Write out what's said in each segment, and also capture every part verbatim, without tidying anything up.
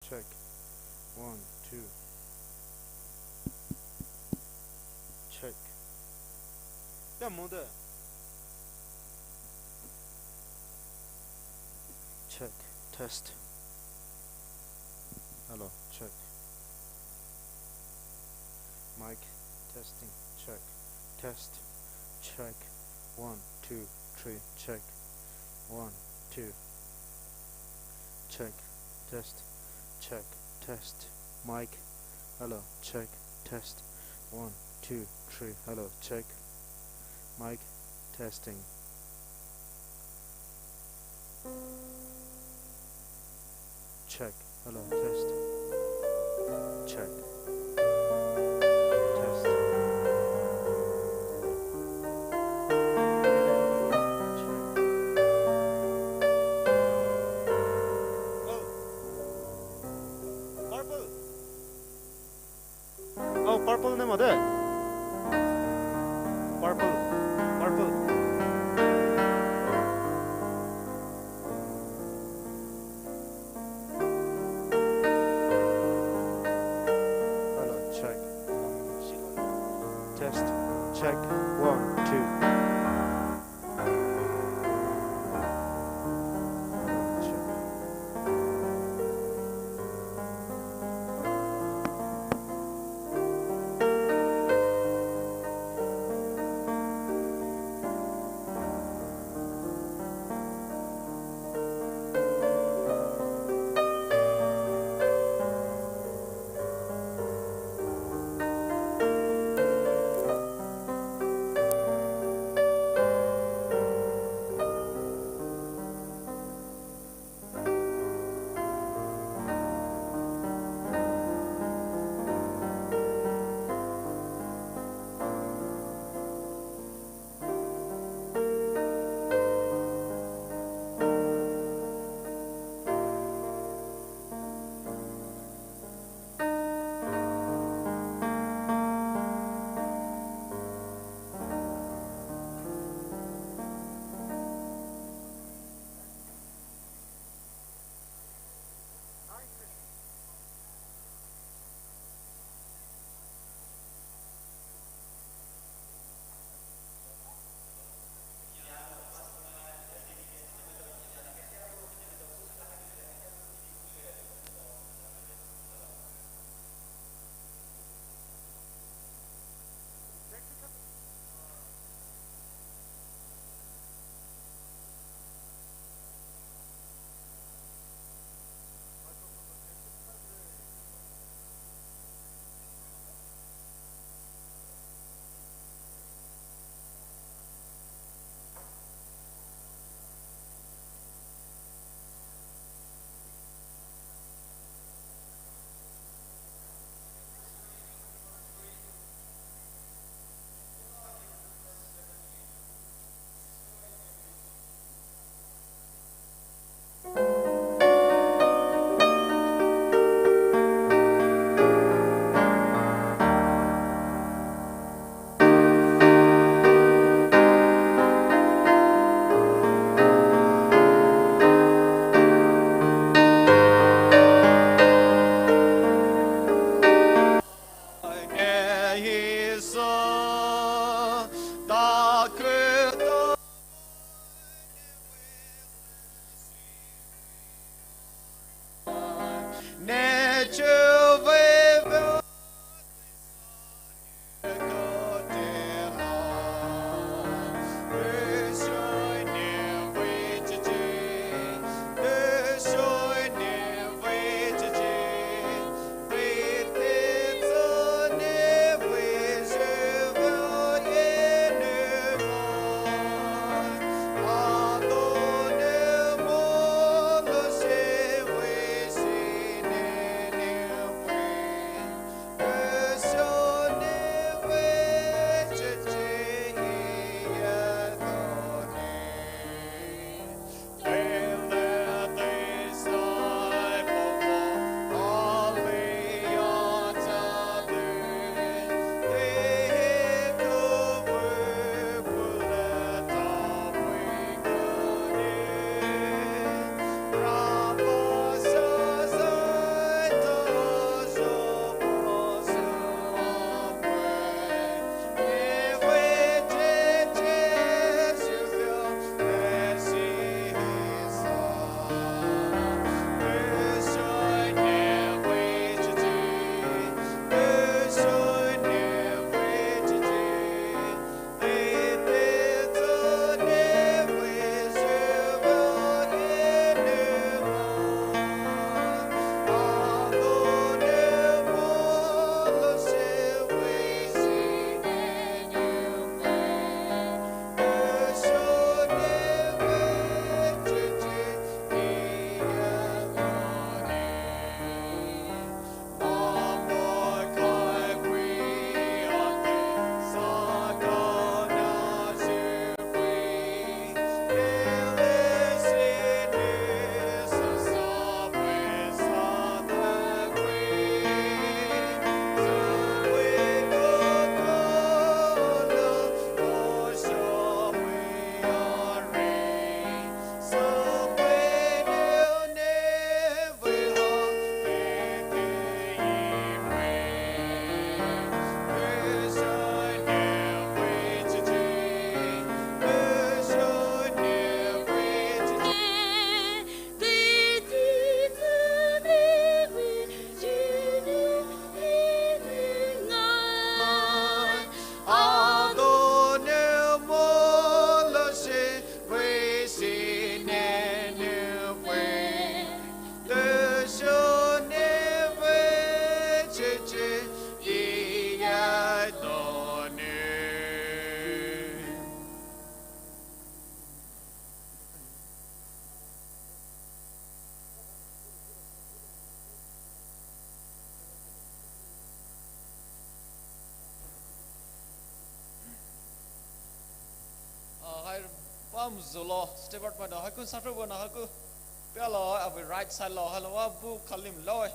Check. One, two. Check. Ya mode. Check. Test. Hello. Check. Mic testing. Check. Test. Check. One, two, three. Check. One, two. Check. Test. Check. Test. Mic. Hello. Check. Test. One, two, three. Hello. Check. Mic. Testing. Check. Hello. Test. Check. Test. Check. Oh. Purple. Oh, purple ne mode. Purple. Purple. Hello, check. Test. Check. One, two. Am zolo, steward maitao, haiku safra bona haiku. Pia lo, abi right side lo, halo, wa bu kalim lo.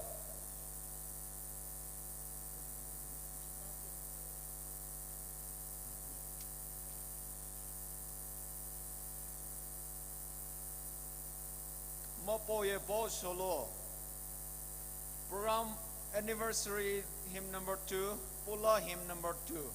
Mapoye bo solo. Program anniversary hymn number two, Pula hymn number two.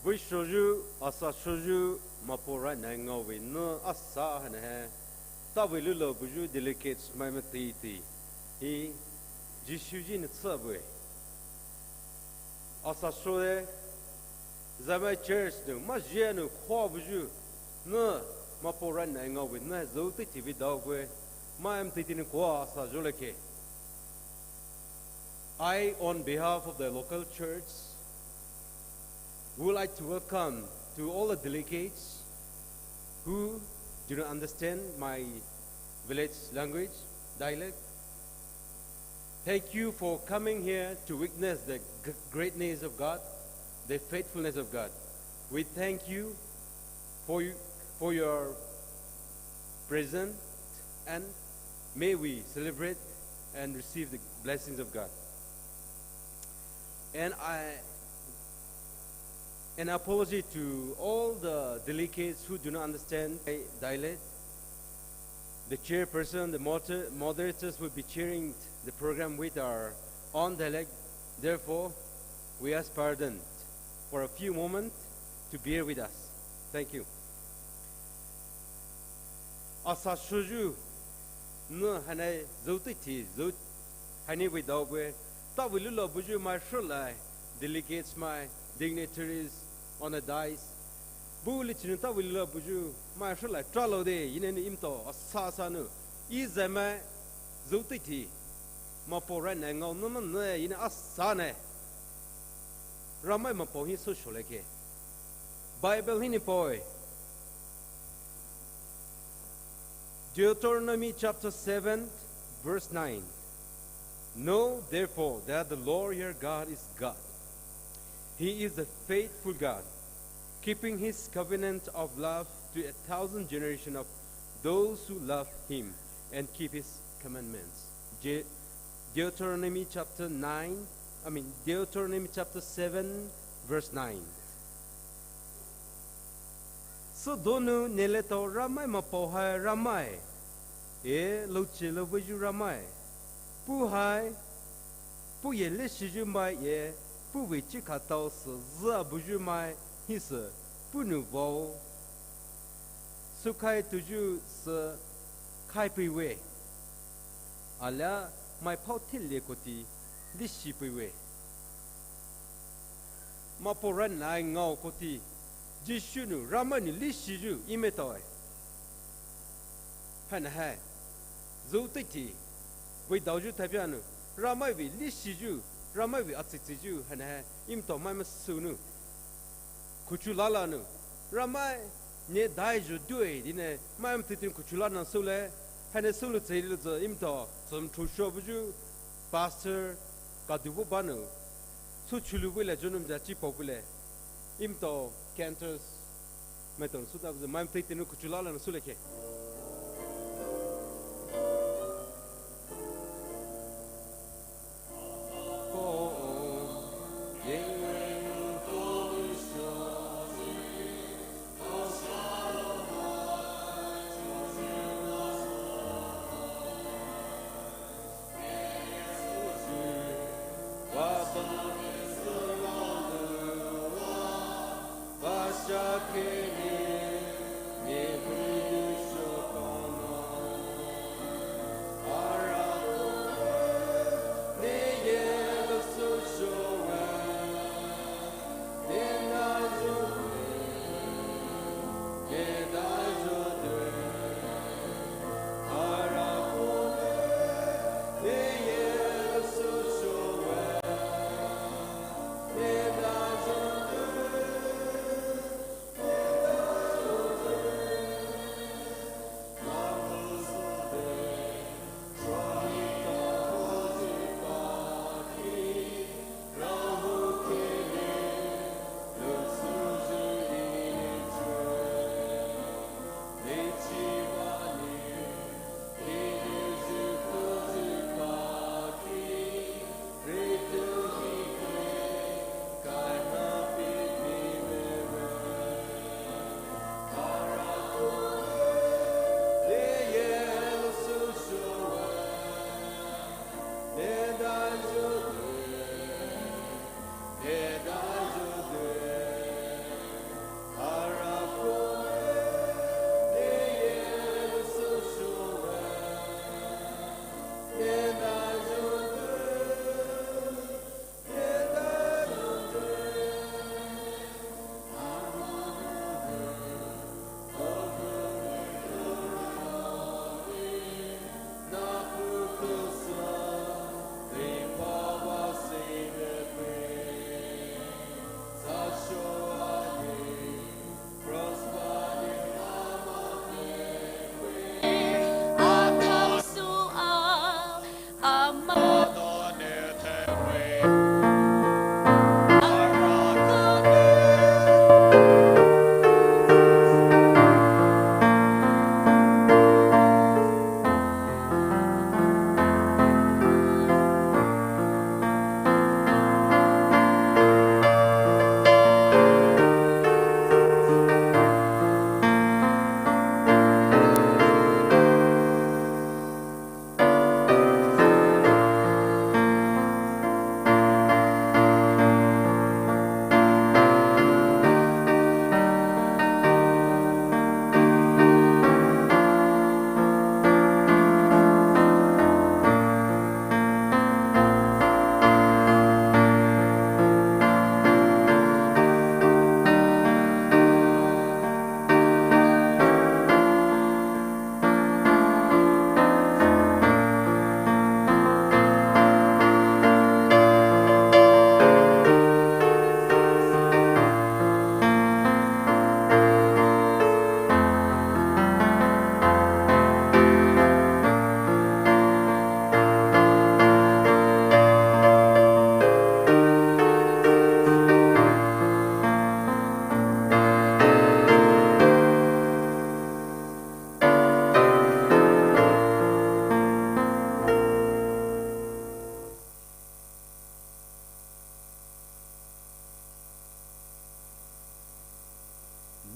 Vei shoyu, asa shoyu, Mapao Rai Nai ngaowe nü asa haina hai. Tavei lulo buyu delegates mai mateitei. Hi, Jisu ji nü tsübue. Asa shoe, Zama church nü, majia nü, khua buyu, nü, Mapao Rai Nai ngaowe, nü, zouteitei vei daowe, mai mateitei nü khua asa joleke. I, on behalf of the local church, would like to welcome to all the delegates who do not understand my village language, dialect. Thank you for coming here to witness the g-, greatness of God, the faithfulness of God. We thank you for you, for your present, and may we celebrate and receive the blessings of God. And I, an apology to all the delegates who do not understand my dialect. The chairperson, the moder-, moderators will be chairing the program with our own dialect. Therefore, we ask pardon for a few moments to bear with us. Thank you. Asa shoyu, nü haina zütei thi, zü haina vei daowe, tavei lula buyu mai sholai, delegates mai, dignitaries on the dais. Buli chinu tavei lula buyu mai sholai, tralou de, yineni imto, asa asa nu, i zai mai, zütei thi, mapo rai nai ngao nü nü nü, yine asa ne. Ramai mapo hi so sholeke. Bible hini poi. Deuteronomy chapter seven, verse nine. Know therefore that the Lord your God is God. He is a faithful God, keeping his covenant of love to a thousand generations of those who love him and keep his commandments. Je-, Deuteronomy chapter nine, I mean, Deuteronomy chapter seven, verse nine. Südonou neletao Ramai mapo hai Ramai, e louche louveyu Ramai, puh hai, puhye leshiyu mai e, puhvei chikhatao sü zü abuyu mai hisü, puhnou vao, sukhai touyu sü khai peiwe. Alia mai phao thile koti leshi peiwe. Mapo rai nai ngao koti, Jisu nou Ramai nou leshiyu imetaoe. Haina hai, zütei thi, vei daoyu thaipianu, Ramai vei leshiyu, Ramai vei atsitsi yu, haina hai, imtao mai masünou. Kuchu lalanu, Ramai ne daiyu due dine, mai mthitin kuchu lana sule, haina sulu tsei lu tsü imtao, sum thusho buyu, pastor, kadubu banu, su chulu vile junum ja chi popule, imtao, cantors, mai tong su ta buyu, mai mthitin kuchu lalana suleke.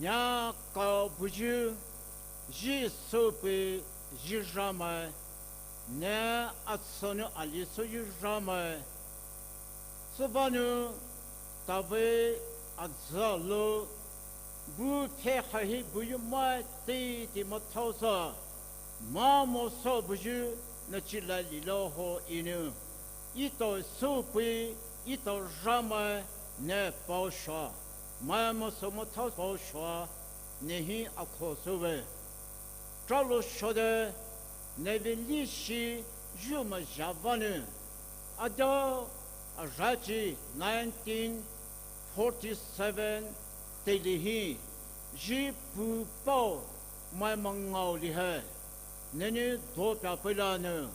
Nia kabuyu, Jisu pei, Jisu Ramai, ne atsünou ali süyu Ramai. Sübüa nou, tavei azalou, bu phe hahi buyu mai teitei mathaosü, mamosa buyu, nachi la lilou ho Enou. Etao süpei, etao Ramai, ne paoshoa, mai masou mathao paoshoa, ne hi akho süwe. Tralo shode, nevei lishi, yu maja vanou. Ada, arachi nineteen forty-seven, teile hi, ji pu pao, mai mangao li hai. Nenou dopia peilanou.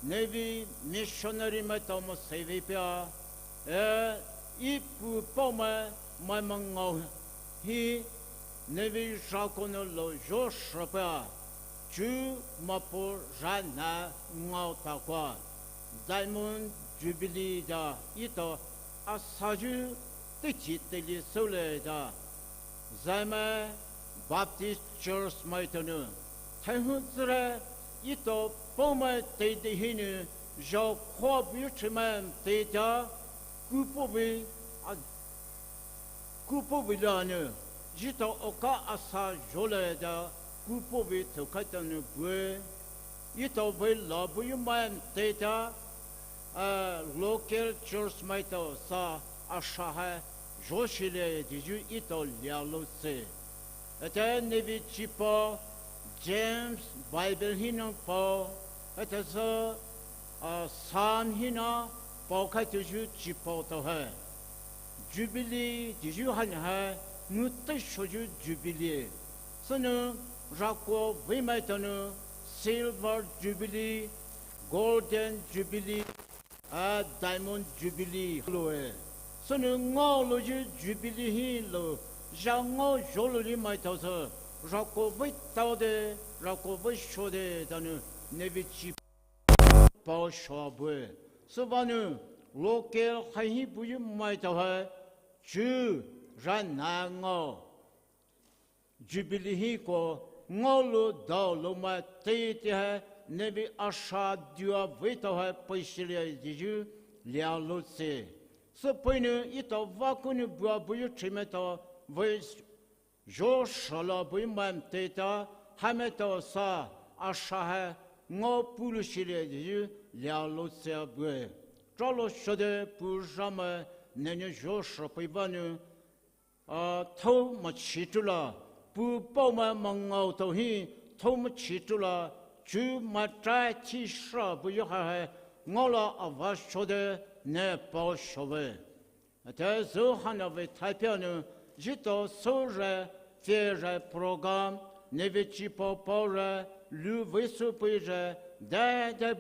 Nevei missionary maitao maseive pia. E, e pu pao mai, mai mangao hi, nevei zhakonou lou zho shapea, chu mapo zhana ngao takoa, Diamond Jubilee da etao asayu teitei teile soulai da, Zeme Baptist Church maitaonou, thaihu tsüre etao paomai teitei hinou, zhao khoa buyu thrimai teitei, kupo vei, a, kupo vei lanou, etao oka asa zholai da, kupo vei thoukhai tanou bue, etao vei la buyu mai teitei, a, local church maitao sa asha hai zhoshile diyu etao lialouse. Ete nevei chipao, James Bible hinou pao, ete sü, a, Psalm hinou paokhai touyu chipao tao hai. Jubilee diyu haina hai, ngutei shoyu Jubilee. Sünou, rako vei maitaonou, Silver Jubilee, Golden Jubilee, a, Diamond Jubilee loue. Sünou ngaolouyu Jubilee hi lou, zha ngao zholou li maitaosü, rako vei taode, rako vei shode danou, nevei chi paoshoa bue. Sübüa nou, local haihi buyu maitao hai, chu, zhana ngao Jubilee hi ko ngaolou daolou mai teitei hai, nevei asha dua veitao hai peishilia diyu lialouse. Süpeinou etao vakonou bua buyu thrimaitao vei zho shala buyu mai teitei, haimaitao sa asha hai ngao pulou shilia diyu lialouse bue. Tralo shode pu Ramai nenou zho shapei vanou, a, thou machi tula, pu paomai mangao tao hi, thou machi tula, chu matai thi sha buyu hai hai, ngaola ava shode ne paoshowe. Ete zhou haina vei thaipianou, etao soure, pfere program, nevei chipao paore, lu vei süpeire, dede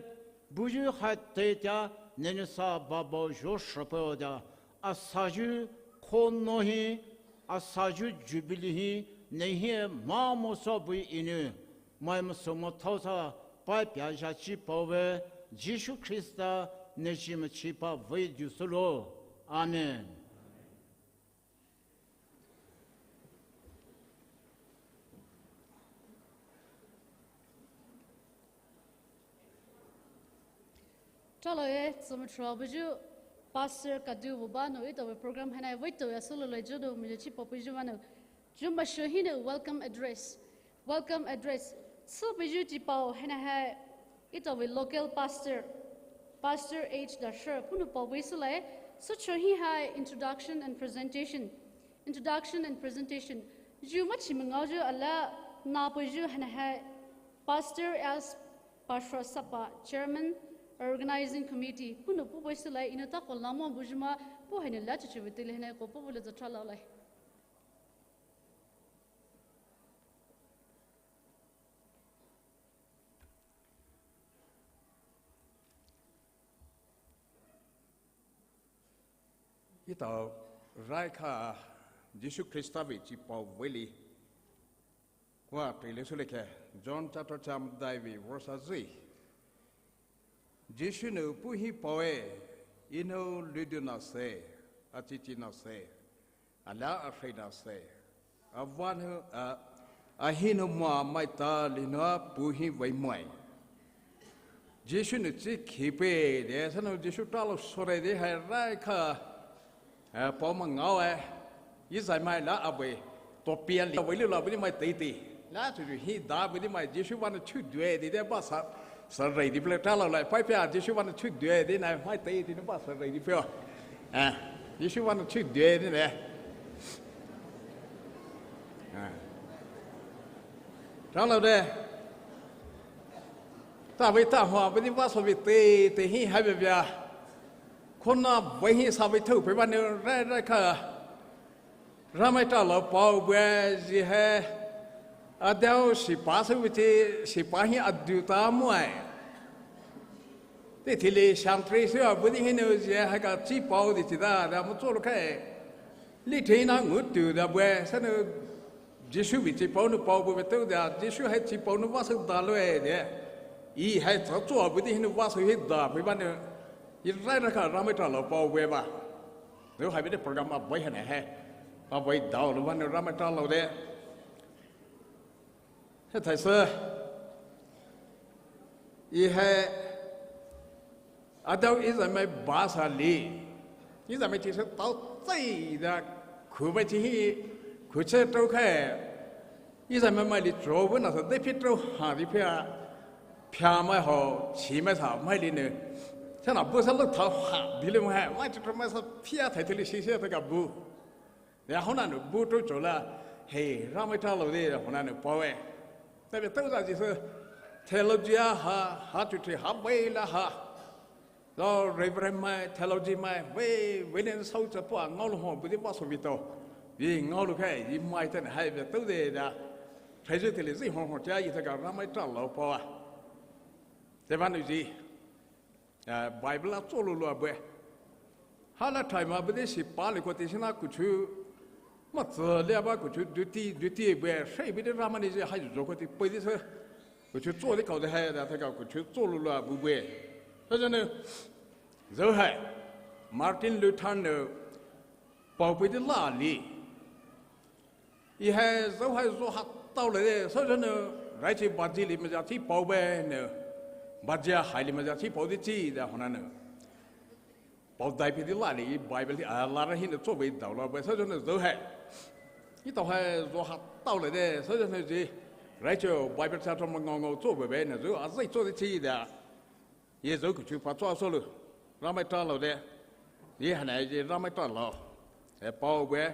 buyu hai teitei, nenou sa babao zho shapei oda, asayu khonou hi, asayu Jubilee hi, ne hi mamosa buyu Enou, mai masou mathaosa, paipia zhachi paowe, Jisu Khrista, ne chi machipa vei diusülo. Amen. Tralo e, tsümütrua buyu, Pastor Kadu bubanou etao vei program haina vei tao ya solo lai judo muje chi paopuyu vanou. Ju masho hinou welcome address. Welcome address. Sü buyu chipao haina hai etao vei local pastor, Pastor H Dasher, puhnou paobu süle, sücho hi hai introduction and presentation. Introduction and presentation. Ju machi mangaoyu ala na buyu haina hai Pastor S Pashwa Sapa, Chairman, Organizing Committee, puhnou puhbu süle, Enou ta ko lamo buyu ma, puh haina la chuchu vei teile haina ko puhbu le zatra laolai. Etao raikha Jisu Khrista vei chipao veili. Kua teile sülekhe, John chapter cham dai vei verse azü. Jisu nou puh hi paoe, Enou ludu nase, achichi nase, ala ahrei nase. Avan hu, a, ahi nou ma mai ta li nou a pu hi vei mai. Jisu nou chi khipe de, sa nou Jisu talo sore de hai rai kha, a, pao ma ngao e. Izai mai la a vei, to pia li, vei li la vei mai tei tei. La chu chu hi da vei mai, Jisu van chu due de de ba sa, sa rei di ple talo la, pai pia Jisu van chu due de na, mai tei tei na ba sa rei di pia. A, Jisu van chu due de ne. A. Talo de. Ta vei ta hua vei va so vei tei, tei hi hai vei via. Khona vei hi sa vei thou pe va ne rai rai kha. Ramai talo pao bue zi hai. A dau si pa su vei ti, si pa hi a du ta muai. Te thili siam tri su a bu di hi ne zi hai ka chi pao di ti da, da mu cho lo kai. Li thei na ngu tu da bue, sa ne Jisu vei chi pao nou pao bu vei tau da, Jisu hai chi pao nou va su da lo e de. I hai cha cho a bu di hi nou va su hi da, pe va ne. I rai ra ka Ramai talo pao bue ba. Lu hai vei de program a vei hai ne hai. A vei dau lo va ne Ramai talo de. He thai se. I hai a dau izai mai ba sa li. Izai mai chi se tao tsai da khu vei chi hi khu che tau khai. Izai mai mai li cho vei na sa de phi tau ha di pia. Pia mai ho, chi mai sa mai li ne. Sa na bu sa lo tao ha di le mai, mai cho mai sa pia thai thili si se ta ka bu. Ya hona nou bu tau cho la, he, Ramai talo de, hona nou pao e. Ta vei tau za ji se, theology a ha, ha chu chu ha vei la ha. Lo Reverend mai, theology mai, vei, vei len sau cha pua ngao lo ho, bu di va so vei tau. Vei ngao lo kai, i mai ten hai vei tau de da. Thai zu te le zi ho ho cha, i ta ka Ramai talo pao a. Te va nou ji. A, Bible a cho lo lo a bue. Ha la thai ma bu de si pa le ko te si na ku chu. Ma tse le ba ku chu duty, duty bue. Sei bu de Ramai ni je hai zo ko te pe de se. Ku chu cho de kau de hai da ta ka ku chu cho lo lo a bu bue. Sa zo ne. Zo hai. Martin Luther ne. Pao pe de la li. I hai zo hai zo ha tau le de, sa zo ne, rai chi ba ji li ma ja chi pao be ne, ba ja hai li ma ja chi pao di chi da hona ne. Pao dai pi di la li, Bible di, a, la ra hi ne cho be dau la be, sa zo ne zo hai. I tau hai zo ha tau le de, sa zo ne ji, rai chi Bible cha to ma ngau ngau cho be be ne, zo a zai cho di chi da. Ye zo ku chu pa cho so lu. Ramai talo de. Ye hana ye Ramai talo. E pao bue.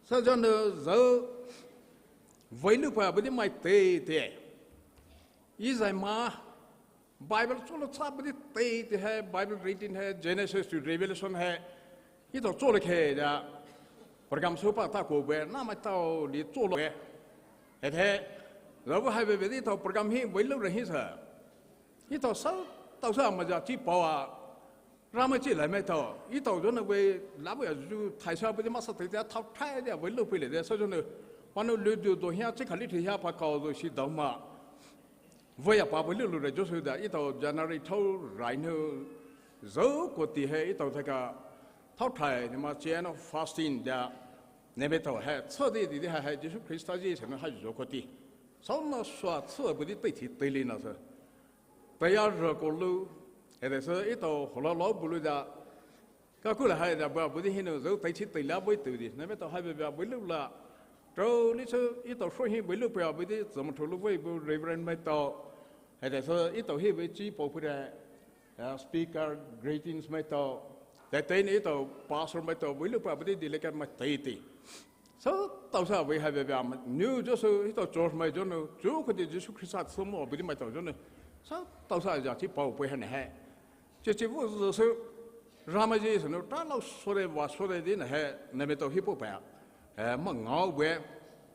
Sa zo ne zo. Vei lu pa bu di mai tei tei. Izai ma. Bible cho lo cha bu di tei tei hai. Bible reading hai. Genesis to Revelation hai. I tau cho le khe da. Program so pa ta ko bue. Na mai tau li cho lo e. He the. Lo bu hai be be di tau program hi vei lu re hi sa. I tau sa, tau sa ma ja chi pao a. Ramai chi lai mai tau. I tau zo ne vei la vei a zu thai sa bu di ma sa te te tau thai de vei lo pi le de sa zo ne. Pa no lu du do hia chi kha li thi hia pa kau zo si dau ma. Vei a pa vei lo lo re zo su da i tau January thau rai no. Zo ko ti he i tau ta ka tau thai ne ma chi no fasting da. Ne me tau he. Cho di di di ha he Jisu Krista ji se no ha zo ko ti. Sa na sua cho bu di tei ti tei li na sa. Taya ra ko lu, e de se i tau hola lo bu lu da. Ka ku la hai da ba bu di hinu zo tai chi tai la bui tu di. Na me tau hai ba ba bu lu la. Tau li se i tau so hi bu lu pa bu di zama tau lu bui bu Reverend mai tau. E de se i tau hi bu chi pao pu da. Ya, speaker, greetings mai tau. Tai tai ni i tau pastor mai tau bu lu pa bu di delegate mai tai ti. Sa tau sa vei hai vei vei a, niu zo su i tau church mai zo nu, chu ko di Jisu Krista tsu mo bu di mai tau zo nu. Sa tau sa ja chi pao pui hai ne hai. Chi chi vu zo su, Ramai ji su nu, ta lau so de va so de di ne hai, ne me tau hi po pa. Eh, ma ngau bue.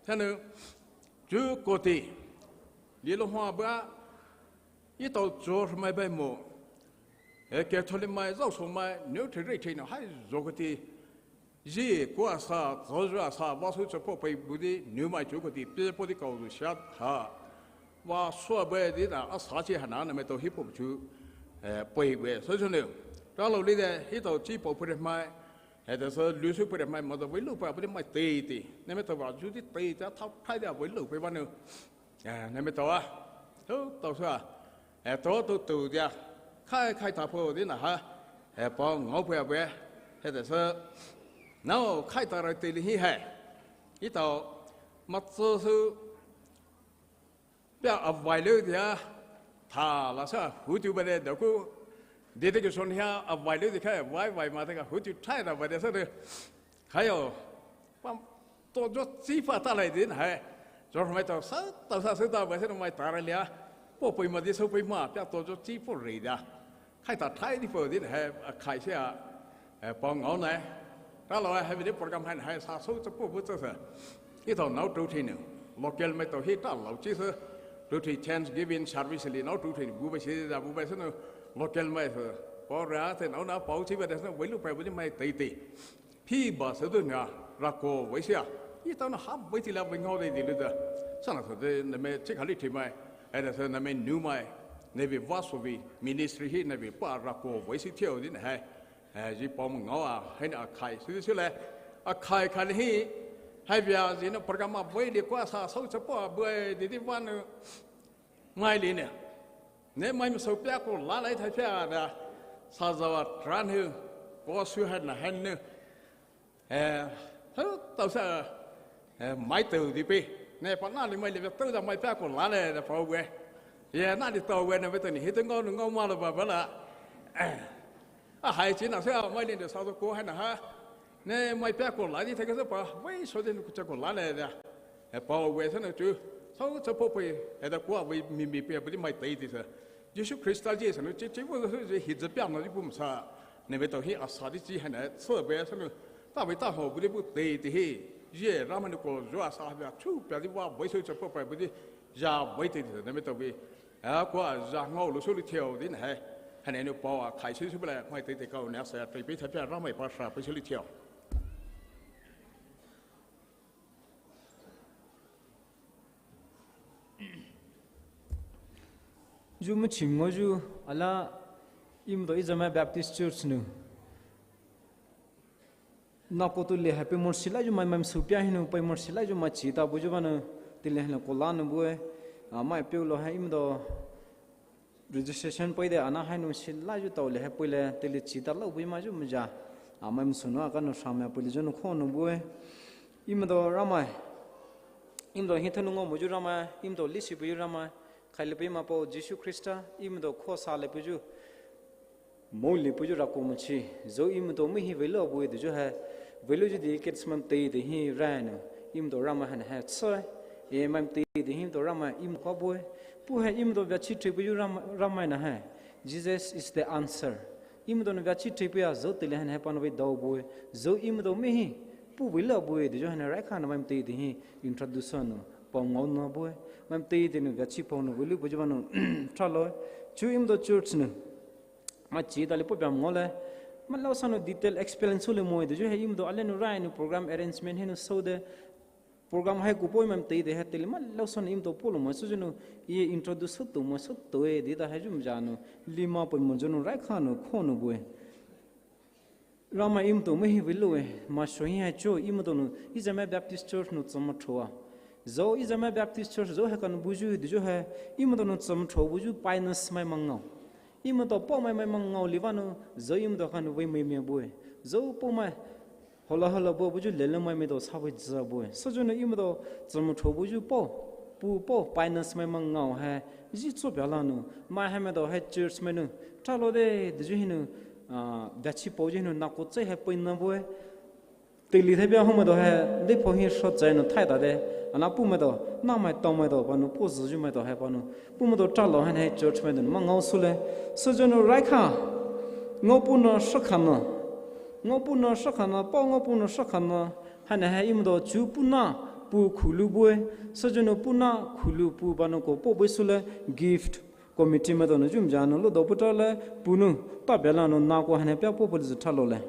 Sa nu, chu ko ti, li lo hua bua, i tau church mai bai mo. Eh, Catholic mai, zau so mai, niu te rei te no, hai zo ko ti, Zi kua sa, zozu a sa, va su cho po pei bu di, niu mai chu ko di, pi po di kau zu sha ha. Va sua be di na, a sa chi ha na, na me tau hi po chu, eh, pei be. So chu ne, ra lo li de, hi tau chi pao pu de mai. Hede sü lusu pure mai modo vei lu pa pure mai teitei. Neme to ba ju di teitei thao thai da vei lu pe ba nu. Eh, neme to a. To to sa. Eh, to to to dia. Khai khai ta po di na ha. Eh, pa ngau pe a pe. Hede sü. Nao khai ta ra tei li hi hai. Ito. Ma tsu su. Pia avai leu dia, tha la sa hutu ba de doku, de de ke son hia avai leu de kai vai vai ma de ka hutu thai da ba de sa de, kayo, pam, to jo chi pa ta lai din hai, jo mai to sa, to sa sa da ba sa mai ta ra lia, po poi ma de so poi ma, pia to jo chi po re da. Khai ta thai di po din hai, a khai sia, eh, pong ngau nai. Ra lo hai video program hai hai sa so cha po bu cha sa. Ito nau tu thi nu. Local mai to hi ta lo chi sa. Tu thi Thanksgiving service li nau tu thi nu bu ba si da bu ba sa nu. Local mai sa. Po ra te nau na po chi ba da sa vei lu pa bu ni mai tei tei. Phi ba sa du na ra ko vei sia. Ito na ha vei ti la vei ngau de di lu da. Sa na sa de na me chi khali thi mai. Ai da sa na me nu mai. Na vei va so vei ministry hi na vei pa ra ko vei si thiu din hai. Eh, ji pom ngau a, hai na a khai, si si le. A khai khai hi, hai bia ji na program a vei li kwa sa so cha po a vei di di van mai li ne. Ne mai ma so pia ko la lai thai pia da. Sa za wa tran hu, ko su hai na hai ne. Eh, hu, tau sa, eh, mai tau di pe. Ne pa na li mai li ve tau da mai pia ko la le da pa we. Ye na li tau we na ve tau ni hi tau ngau nu ngau ma lo ba ba la. Eh. A hai chi na sa mai li de sa to ko hai na ha. Ne mai pia ko la di thai ka sa pa. Vei so de nu ku cha ko la le da. Eh, pa we sa na chu. Sa cha po pe. Eh, da ko a vei mi mi pe a vei mai tai di sa. Jisu Khrista ji sa nu chi chi vo sa ji hi za pia na ji bu sa. Ne ve to hi a sa di chi hai na sa ve sa nu. Ta ve ta ho bu di bu te ti hi. Ye ra ma nu ko jo a sa ve a chu pia di wa vei so cha po pe bu di. Ja vei te di ne ve to ve. A ko a ja ngau lo so li thiu di ne hai. Hai ne nu pa a khai so so bla mai te te ka ne sa ya te pe ta pia ra mai pa sa pe so li thiu. Ju mu chim ngo ju ala imdo Izame Baptist Church nu. Na ko tu le hai pe mor silai ju mai mai su pia hinu pe mor silai ju mai chi ta bu ju ba nu ti le hai ko la nu bu e. A mai pe lo hai imdo registration poi de ana hai nu silai ju tau le hai poi le te le chi ta lau bui ma ju mu ja. A mai mu su no a ka nu sa me poi le ju nu kho nu bu e. Imdo Ramai. Imdo hi thanu ngo mu ju Ramai. Imdo li si bu ju Ramai. Khai le pui ma po Jisu Khrista. Imdo kho sa le pu ju. Mo le pu ju ra ko mu chi. Zo imdo mi hi vei lo bu e de ju hai. Vei lo ju di ke sman te de hi ra nu. Imdo Ramai han hai tsai. E mam te de him to Ramai im kwa boy. Pu hai im to vya chi thei bu yu Ramai, Ramai na hai. Jesus is the answer. Im to vya chi thei bu ya zo te le han hai pan vei dau boy. Zo im to me hi. Pu vei la boy de jo han rai khan mam te de hi introduction no. Pa ngau na boy. Mam te de no vya chi pa no vei lu bu ju ba no. Tra lo. Chu im to church no. Ma chi da le po bam ngau le. Ma lau sa no detail experience le mo de jo hai im to ale no rai no program arrangement he no so de. Program hai ku poi mam tei de ha teli ma lau son im to polo ma su junu ye introduce to ma su to e de da ha jum janu lima poi mo junu rai kha no kho no bue. Ramai im to me hi vilo e ma so hi ha cho im to no Izame Baptist Church no tsama thoa. Zo Izame Baptist Church zo ha kan buju de jo ha im to no tsama tho buju pioneers mai mangau. Im to po mai mai mangau liva no zo im to kan vei mai mai bue. Zo po mai Hola hola bo buju lele mai me do sa bo ji bo. Sa ju no im do zam tho buju po. Pu po finance mai mang ngau hai. Ji cho bia la no. Mai hai me do hai church mai no. Tra lo de de ju hi no. Ah, da chi po ji no na ko chai hai poi na bo. Te li thai bia ho me do hai. De po hi so chai no thai da de. Ana pu me do. Na mai to mai do pa no po zu ju mai do hai pa no. Pu mo to tra lo han hai church mai dun ma ngau su le. Sa ju no rai kha. Ngau pu no sa kha no. Ngau pu no sa kha no. Po ngau pu no sa kha no. Han hai im do chu pu na pu khulu bue. Sa ju no pu na khulu pu ba no ko po bue su le gift committee mai do no jum ja no lo do pu tra le pu no ta bia la no na ko han hai pia po po le tra lo le.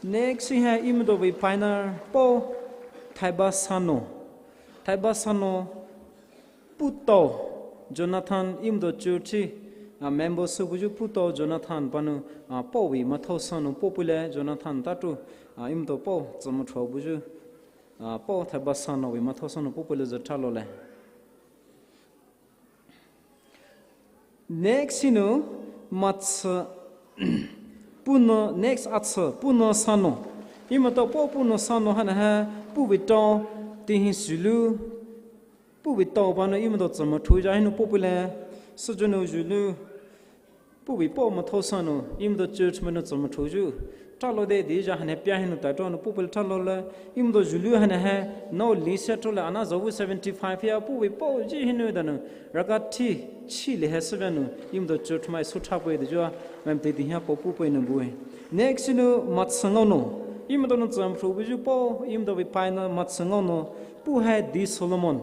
Next hi hai Imdo vei pioneer Paul Thaiba Sano. Thaiba Sano puh tao Jonathan Imdo church hi, ah, member sü buyu puh tao Jonathan panu, ah, Paul vei mathao sano Paul pule Jonathan tatu, ah, Imdo Paul zümathou buyu, ah, Paul Thaiba Sano vei mathao sano Paul pule zü thalo le. Next hinou matsü puh nou, next atsü puh nou sano. Imdo Paul puh nou sano haina hai puh vei tao tihi sulu. Puh vei tao panu Imdo zümathou ja hinou Paul pule. Süjünou zulu. Puh vei Paul mathao sano Imdo church manou zümathou ju. Thalo de di ja haina pia hinou taito nou Paul pule thalo le. Imdo zulu haina hai nou lisa thole ana zovu seventy five ya puh vei Paul ji hinou danu. Raka thi chi le hai sübanu Imdo church mai sutha poi de jua. Maimai teidei hi Paul puh poi nou bue. Next hinou matsü ngao nou. Imdo nou zümathou buyu Paul Imdo vei pioneer matsü ngao nou. Puh hai D Solomon.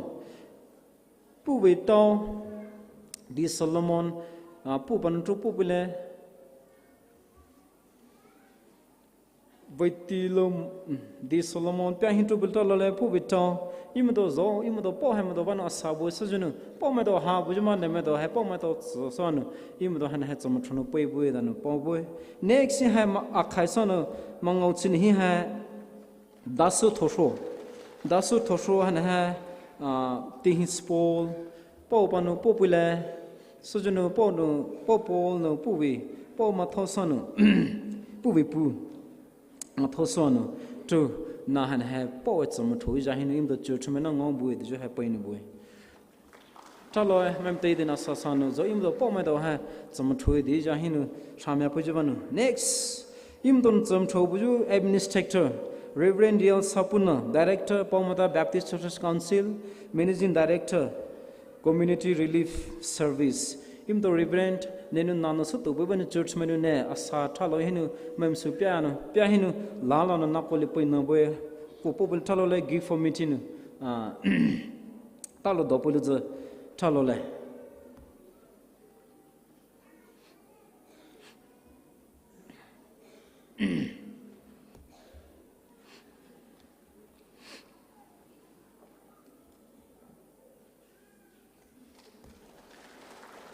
Puh vei tao D Solomon, ah, puh panu thu Paul pule. Vei tilo, mm, D Solomon pia hi thu pule thalo le puh vei tao. Imdo zo, Imdo Paul hai Imdo panu asa bue süjünou. Paul maitao ha buyu ma ne maitao hai Paul maitao zü sano. Imdo haina hai zümathou nou poi bue danu Paul bue. Next hi hai ma akhai sano mangao chini hi hai. Dasu Thosho. Dasu Thosho haina hai, ah, tihi Paul. Paul panu Paul pule. Süjünou Paul nou, Paul Paul nou puh vei. Paul mathao sano. Puh vei puh. Mathao sano. Tu na haina hai Paul zümathou ja hinou Imdo church mai nou ngao bue de ju hai poi nou bue. Thalo e, maimai teidei na sa sano, zo Imdo Paul maitao hai, zümathou di ja hinou, shamya puh ju banu. Next, Imdo zümathou buyu administrator, Reverend D L Sapuna, Director, Paomata Baptist Churches Council, Managing Director, Community Relief Service. Imdo Reverend, nenou nano sutu bui banu church manou ne, asa thalo hinou, maimai sü pia nou, pia hinou, la la nou na poli poi nou bue, ko Paul pule thalo le gift for meeting nou. Ah, Thalo dopulu zü thalo le.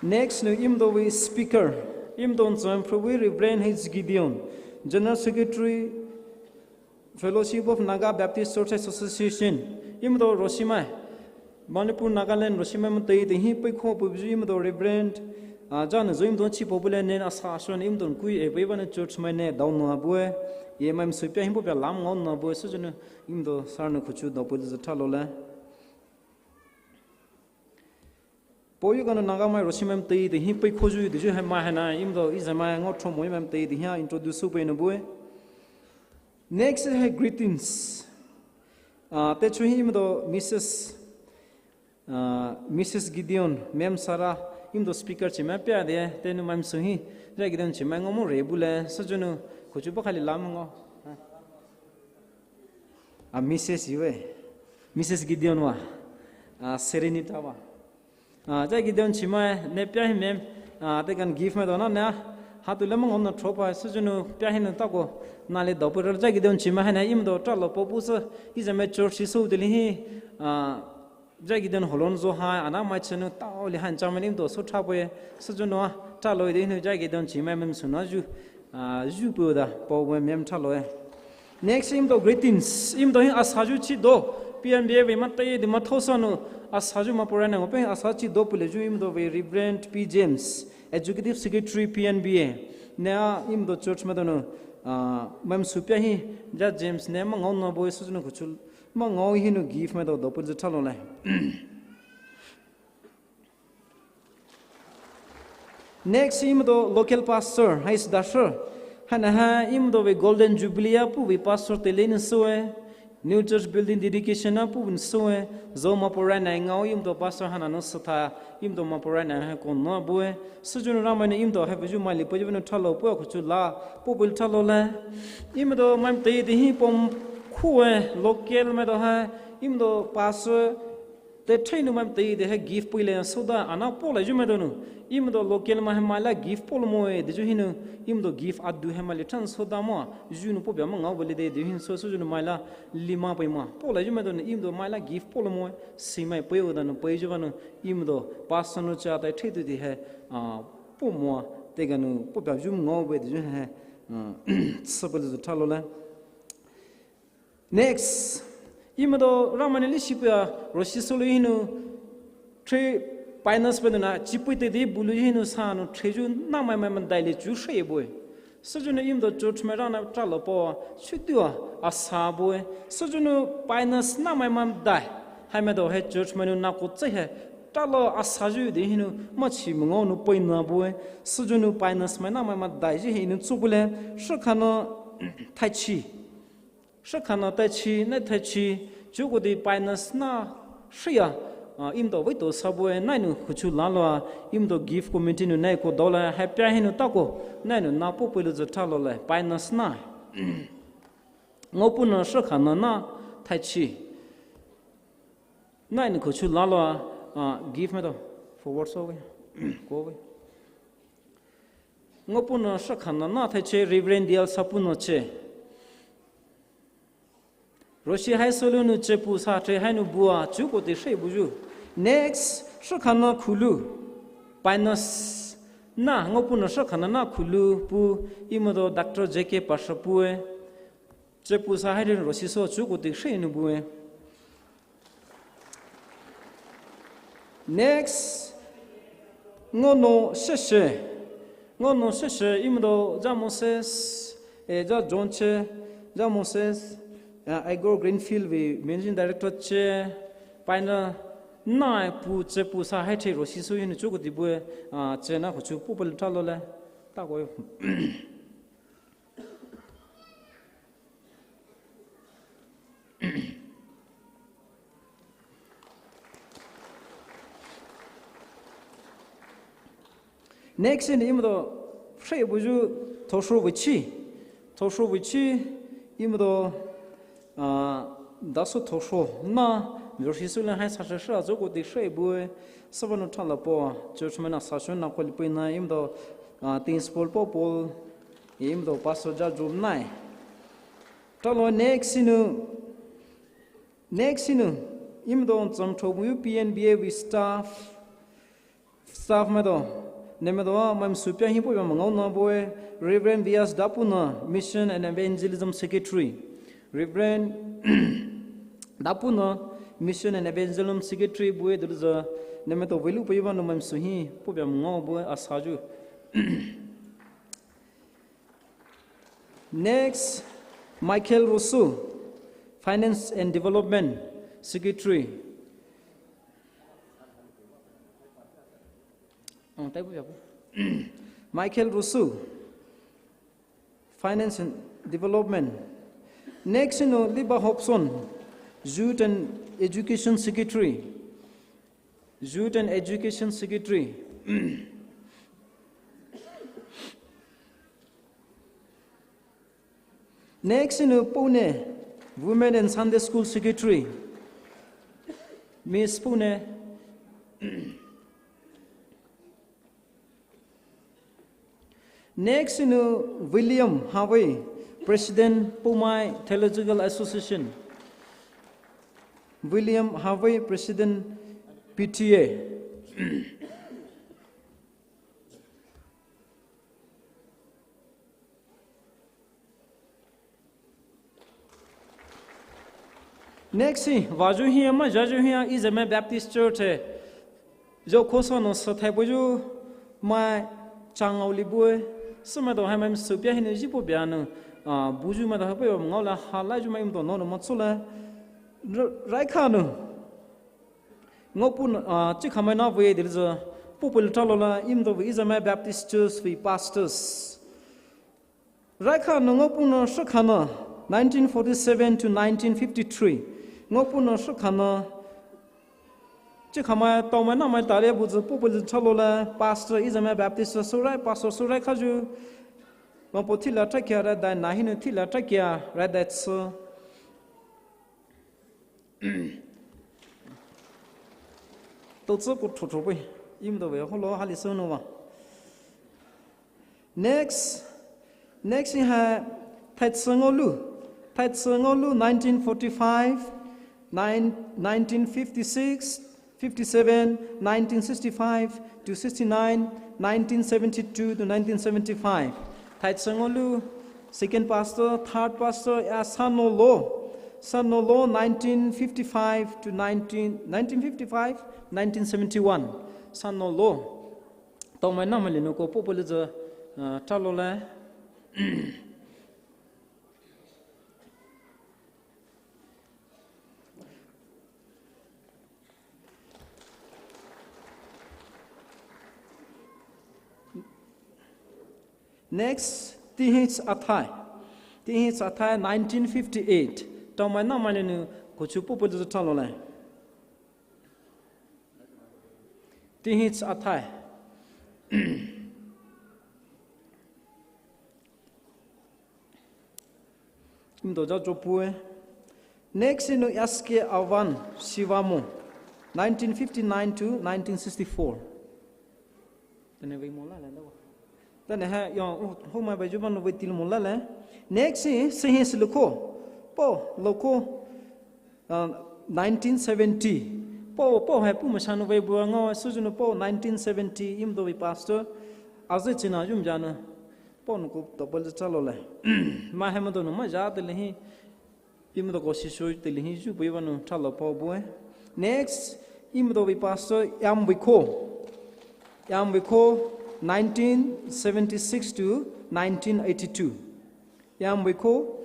Next nou Imdo vei speaker, Imdo zümaphou vei Reverend H Gideon, General Secretary, Fellowship of Naga Baptist Churches Association, Imdo Rosimai, Manipur, Nagaland, Rosimai maitao teidei hi peikho peibuyu Imdo Reverend, ah, jana zo Imdo chi popule nen asa aswan Imdo kui e pei bana church mai ne dao nou abue, ye maimai sü pia hi popia lam ngao nou abue, süjünou Imdo sar nou khuchu dopulu zü thalo le. Poyu kano Naga mai Rosimai maitao teidei hi peikhoyu deyu hai mai haina Imdo Izamai ngao thromo Imai maitao teidei hi introduce pei nou bue. Next hai greetings. Ah, techu hi Imdo Missus Ah, Missus Gideon, Ma'am Sarah, Imdo speaker chimai pia de, tenou maimai sü hi, ja Gideon chimai ngao mo re bule, süjünou, khuchu ba khali lam ngao. Ah, Missus iwe. Missus Gideon wa. Ah, Serenita wa. Ah, ja Gideon chimai, ne pia hi ma'am, ah, tekan gift mai dona ne, hatu le mangao na thropa, süjünou, pia hi na tako, na le dopulu ja Gideon chimai haina Imdo thalo popu sü, Izamai church sü dili hi, ah, ja Gideon holon zo hai, ana mai chenu tao li han chamai Imdo sü thapoe, süjünou, thalo de hinou ja Gideon chimai maimai sü na ju, ah, ju pu da, pao bue ma'am thalo e. Next Imdo greetings. Imdo hi asa ju chi do. P N B A vei maitao teidei mathao sano. Asa ju Mapurana ngo pe asa chi do pule ju Imdo vei Reverend P James, Executive Secretary P N B A. Ne a Imdo church maitao nou, ah, maimai sü pia hi, ja James ne mangao nou bue süjünou khuchu. Mangao hinou gift maitao dopulu zü thalo le. Next Imdo local pastor, hai sü dasher. Haina hai Imdo vei Golden Jubilee a puh vei pastor teile nou süe. New church building dedication a puh nou süe. Zo Mapurana ngao Imdo pastor haina nou sütha Imdo Mapurana hai kon nou bue. Süjünou Ramai nou Imdo hai buyu mai li puyu nou thalo pua khuchu la pupil thalo le. Imdo maimai teidei hi pom khue local maitao hai Imdo pastor Te threi nou mai te de hai gift pui le soda ana po la ju mai dou nou. Imo dou local mai hai mai la gift po lo moe de ju hinu. Imo dou gift adu hai mai le than soda mo. Ju nou po bia ma ngao bele de de hin so so ju nou mai la lima pui ma. Po la ju mai dou nou imo dou mai la gift po lo moe. Si mai pui o da nou pui ju ba nou. Imo dou pastor nou cha tai threi tu de hai. Ah, po mo. Te ga nou po bia ju ngao be de ju hai. Ah, sa pa le ju tha lo la. Next, imo dou Ramai nou leshi pua roshi solo hinu three finance pe na chipui te de bulu hinu sa nou three ju na mai mai man dai le chu shre boe. Sujunu imo dou church mai rana tra lo po chutua asa boe. Sujunu finance na mai man dai. Hai mai dou hai church mai nou na ko tsai hai. Tra lo asa ju de hinu ma chi mo ngao nou poi na boe. Sujunu finance mai na mai man dai ji hinu chu bule. Shakana thai chi. Shakana tai chi, nai tai chi, chuko di finance na shia, ah, imo dou wei to sa boe, nai nou khuchu la lo, imo dou gift committee nou nai ko dou la, hai pia hinu ta ko, nai nou na po pui lu za tha lo la, finance na. Ngao pu na shakana na, tai chi. Nai nou khuchu la lo, ah, gift mai dou, forward so we, ko we. Ngao pu na shakana na tai chi, Reverend Dial sa pu na chi. Roshi hai solo nou chepu sa three hai nou bua chuko te shre buju. Next, shakana khulu. Finance na, ngao pu na shakana na khulu pu imo dou Doctor J K Pasha pue. Chepu sa hai den roshi so chuko te shre nou bue. Next, ngao nou sheshe. Ngao nou sheshe, imo dou ja Moses, eh, ja John che, ja Moses, eh, Igor Greenfield we managing director che, final na pu chepu sa hai the roshi so hinu chuko di bue, ah, che na khuchu pu pelu tha lo le. Ta ko yo. Next in imo dou shre buju thosho buchi. Thosho buchi imo dou, ah, daso thosho na, Lord Jisu le hai sa shre shre zo ko di shre bue. Saba nou tha la po, church mai na sa shon na ko li pui na imo dou, ah, Teens Paul po Paul, imo dou Pastor ja Job nai. Tha lo next inu, next inu, imo dou chang tho bu P N B A we staff, staff mai dou, ne mai dou, mai su pia hi po ya ma ngao na boy, Reverend Vias Dapuna, Mission and Evangelism Secretary. Reverend Dapuna, Mission and Evangelism Secretary boy, dulu za, ne mai dou velu po ya ma mai su hi po ya ma ngao boy, asa ju. Next, Michael Rusu, Finance and Development Secretary. Oh, type of Michael Rusu, Finance and Development. Next, you know, Liba Hobson, Youth and Education Secretary. Youth and Education Secretary. Next, you know, Pune, Women and Sunday School Secretary, Miss Pune. Next, you know, William Harvey, President, Poumai Theological Association. William Harvey, President, P T A. Next hi, vaju hi, ma jaju hi, Izame Baptist Church hai. Jo khosa no sa thai boju, mai chang ngao li bue. Sumai dou hai mai su pia hi ne ji po bia no. Ah, buju mai dou hai po ngao la ha la ju mai im dou no no ma chu la. Rai kha no. Ngao pu, ah, chi kha mai na vei de za. Pu pu le tha lo la, im dou vei Izame Baptist Church vei pastors. Rai kha no ngao pu no shakha no, nineteen forty-seven to nineteen fifty-three. Ngao pu no shakha no, chi kha mai tao mai na mai ta le bu zu pu bu zu tha lo le, Pastor Izame Baptist su rai, Pastor su rai kha ju. Ma po thi la tha kia rai dai na hi no thi la tha kia rai dai tsu. Tütsu ko thotho pei. Imdo ve holo hali sono wa. Next, next hi hai Thaitsü Ngolu. Thaitsü Ngolu nineteen forty-five, nine, nineteen fifty-six, fifty-seven, nineteen sixty-five to sixty-nine, nineteen seventy-two to nineteen seventy-five. Thaitsü Ngolu, second pastor, third pastor, ya Sanolo. Sanolo nineteen fifty-five to nineteen, nineteen fifty-five, nineteen seventy-one. Sanolo. Taomai namai linu ko popo le zü, uh, talo le. Next, T H Athai. T H Athai nineteen fifty-eight. Taomai namai linu ko chu popo le zü talo le. T H Athai. Imdo ja jopue. Next inu S K Avan Shivamo, nineteen fifty-nine to nineteen sixty-four. Tane vei mo la le da wa. Tane ha yo ho mai bai juban vei til mo la le. Next hi sehi siluko. Po loko. Uh, nineteen seventy. Po, po hai pu masanu vei bua ngo sujunu po nineteen seventy imdo vei pastor. Aze china yum jana. Po nuko double talo le. Ma hai mado nu ma ja te le hi. Imdo ko shisho te le hi ju bui vanu talo po bue. Next, imdo vei pastor Yam Viko. Yam Viko nineteen seventy-six to nineteen eighty-two. Yam Viko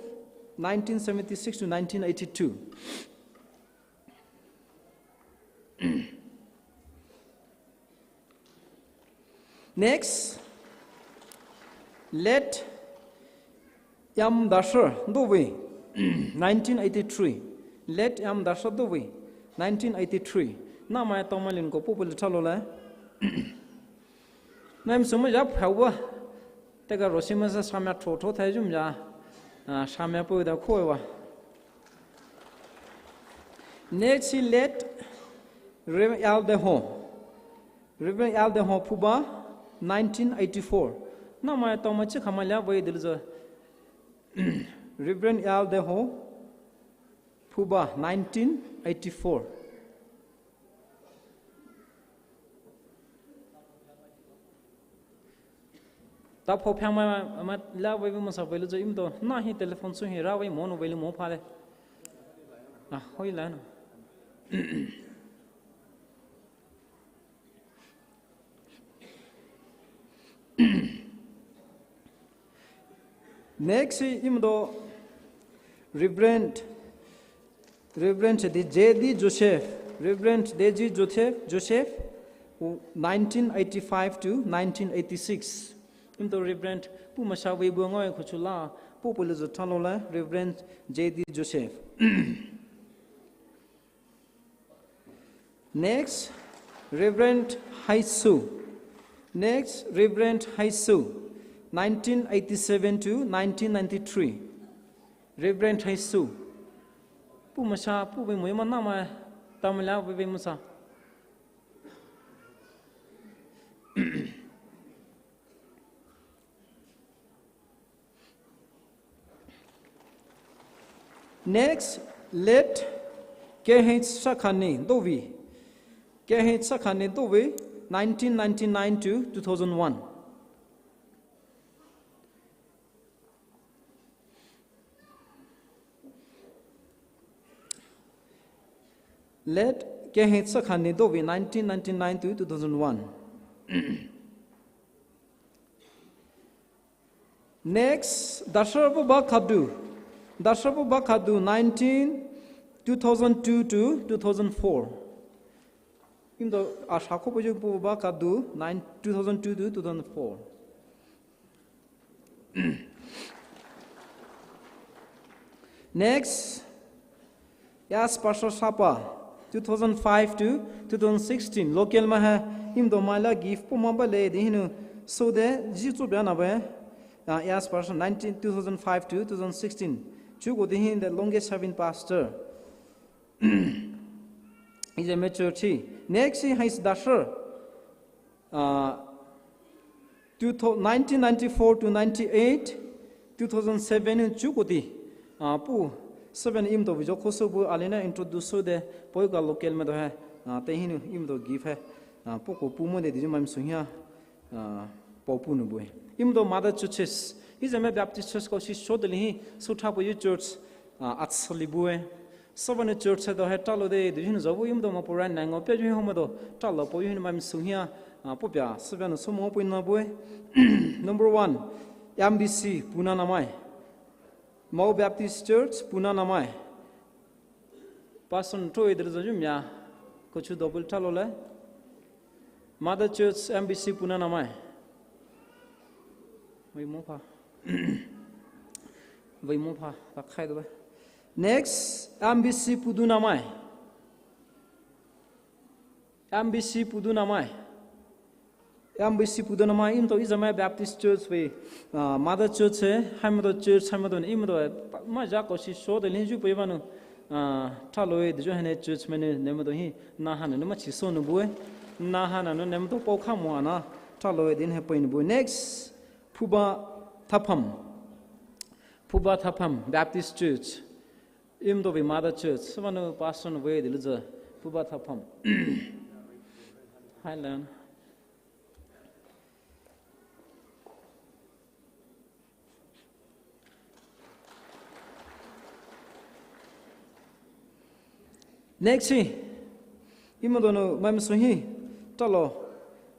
nineteen seventy-six to nineteen eighty-two. Next, late Yam Dasher Dove, nineteen eighty-three. Late Yam Dasher Dove, nineteen eighty-three. Namai taomai lin ko popo le talo le. Naim sumu ja phawa. Teka rosi masa samya thotho thai jum ja. Ah, samya pu da khowa. Next hi late Reverend Al Deho. Reverend Al Deho Phuba, nineteen eighty-four. Namai taomai chi khamai lia vei dilzo. Reverend Al Deho Phuba, nineteen eighty-four. Ta pho phang ma, ma la vei vei mo sa vei lu zo im to. Na hi telephone su hi ra vei mo no vei lu mo pha le. Ah, hoi la no. Next hi imdo Reverend, Reverend D J D Joseph, Reverend D J Joseph, Joseph, nineteen eighty-five to nineteen eighty-six. Imdo Reverend pu masha vei bu ngoi khuchula pu pu le zo thalo la Reverend J D Joseph. Next, Reverend Haisu. Next, Reverend Haisu, nineteen eighty-seven to nineteen ninety-three. Reverend Haisu. Pu masha, pu vei mo ma nama, tamila vei vei masa. Next, late K H Sakhani Dovi. K H Sakhani Dovi, nineteen ninety-nine to two thousand one. Late K H Sakhani Dovi, nineteen ninety-nine to two thousand one. Next, Dasharabo Bakhadu. Dasharabo Bakhadu, nineteen, two thousand two to two thousand four. Imdo asha ko bojo bo Bakhadu, nine, two thousand two to two thousand four. Next, Yes, Pastor Sapa, two thousand five to two thousand sixteen, local ma ha, imdo maila gift pu ma ba le, di hinu, so de, ji chu bia na ba, uh, yes, Pastor, nineteen, two thousand five to two thousand sixteen, chu go di hin, the longest serving pastor. Izame church hi. Next hi hai sdasher. Ah, two thou-, nineteen ninety-four to ninety-eight, two thousand seven chuko ti. Ah, pu seven imdo video khoso bu alina introduce de poi ga local me do hai. Ah, te hinu imdo give hai. Ah, pu ko pu mo de di mai msu hia. Ah, pau pu nu bue. Imdo mother churches. Izame Baptist church ko si sho de li hi. Su tha pu yu church. Ah, atsali bue. Sabani church do hai talo de, di hin zabu imdo ma puran nango pia ju homo do talo po yu hin mai msu hia, ah, po pia, sabani sumo po ina bue. Number one, M B C Puna namai. Mao Baptist Church Puna namai. Pastor to idhar zaju mya, kuchu double talo le. Mother Church M B C Puna namai. Wai mo pha. Wai mo pha, ta khai do. Next, M B C Pudu namai. M B C Pudu namai. M B C Pudu namai, imdo Izame Baptist Church wai, ah, Mother Church hai, haimado church, haimado imdo, ma ja ko si sho de lin ju poi banu, ah, talo e, de jo hane church mene, nemado hi, na hane, nema chi so nu bue, na hane, no nemado pau kha mo ana, talo e, din hai poi nu bue. Next, Phuba Thapham. Phuba Thapham Baptist Church. Imdo bi Mother Church, sabanu pastor wai de luza, Phuba Thapham. Highland. Next hi, imado nu mai msu hi, talo.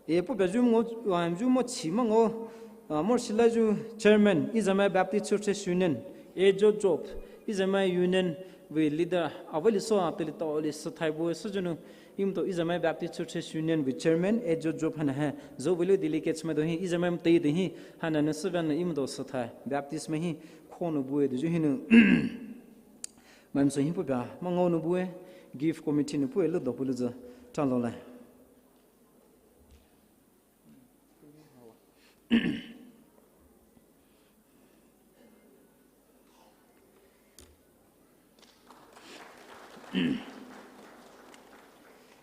E po pia ju mo, ah, ju mo chi mo ngo, ah, mo si la ju chairman, Izame Baptist Churches Union, Ejo Job, Izame Union wai leader, avali so a tili to li sa thai bu sa ju nu, imdo Izame Baptist Churches Union wai chairman, Ejo Job hana hai, zo wai lu delegates me do hi, Izame te de hi, hana nu sa ban imdo sa thai, Baptist me hi, khonu bue de ju hi nu. Mai msu hi pu pia, ma ngo nu bue, gift committee nu pu e lu do pu lu za, talo lai.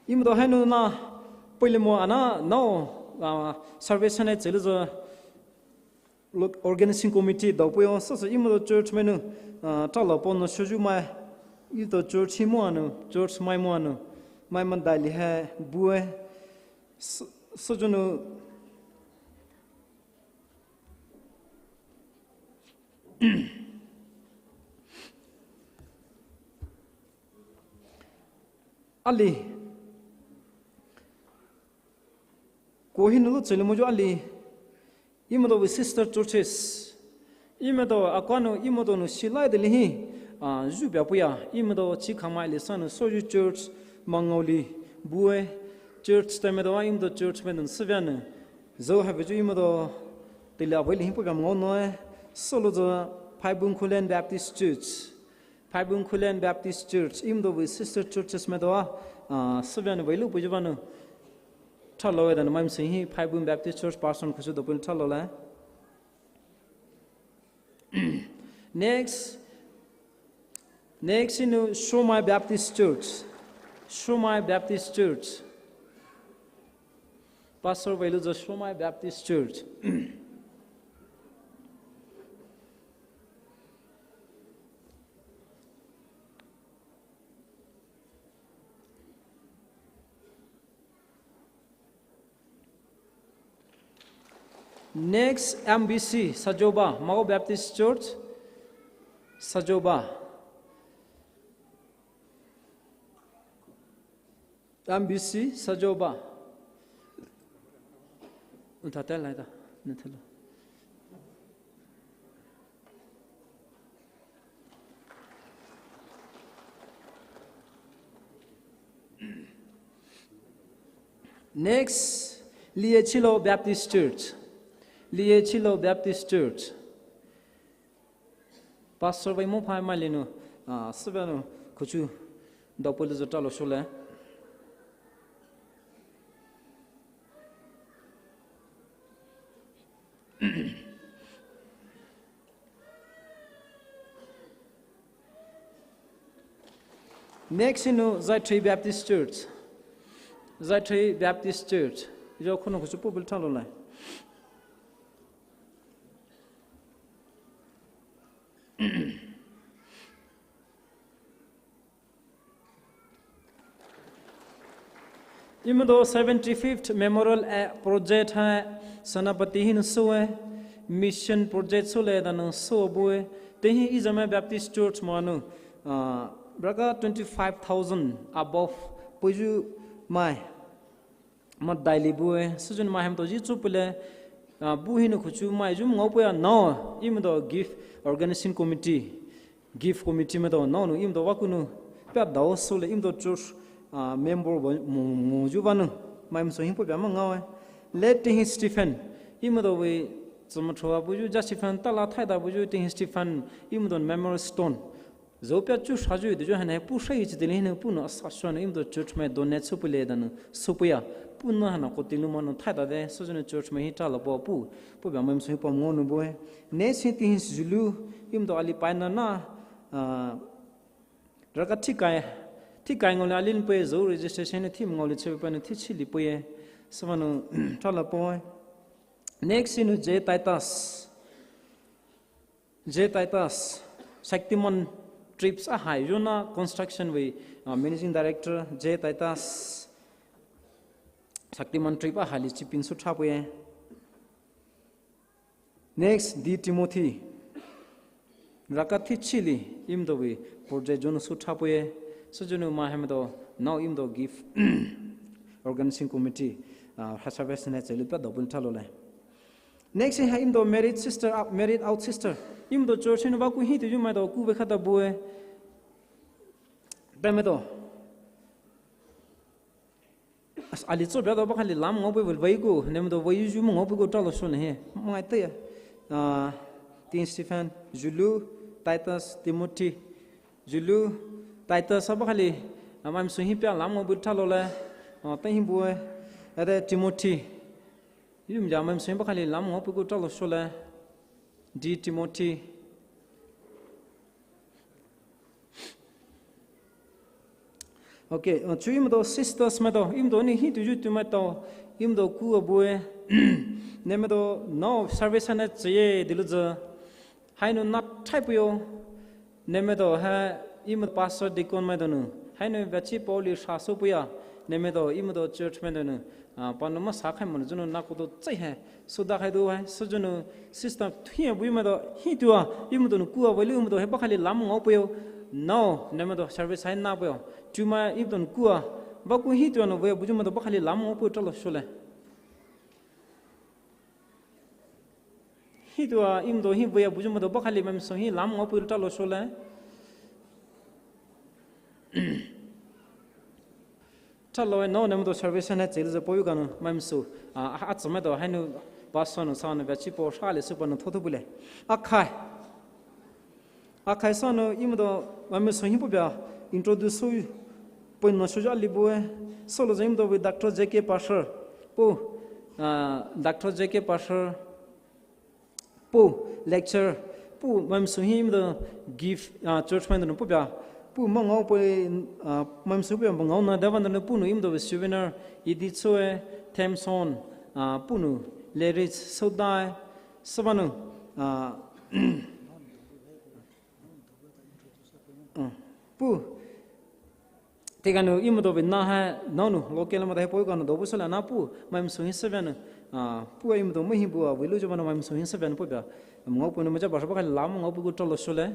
Imdo hai nu na, poi le mo ana, no, ah, service hane chelu za, Lo-, organizing committee dao puyo, sasa imado church menu, ah, talo po no shoju mai, ito church hi mo anu, church mai mo anu, mai man dali hai, bue, so-, soju nu, ali, ko hi nu lo chele mo ju ali, Imado wai sister churches. Imado akwanu imado nu silai de lihi. Ah, ju bia puya. Imado chi khamai le sanu soju church mangoli bue. Church te medo imado church medo sivianu. Zo have ju imado tili avai lihi pu bia mango noe. Solo zo Phaibung Khullen Baptist Church. Phaibung Khullen Baptist Church, imdo wai sister churches medo a, ah, sivianu wai lu pu ju banu. Talo e dan mai msi hi, Phaibung Baptist Church pastor khusu dopun talo la. Next, next inu Shomai Baptist Church. Shomai Baptist Church. Pastor wai lu zo Shomai Baptist Church. Next, M B C, Sajoba, Mao Baptist Church, Sajoba. M B C, Sajoba. Unta tel lai ta, ne tel. Next, Liechilo Baptist Church. Liechilo Baptist Church. Pastor wai mo phai mai linu, ah, sivianu khuchu dopun lu zo talo shole. Next hinou Zaithrei Baptist Church. Zaithrei Baptist Church. Ijo khounou khuchu pupil thalo lai. Imdo seventy-fifth Memorial, eh, Project hai Senapati hinou soe, Mission Project sole danou so bue, tehi Izame Baptist Church manu, ah, raka twenty-five thousand above puju mai. Ma daily bue, sujun ma hem to ji chu pule, ah, bu hinou khuchu mai jum ngau puya no, imdo gift organizing committee, gift committee me to no nu imdo wakunu, pya dao sole imdo church, ah, member ba mo, mo ju banu, mai mso him pu pya ma ngau e. Let Tehi Stephen, imdo we, zama thoa bu ju ja Stephen, tala thai da bu ju Tehi Stephen, imdo memorial stone. Zo pya chu sha ju de ju hane pu sha yi chi de le hine pu no asa shwa no imdo church mai donate su pu le da no su pu ya. Pu no hana ko ti lu ma no thai da de so ju no church mai hi tra lo po pu. Pu ba mai mso hi pom ngo no bue. Ne si ti hin julu imdo ali pai na na, ah, raka thi kai, thi kai ngo le ali pe zo registration ne thi ngo le che pa no thi chi li pu ye. So ma no tra lo po. Next hinou J Titus. J Titus, Shaktiman Trips ahai, Yona Construction we, uh, Managing Director, J Titus, Shaktiman Trip ahai li chipin su thapuye. Next, D Timothy, raka thi chi li, imdo we, project jonu su thapuye, so jonu ma hem do, now imdo gift, organizing committee, uh, ha service ne chelu pa do bun thalo le. Next ha imdo married sister, uh, married out sister. Imdo church hinou ba ku hi tu ju mai do ku be khata bue. Ba me do. As ali cho ba do ba khali lam ngo bue bul bai ku. Nem do bai ju mo ngo bue ku tra lo so ne he. Mai te ya. Ah, Tin Stephen, Julu, Titus, Timothy. Julu, Titus ba khali. Amai mso hi pya lam ngo bue tra lo le. Ah, ta hi bue. Ade Timothy. Yum ja mai mso ba khali lam ngo pu ku tra lo so le. D Timothy. Okay, uh, chu imdo sisters me do, imdo ni hi tu ju tu me do, imdo ku abue. Ne me do no service ne cheye dilu je. Hainu na thai puyo. Nemedo ha imdo pastor deacon maidonu. Hainu bachi Pauli shaso puya. Nemedo imdo church maidonu. Ah, panu ma sakhai manu junu nakodo chai hai. Suda khai do hai. Sujunu system thuya bui mado. Hi tua imdo nu kua vali imdo he bakhali lam ngau puyo. No, nemedo service hai na puyo. Chuma imdo nu kua. Baku hi tua no vaya buju mado bakhali lam ngau puyo talo shole. Hi tua imdo hi vaya buju mado bakhali mamso hi lam ngau puyo talo shole. Talo no nemedo service na chil za poyu kanu mamso. A, a, a tsame do hainu pastor no sa no bachi po shale supa no thoto bule. Akhai. Akhai sano imdo mamso hi po bia introduce so po no shoja libue. Solo za imdo with Doctor J K Pastor. Po, ah, Doctor J K Pastor. Po lecture, po mamso hi imdo gift, ah, church maidonu po bia, po mangau po, ah, mamso po bia mangau na davan donu po nu imdo souvenir, idi choe, themson, ah, po nu lyrics sodai, sabanu, ah, ah, po Teganu imdo vina ha nanu local mada he poi kanu dobu sala na po mamso hi seven, ah, po imdo mahi bua vilu jomana mamso hi seven po bia. Ngau po no maja basha bakhali lam ngau po ku talo shole.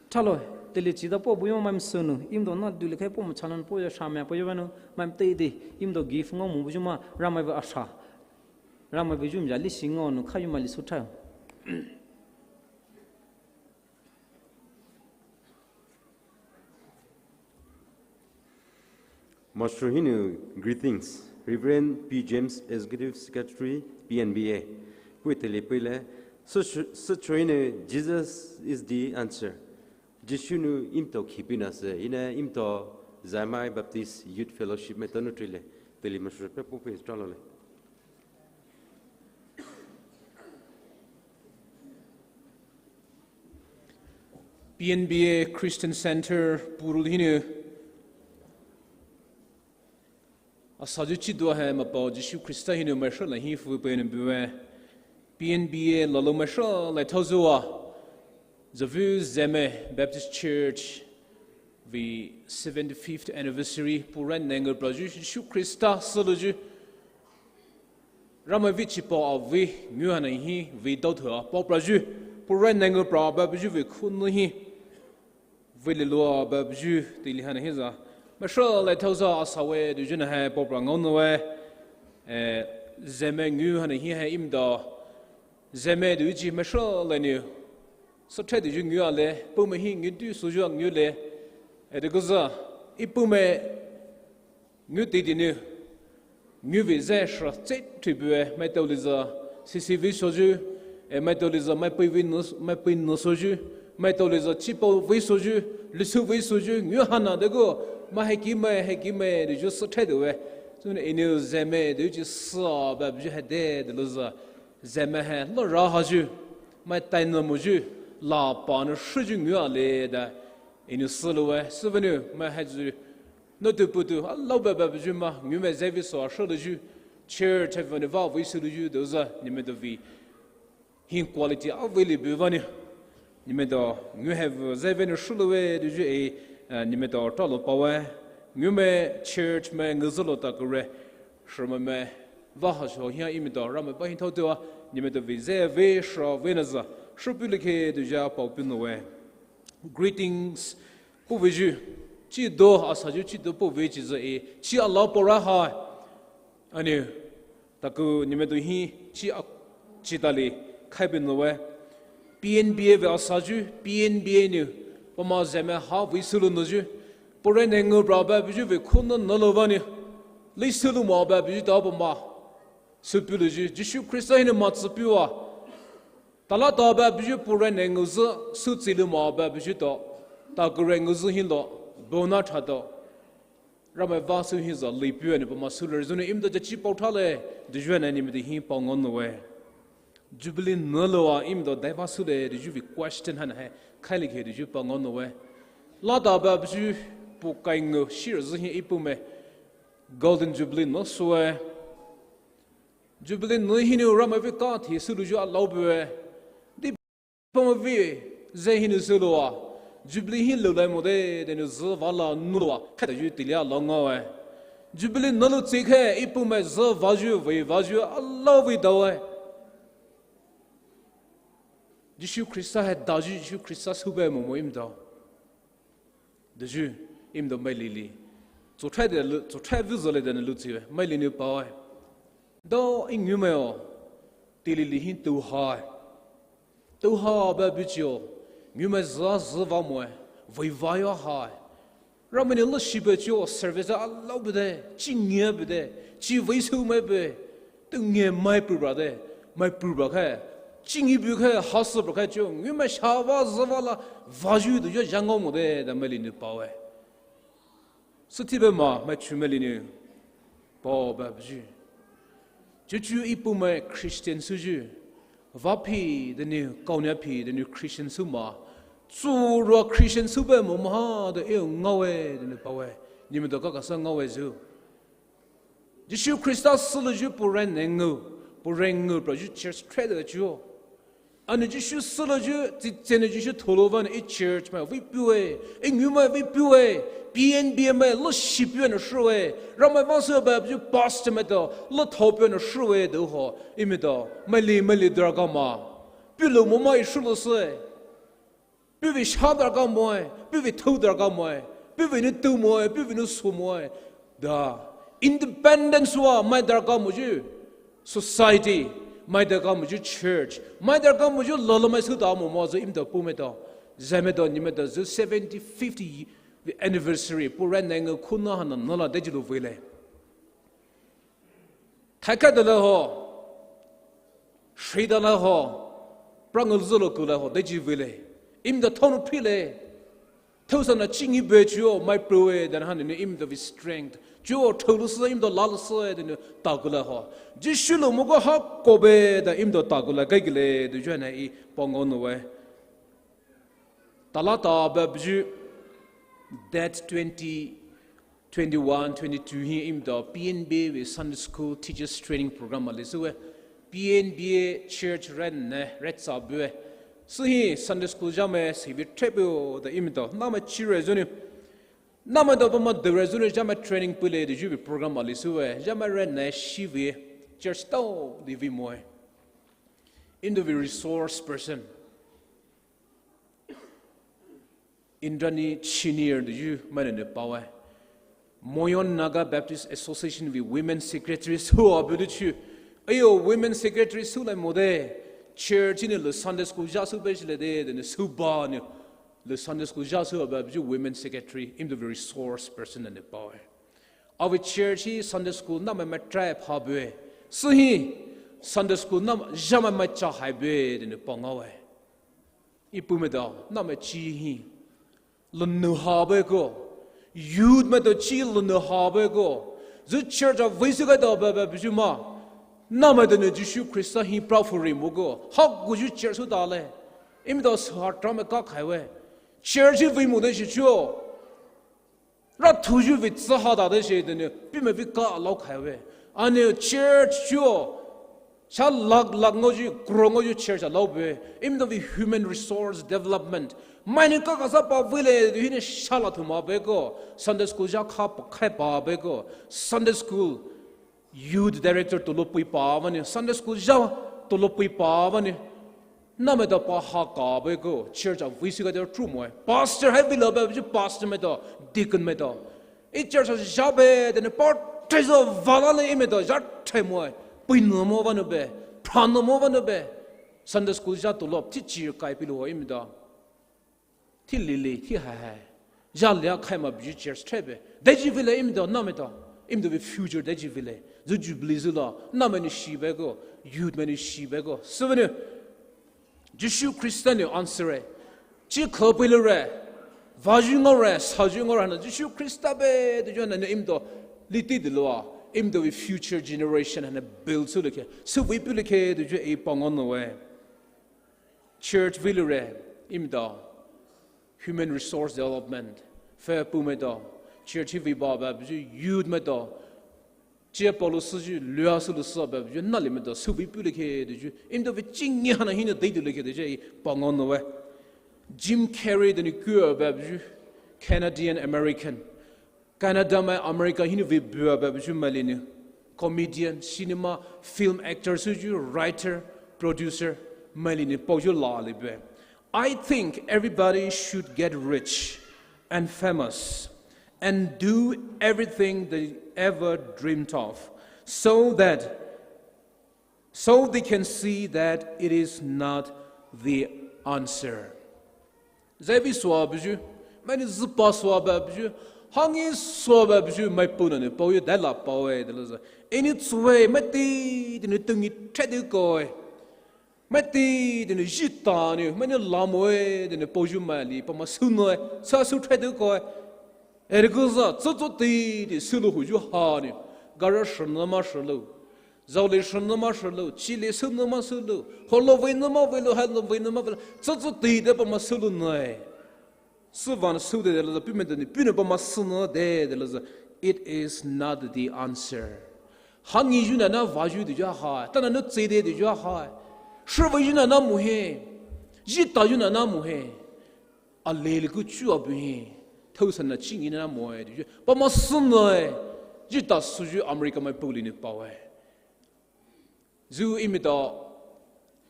Talo teli chida po buyo mamso nu imdo na duli khai po machanan po ya shame po yovanu mam te di imdo gift ngau mu bujuma ramai ba asha. Ramai bujum jali singo nu khayuma li sutha. Master hinu greetings. Reverend P James, Executive Secretary, P N B A. Pui tele pui le, so, so hinu Jesus is the answer. Jisu nu imto khipina se, ina imto Zaimai Baptist Youth Fellowship me tonu trile, tele master pe pope tralo le. P N B A Christian Center purul hinou. Asayu chidu hai mapao Jisu Khrista hinou maisho la hi fu pe nou bue. P N B A lalo maisho la thaozuwa. Zavu Zeme Baptist Church vei seventy-fifth anniversary purai nengu prayu Jisu Khrista suluyu. Ramai vei chipao avei ngu hana hi vei dao thua pao prayu. Purai nengu pra babuyu vei khunu hi. Vei lilua babuyu tili hana hi za. Maisho la thaoza asawe duyu na hai pao pra ngau nowe. Eh, Zeme ngu hana hi hai imda. Zeme duyu maisho la nou. Sothe duyu ngu ale, pume hi ngu du suyu ngu le. Eh, de guza, ipume ngu tidi nou. Ngu vei zai shra tse tribue, mai tao liza, sisi vei soyu, eh, mai tao liza, mai pui vei nus, mai pui nus soyu, mai tao liza, chipao vei soyu, lisu vei soyu, ngu hana de go, mai heki mai, heki mai, duyu sothe duwe. Sune inu Zeme, duyu sa, babuyu hade, de luza. Zeme hai lo ra haju, mai tai no muju, la pa no shuju ngu ale da, inu suluwe, suvenu, mai haju, no tu putu, a lo ba babuyu ma, ngu me zevi so a shuluyu, church have venu va vei suluyu, doza, ni me do vi. Hin quality a vei li bu vani. Ni me do, ngu have zevi no shuluwe, duyu e, eh, ni me do, ta lo pawe. Ngu me church me ngu zulo ta kure. Shra me me, va ha sho hia imi do, rame ba hin thao tua, ni me do vei ze vei shra vei na za, shra pu le ke do ja pao pu no we. Greetings, pu vei ju, chi do, asa ju chi do pu vei chi za e, chi a la po ra ha. Ani, taku ni me do hi, chi a, chi ta li, kai pu no we. P N B A ve asa ju, P N B A nou, pa ma ze me ha vei sulu no ju, Purai nengu pra ba buju ve khunu nalo vani. Lei sulu ma ba buju ta pa ma. Supulu ju, Jisu Khrista hinou ma tsupiwa. Tala ta ba buju purai nengu zu, su tsilu ma ba buju to. Ta kure ngu zu hinlo, bona tha to. Ramai va su hin za lei pua ni pa ma sulu zune im to ja chi pao tha le, de ju na ni me de hin pao ngon no we. Jubilee nalo a im do daiva sule de ju vi question han hai, kai le ke de ju pa ngon no we. La da ba ju pu kai ngu shir zu hin ipu me. Golden Jubilee no sue. Jubilee no hinou rama vi ka thi sulu ju a lau bue. Di pa ma vi ze hinou sulu a. Jubilee hin lo lai mo de, de nu zu va la nu lo a. Kai da ju ti lia lo ngo we. Jubilee nalo tsi ke, ipu me zu va ju, vei va ju, a lau vei da we. Jisu Khrista hai da ju, Jisu Khrista sube mo mo im do. De ju, im do mai li li. Tso thai de lu, tso thai vu zo le de ne lu tsi we, mai li ni pa we. Do i ngu me o, ti li li hin tu hai. Tu ha ba bu chi o, ngu me za za va mo e, vei va yo hai. Ramai nou lo shi be chi o service a lau be de, chi nge be de, chi vei su mai be, tu nge mai pu bra de, mai pu bra kai, chi ngi bu kai, ha su bra kai chi o, ngu me sha va za va la, va ju du yo jang mo de, da mai li nou pa we. Sutibe ma, mai chu mai li nou, pa ba bu ju. Chuchu ipu mai Christian su ju. Va pi de nou, kau nia pi de nou Christian su ma. Tsu rua Christian su be mo ma ha de e ngau e de nou pa we. Ni me do ka ka sa ngau e zu. Jisu Khrista sulu ju purai nengu, purai ngu pra ju church trade de ju. Ani Jisu sulu ju, ti tsene Jisu tholo van i church mai vei pue, i ngu mai vei pue, P N B mai lo shi pue no shue, ramai va su ba ju pastor mai to, lo thao pue no shue de ho, i mi to, mai li, mai li dra ga ma, pu lo mo mai shu lo se. Pu vei sha dra ga mo e, pu vei thou dra ga mo e, pu vei nu tu mo e, pu vei nu su mo e. Da, independence wa mai dra ga mo ju. Society, mai dra ga mo ju church, mai dra ga mo ju lo lo mai su da mo mo zu im do pu me do. Ze me do, ni me do, zu seventy fifth anniversary, purai nengu khunu hana nala de ju lo vei le. Thai ka de le ho. Shri da le ho. Prang zu lo ku le ho, de ju vei le. Im do thonu pi le. Thou sa na chi ngi be chi o, mai pru e, dan han ni im do vi strength. Chi o thou lu su, im do la lu su e, dan ta ku le ho. Jisu lo mo ko ha ko be, da im do ta ku le, kai ki le, du ju na i pao ngon no we. Talata babuyu, date twenty, twenty-one, twenty-two hi imdo P N B A vei Sunday School Teachers Training Program ali süwe. P N B A church ren ne ret sa bue. Sühi Sunday School jame sivi trepeo da imdo. Nama chire zuni. Nama do pama dure zuni jame training pule de jubi program ali süwe. Jame ren ne shivi church tao divi moe. Imdo vi resource person. Indrani Chinir de ju mane ne pawe. Moyon Naga Baptist Association vei Women Secretary su abu de chu. Ayo Women Secretary su lai mo de. Church ne le Sunday School ja su be le de, de ne su ba ne. Le Sunday School ja su abu ju Women Secretary, imdo vi resource person ne pawe. Avi church hi Sunday School nama ma try pha bue. Sühi Sunday School nama jama ma cha hai bue de ne pangawe. Ipu medo, nama chi hi. Lunu ha be ko. Youth medo chi lunu ha be ko. Zu church a visi ga do be be bujuma. Nama de ne Jisu Krista hi pra furi mo ko. Ha gu ju church su da le. Imdo sa tra me ka khai we. Church hi vi mo de shi chuo. Ra thuyu vei tsü ha da de she de ne, pi me vei ka lau khai we. Ane church chuo, sha lak lak ngo ju, kro ngo ju church a lau be. Imdo vei human resource development. Mai ne ka ka sa pa vei le, du hi ne sha la thu ma be ko. Sunday school ja kha pa khai pa be ko. Sunday school. Youth director tolo pui pa vani, Sunday school ja tolo pui pa vani. Na medo pa ha ka be ko, church a visi ga de tru mo. Pastor hai vilo be ju pastor medo, deacon medo. I church a ja be de ne pa trezo vala le i medo, ja tre mo. Pui no mo vano be, pra no mo vano be. Sunday school ja tolo, ti chi kai pilo i medo. Thi lili, thi hai hai. Ja lia khai ma biji church thebe. Deji vile imdo, na medo. Imdo vei future deji vile. Zu jubilee zu lo, na meni shi be go, youth meni shi be go. Süvene. Jisu Krista ne answer re. Chi khapile re. Vaju ngo re, saju ngo re na. Jisu Krista be, de jo na ne imdo. Liti de lo a. Imdo vei future generation na build su leke. Süvei pu leke, de jo e pangon no we. Church vei lure, imdo, human resource development, fe pu medo, church hi vei ba ba, ju youth medo, chia polo su ju, lua su lu su ba, ju nali medo, süvei pu leke de ju, imdo vei ching ni hana hina dei du leke de ju, i pangon no we. Jim Carrey de ni ku ba ju, Canadian American. Canada mai America hini vei bua ba biju malini. Comedian, cinema, film actor suju, writer, producer, malini pauju la libe. I think everybody should get rich and famous and do everything they ever dreamed of so that so they can see that it is not the answer. Zebi sua biju, mani zipa sua ba biju, hangi sua ba biju, mai puna ne, pau yu dai la pau e, de lo za. Ini tsue, mati, de ne tungi tre de ko e. Mati, de ne jita ne, mani la mo e, de ne pau ju ma li, pa ma su no e, sa su tre de ko e. Ere ko za, tso tso ti, de su lo hu ju ha ne, gara shi na ma shi lo. Zao le shi na ma shi lo, chi le su na ma su lo, ho lo vei na ma vei lo, ha lo vei na ma vei lo, tso tso ti de pa ma su lo nai. Su van su de de lo, pi me de ni, pi ne pa ma su na de de lo, it is not the answer. Hangi ju na na va ju de ju ha, ta na no tse de de ju ha. Shi vei ju na na mu he, ji ta ju na na mu he. A le le ku chu a bu he, thau san na ching ina na mo e, de ju, pa ma su na e, ji ta su ju America mai pau li ne pau e. Zu imida,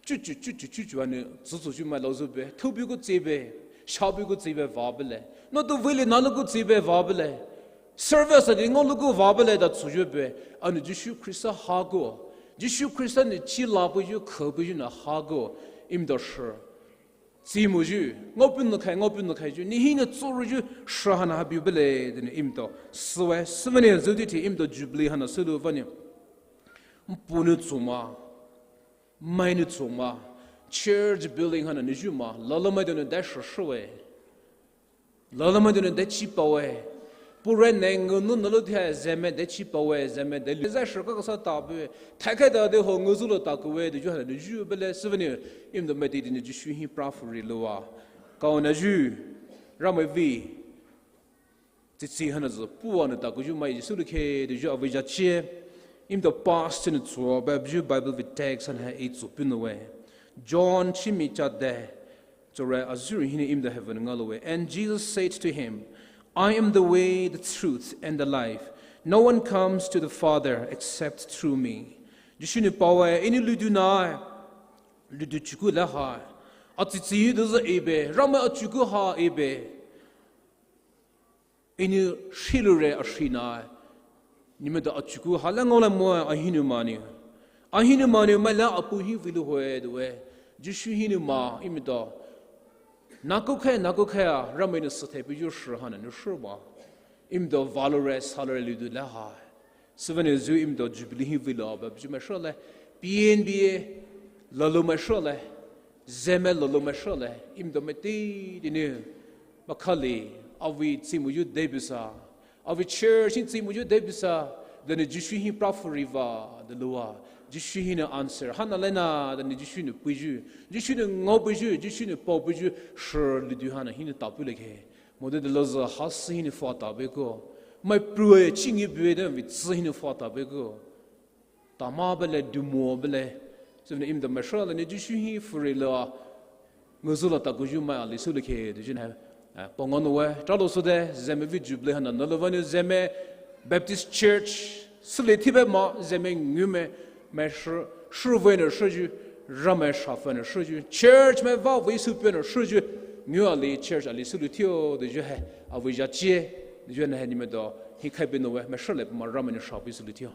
chu chu chu chu chu chu ane, zu zu ju mai lau zu be, thau bi ku tse be, sha bi ku tse be va be le. No tu vei le na lu ku tse be va be le. Service de ngo lu ku va be le da zu ju be. Ane Jisu Krista ha ku. Jisu Krista ne chi la bu ju, khe bu ju na ha ku. Imida shi. Tsi mu ju, ngau pun no khai, ngau pun no khai ju, ni hi ne tso ru ju, shi hana ha biu bele, de ne imdo, siwe, siwe ne, zu di ti imdo Jubilee hana sulu vani. Mpu ne tsu ma, mai ne tsu ma, church building hana ne ju ma, lala mai de ne dai shi shi we. Lala mai de ne dai chi pa we. Pure ne ngu nu no lu thai zeme de chi pa we, zeme de lu. Zai shi ka sa ta bu. Thai kai da de ho ngu zu lo ta ku we de ju ha de ju be le souvenir. Im de me de de ne ju shu hi pra fu ri lo wa. Kaonayu, Ramai vei tsitsi haina zü puh ana takoyu mai Jisu likhei touyu avei zhachi. Emaitao past nou tsüa Bible vei text haina hai tsü puh noue. John chimi chade, chore azuri hinou emaitao heaven ngaloue. And Jesus said to him, "I am the way, the truth, and the life. No one comes to the Father except through me." Jisu nou paoe, Enou ludu nae, ludu chuku le hae. Atsitsi douzü ebe, Ramai achuku ha ebe. Enou shiloure ashinae. Nemaitao achuku ha le ngaolai moe ahinou manou. Ahinou manou maila apu hi veilou hoe doue. Jisu hinou ma emaitao. Nakou khe, nakou khe a, Ramai nou süthai peiyu shi haina nou shi ba. Emaitao valoure, saloure ludu le hae. Sübüa nou zü emaitao Jubilee hi veilou ba, bujumai shole, P N B A, laloumai shole, zeme laloumai shole, emaitao maitao dinu, makhali, avei tsimoyu debisa, avei church hi tsimoyu debisa, dani Jisu hi pra furiva, daloua, Jisu hinou answer, haina lena, dani Jisu nou peiyu, Jisu nou ngao peiyu, Jisu nou pao peiyu, shi ludu haina hinou tapu leke. Modu dalouzü hasü hinou fata beko. Mai prue chingi bue de vei tsü hinou fata beko. Tama bele, dumo bele. Sübüa nou emaitao mai shole nou Jisu hi furi loua. Nguzüla takoyu mai ali sü likhei touyu nou. Eh, panganoue, tralo sü de, zeme vei Jubilee haina, nalouvanu zeme Baptist Church, süli thibe ma, zeme ngume, mai shi, shiruvei nou shiyu, Ramai shafei nou shiyu, church mai vavei süpei nou shiyu, ngu ali church ali sülou thio, touyu hai, avei zhachi, touyu nou hai nemaitao, hi khaibe noue, mai shole pei ma Ramai nou shapei sülou thio.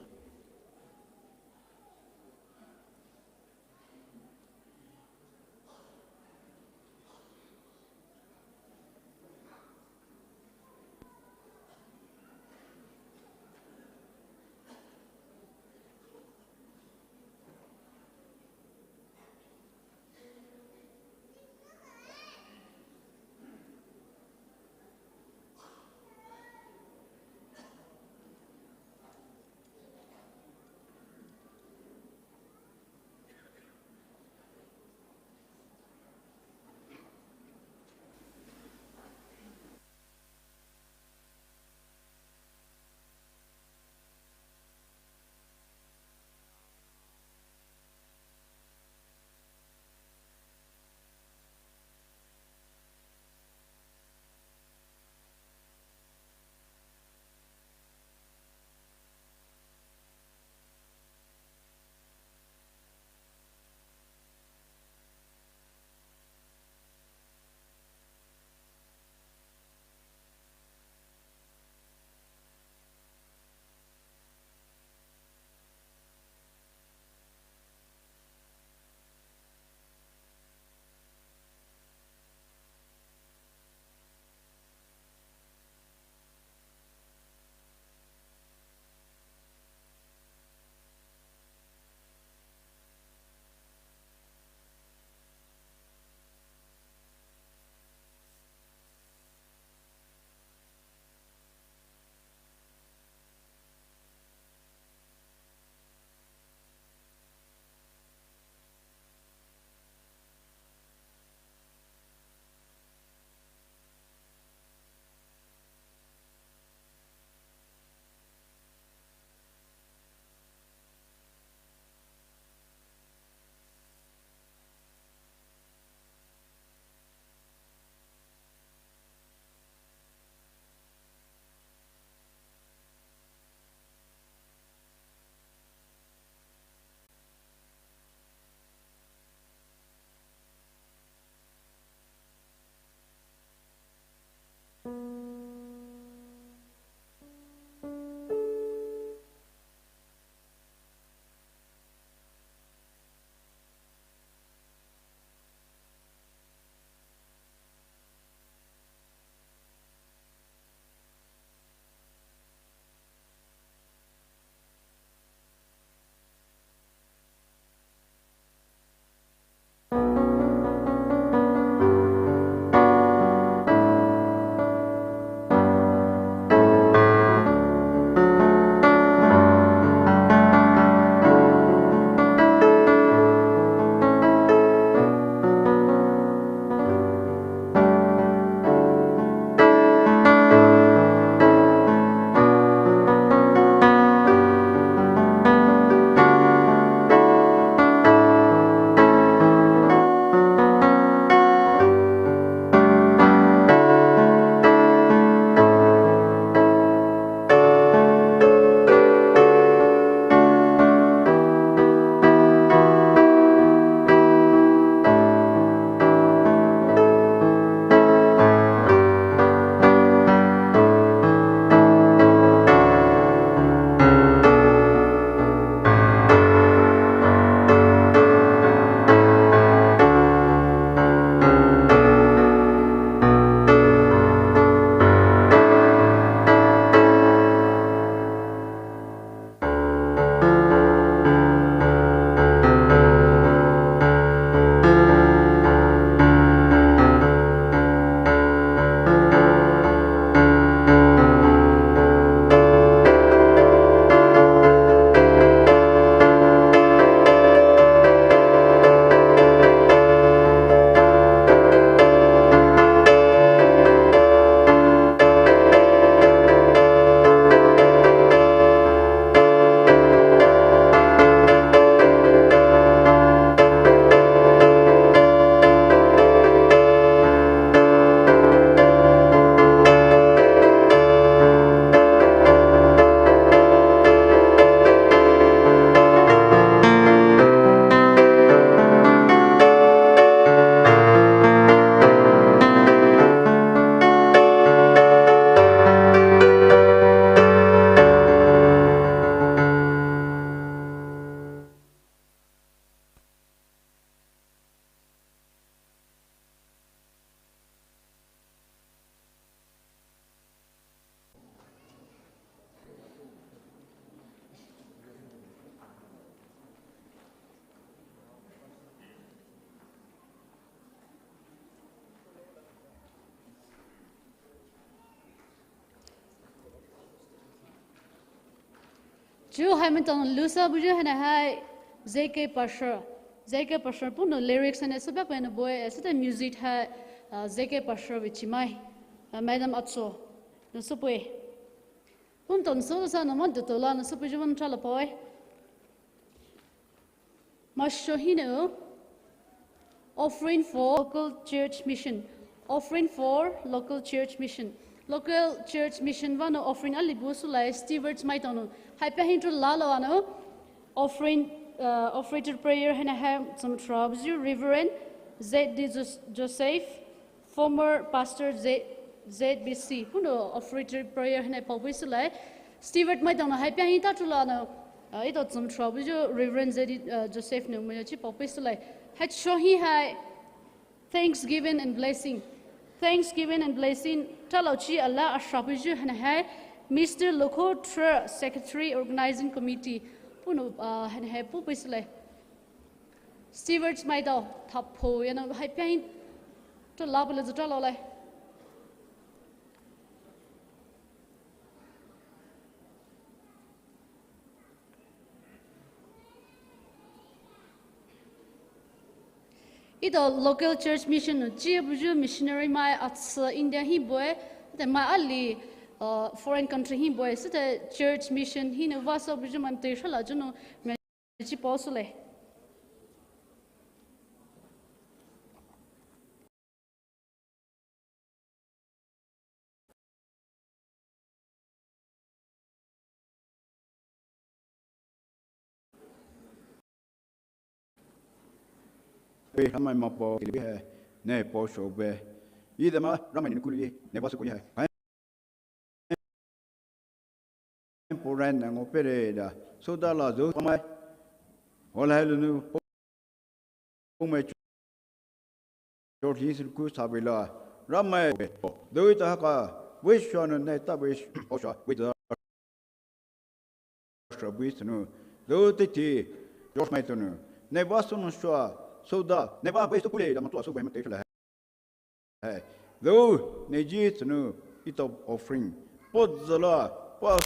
Ju hai maitao nou lusa buyu haina hai Z K Pastor. Z K Pastor puhnou lyrics haina sübüa pei nou bue, eh, süte music hai, uh, Z K Pastor vei chimai. Uh, Madam Atso. Nou süpei. Puhnou tonsou sa nou man dutola nou süpei ju van chala poi. Masho hinou, offering for local church mission. Offering for local church mission. Local church mission vanou offering ali bu sulai stewards maitao nou. Hai pia hin tu lalo ano offering, uh, offertory prayer haina hai tsumtrua buyu Reverend Z D Jos-, Joseph, former pastor Z, Z B C. Puhnou offertory prayer haina paopei sulai. Steward maitao nou hai pia hin ta tulano, uh, ito tsumtrua buyu Reverend Z D, uh, Joseph nou mai chi paopei sulai. Hai cho hi hai thanksgiving and blessing. Thanksgiving and blessing. Talao chi ala ashra buyu haina hai Mister Loko Tra, Secretary Organizing Committee. Puhnou, uh, haina hai paopei sulai. Stewards maitao, thapou, you know, hai pia hin tu la pele zuta lo lai. Ito local church mission nou chi buyu missionary mai atsü India hi bue, te mai ali, uh, foreign country hi bue, süte church mission hinou vasa buyu man te shala junou, Chi paosule. Pe Ramai mapao kilibi hai, ne paoshobe. Ida ma Ramai ni kuli, ne basu kuli hai. Important na ngo pere da. Soda la zo mai. Ola hai lunu. Umai church ni sirku sabila. Ramai. Doi ta haka. Wishwa no ne ta wish. Osha. Wida. Shabui sunu. Doi te ti. Church mai tunu. Ne basu no shwa. Soda. Ne ba wish to kule da matua so bai mate shla. Hai. Dou, neji tsunu, ito offering. Pot zala, pot.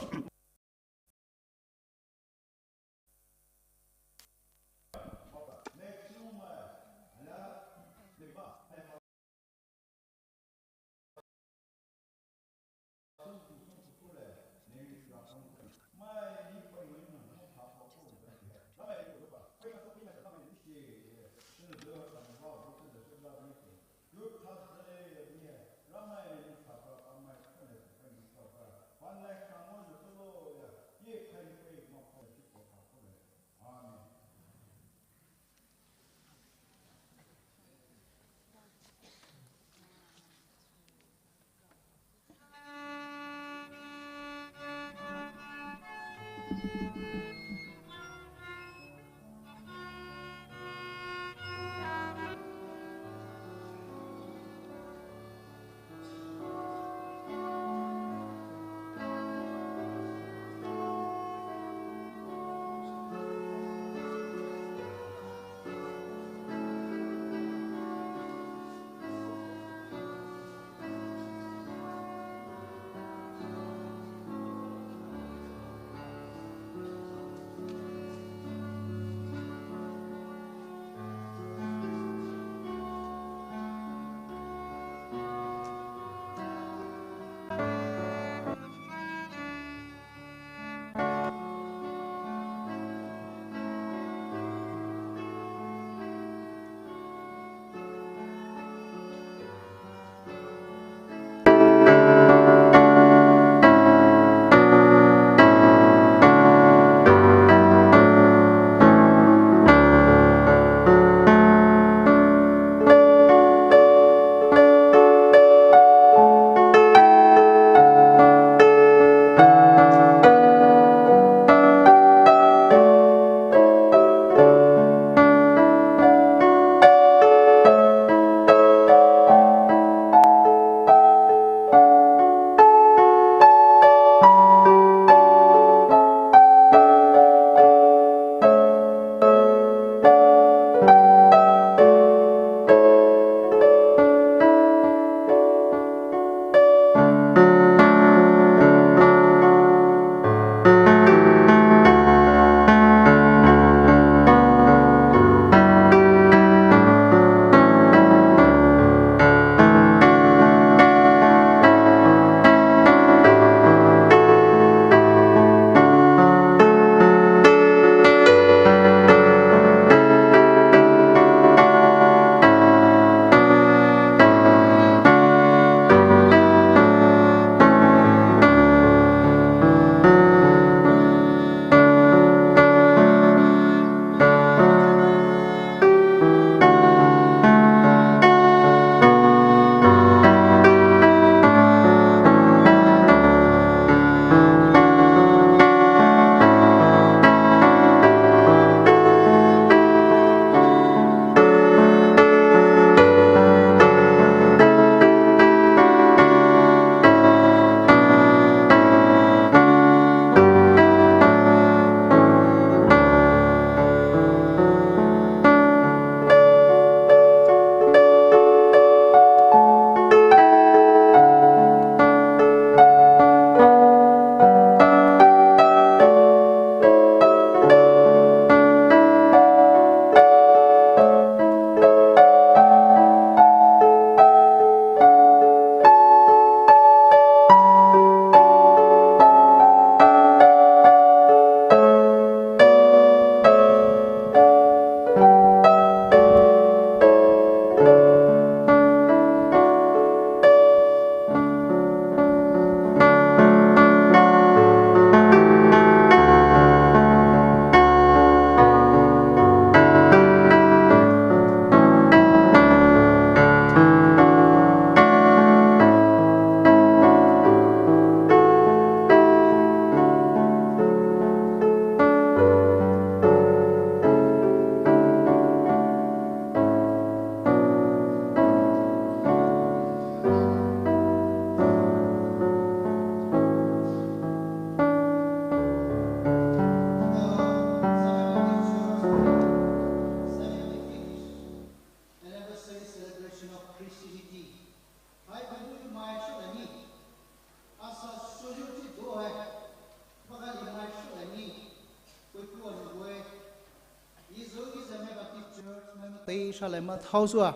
maitao shalai mathao sua.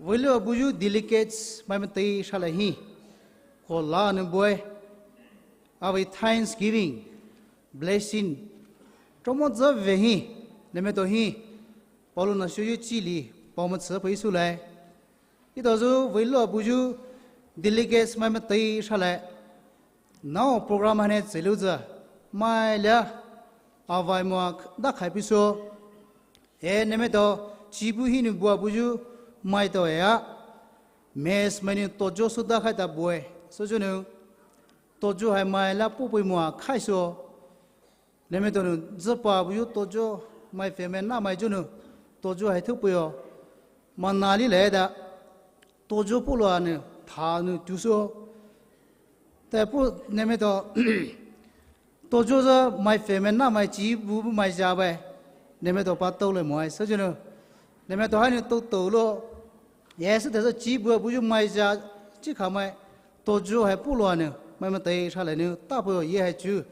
Veiloua buyu delegates mai maitao shalai hi. Kola nou bue. Avei thanksgiving, blessing. Tomo zave hi. Neletao hi. Paolo nou shoyu chili. Paoma tsü pei sulai. Etao zü veiloua buyu delegates mai maitao shalai. Nao program haina tsülouzü, maila, avei moa dakhai peiso. E neletao, chibu hinou bua buyu, maitao ea. Mess mainou tojo sü dakhai ta bue. Süzünou, tojo hai maila pupui moa khaiso. Neletao nou, züpa buyu tojo, mai family na mai zünou, tojo hai thupuyo. Mana lilai da, tojo puloua nou, thanou tuso. Taipu neletao, tojo zü mai family na mai chibu mai zhabai. Neletao pa toulai moe, süzünou. Neletao hanou tou toulo. Yes, tazü chibu buyu mai zha, chikhamai. Tojo hai puloua nou, mai maitao shalai nou, tapuyo ye hai chu.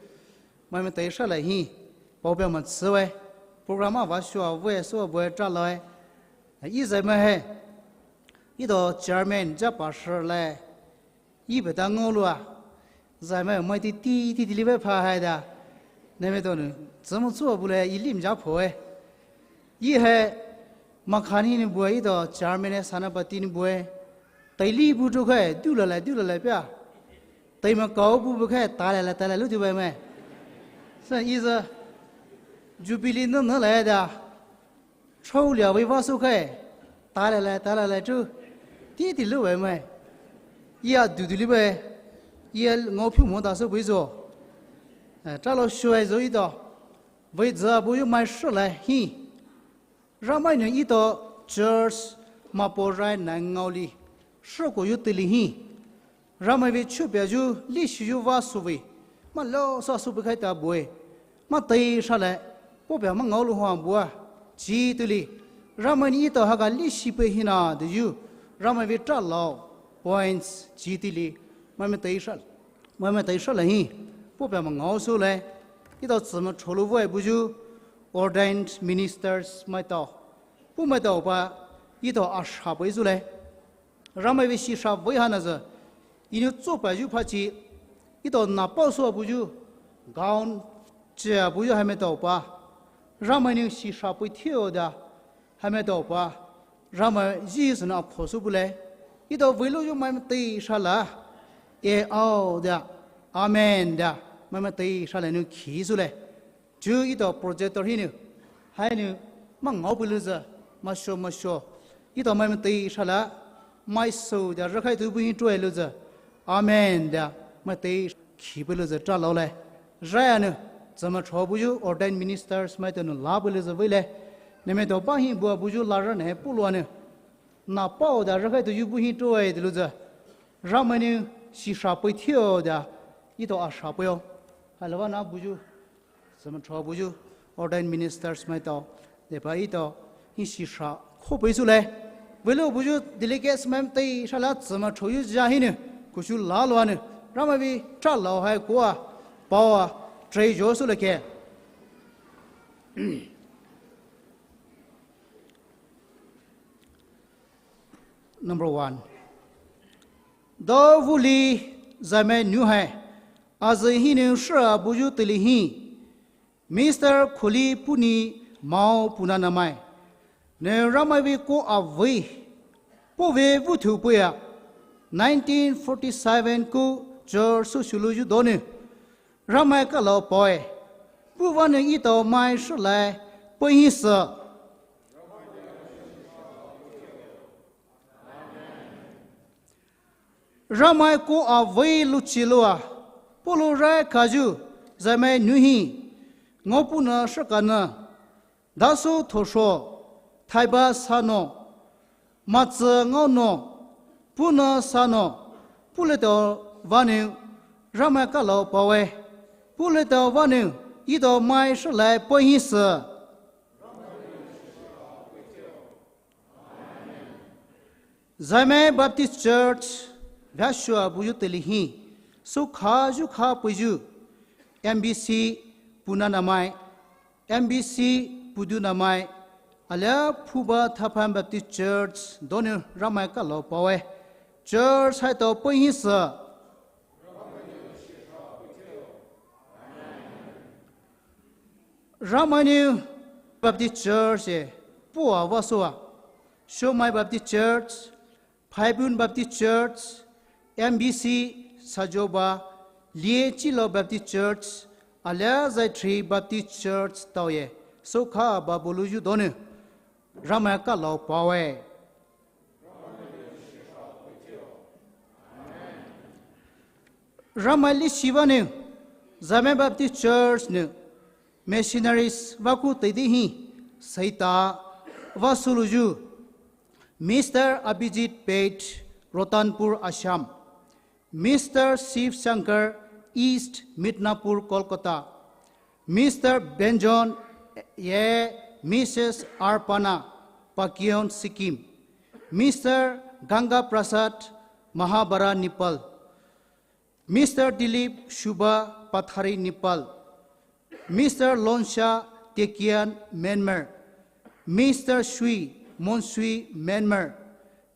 Mai maitao shalai hi, paopia matsüwe, program avei shua vei sua bue tralaowe. Ezai mai hai, etao chairman zhapa shalai, e beta ngaoloua, zai mai mai ti ti ti ti live pha hai da, neletao nou, zümo tsua bulai e lim zha phoe. E hai, makhani nou bue etao chairman e sanapati nou bue, taili bu tukhai, dulalai, dulalai pia. Taima kao bu bukhai, talala, talala, lu tu bai mai. Sa ezü, Jubilee nou nou lai da. Choulia vei vasu khai, talala, talala, tu. Ti ti lu bai mai. Ia dudu li bai. Ia ngao phiu mo da su buizo. Eh, tralao shuai zo etao. Vei zü buyu mai shalai hi. Ramai nou etao church maporai na ngaoli, shoko yu teili hi. Ramai vei chupia yu, lishiyu vah suvei. Malo sa supe khai ta bue. Maitao shalai, popia mangaolu hua bua. Chi teili. Ramai nou etao haga lishipe hina de yu. Ramai vei tralao, points, chi teili. Mai maitao shalai. Mai maitao shalai hi, popia mangao sulai. Etao tsüma tholu vei buyu, ordained ministers maitao. Pu maitao pa, etao asha pei sulai. Ramai vei shisha vei hana zü. Enou tsopa yu phachi, etao napao sua buyu, gown, chia buyu hai maitao pa. Ramai nou shisha pei thio da, hai maitao pa. Ramai Jisu nou akho su bulai. Etao veilou yu mai maitao shalai. E ao da. Amen da. Mai maitao shalai nou khi sulai. Chu etao projector hinou. Hainou. Mangao peilouzü. Masho masho. Etao mai maitao shalai. Mai sou da rakhai tu buhin tuai louzü. Amen da. Maitao khi peilouzü tralaolai. Raya nou. Tsüma cho buyu ordained ministers maitao nou la peilouzü veilai. Neletao pa hi bua buyu la ra ne puloua nou. Napao da rakhai tu yu buhin tuai de louzü. Ramai nou shisha pei thio da. Etao asha peio. Hailoua na buyu. Tsüma cho buyu, ordained ministers maitao, depa etao, hi shisha, kho pei sulai. Veilou buyu, delegates mai maitao shalai tsüma cho yu zha hinou, kushu laloua nou, Ramai vei tralao hai kua, paoa, trei zho sulai ke. Number one. Dao vuli zai mai nou hai, azü hinou shira buyu teili hi, Mister Khuli puni mao puna namai. Ne Ramai vei ko avei. Pove vuthu puya. Nineteen forty-seven ku chor su shulu yu donu. Ramai kalao paoe. Puva ne etao mai shalai. Pei hi sa. Ramai ko avei luchi lua, polo rai kaju, zai mai nuhi, ngopuna shakana, daso thosho, thaiba sano, matsa ngaono, puna sano, puletao vanu, Ramai kalao pawe, puletao vanu, etao mai shalai pei hi sa. Zai mai Baptist Church, vashua buyu teili hi, sukha yukha puyu, M B C puna namai, M B C pudu namai, Alia Phuba Thaphan Baptist Church donou Ramai kalo paoe. Church haitao peihisü. Ramai nou Baptist Church e, pua vasua. Shomai Baptist Church, Phaibung Baptist Church, M B C Sajoba, Lie Chilo Baptist Church, alia Zaithri Baptist Church taoye. Sokha ba buluyu donou Ramai kalo paoe. Ramai lishivanou, Zame Baptist Church nou missionaries vaku teidei hi seita vasuluyu. Mister Abhijit Peit, Rotanpur, Assam. Mister Shiv Shankar, East Midnapur, Kolkata. Mister Benjon, ye, Missus Arpana, Pakion, Sikkim. Mister Ganga Prasad, Mahabara, Nepal. Mister Dilip Shubha, Pathari, Nepal. Mister Lonsha Tekian, Myanmar. Mister Shui, Monshui, Myanmar.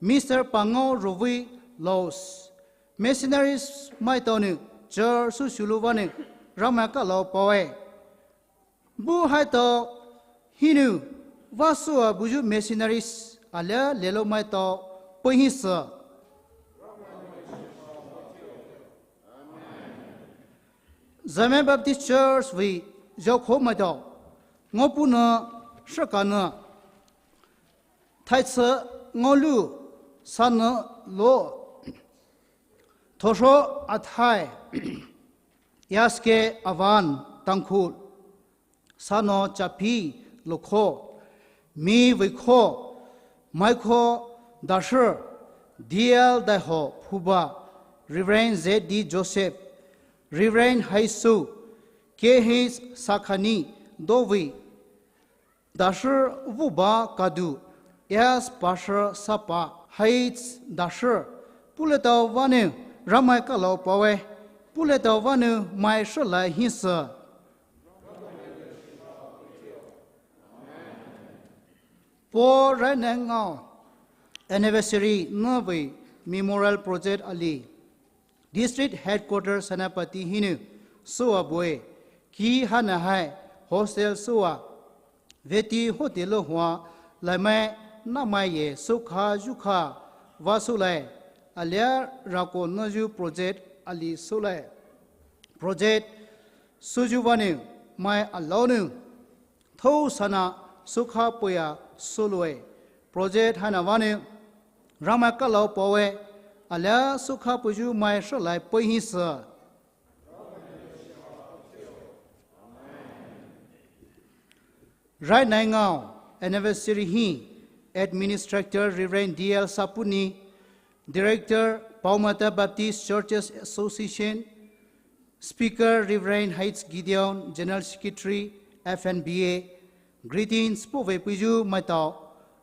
Mister Pangao Rovui, Laos. Missionaries maitao nou church sü shulu vanou Ramai kalo paoe. Bu haitao hinou vasua buyu missionaries alia lelo maitao peihisü. Zame Baptist Church vei zhaokho maitao ngaopunü, shükanü, thaitsü, ngaolu, sanü, lo, thosho, athai, yaske, avan, Tangkhul, sano, chapi, lokho, mi veikho, maikho, dashü, D L Daiho, Phuba, Reverend Z D Joseph, Reverend Haisu, K H Sakhani, Dovei, dashü, vuba, kadu, S Pastor Sapa, H Dashü, puletao vanou Ramai kalo paoe. Puletao vanou mai shalai hisü. Po rainai ngao anniversary nüvei memorial project ali District Headquarter Senapati hinou soua bue. Ki haina hai hostel soua, veti hotel hua laimai namai ye sokha yukha vasulai, alia rako nüyu project ali sulai. Project süyu vanou mai alaonou thou sana sokha peiya soloue. Project haina vanou Ramai kalo paoe, alia sokha peiyu mai shalai peihisü. Rainai ngao anniversary hi Administrator Reverend D L Sapuni, Director Paomata Baptist Churches Association, Speaker Reverend H Gideon, General Secretary F N B A. Greetings puvei peiyu maitao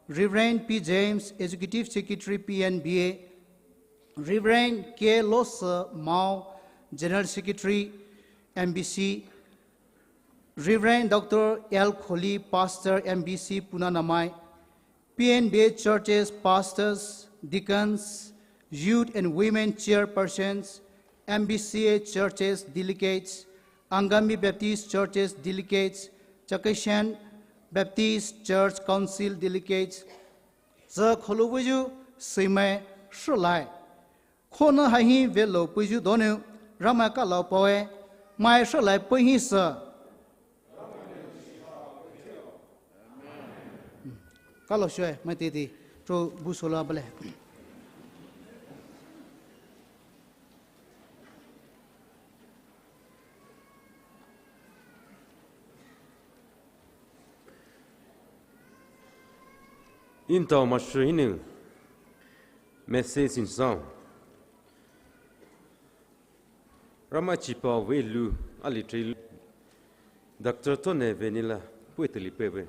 Reverend P James, Executive Secretary P N B A, Reverend K Losa Mao, General Secretary M B C, Reverend Doctor L Kholi, Pastor M B C Puna Namai, P N B A churches, pastors, deacons, youth and women chairpersons, M B C A churches delegates, Angami Baptist churches delegates, Chakhesang Baptist Church Council delegates, zü kholouveiyu seimai shalai. Khonü haihi velo peiyu donou Ramai kalo paoe, mai shalai peihisü. Kalo shoe, mai titi, cho busola bale. Ntao mashi hinou message insang. Ramai chipao veilu ali treilu. Doctor Tone Venila pueteli peve.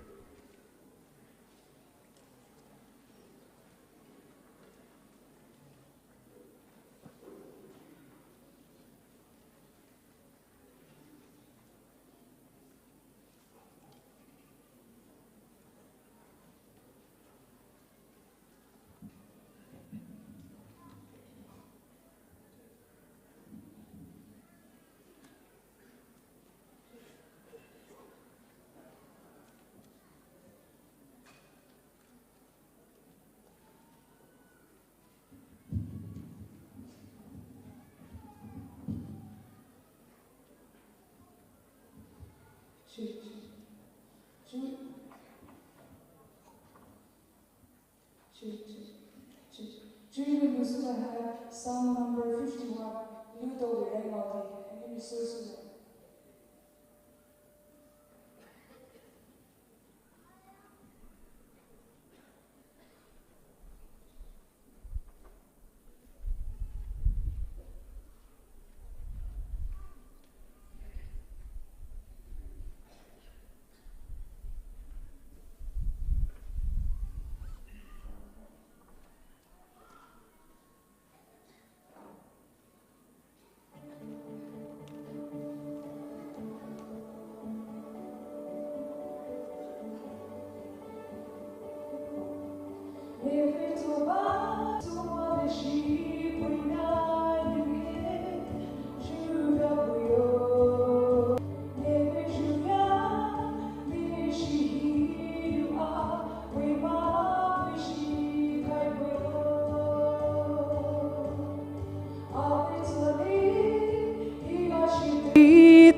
Children, you should have Psalm number fifty-one. You told the right about it. And you should.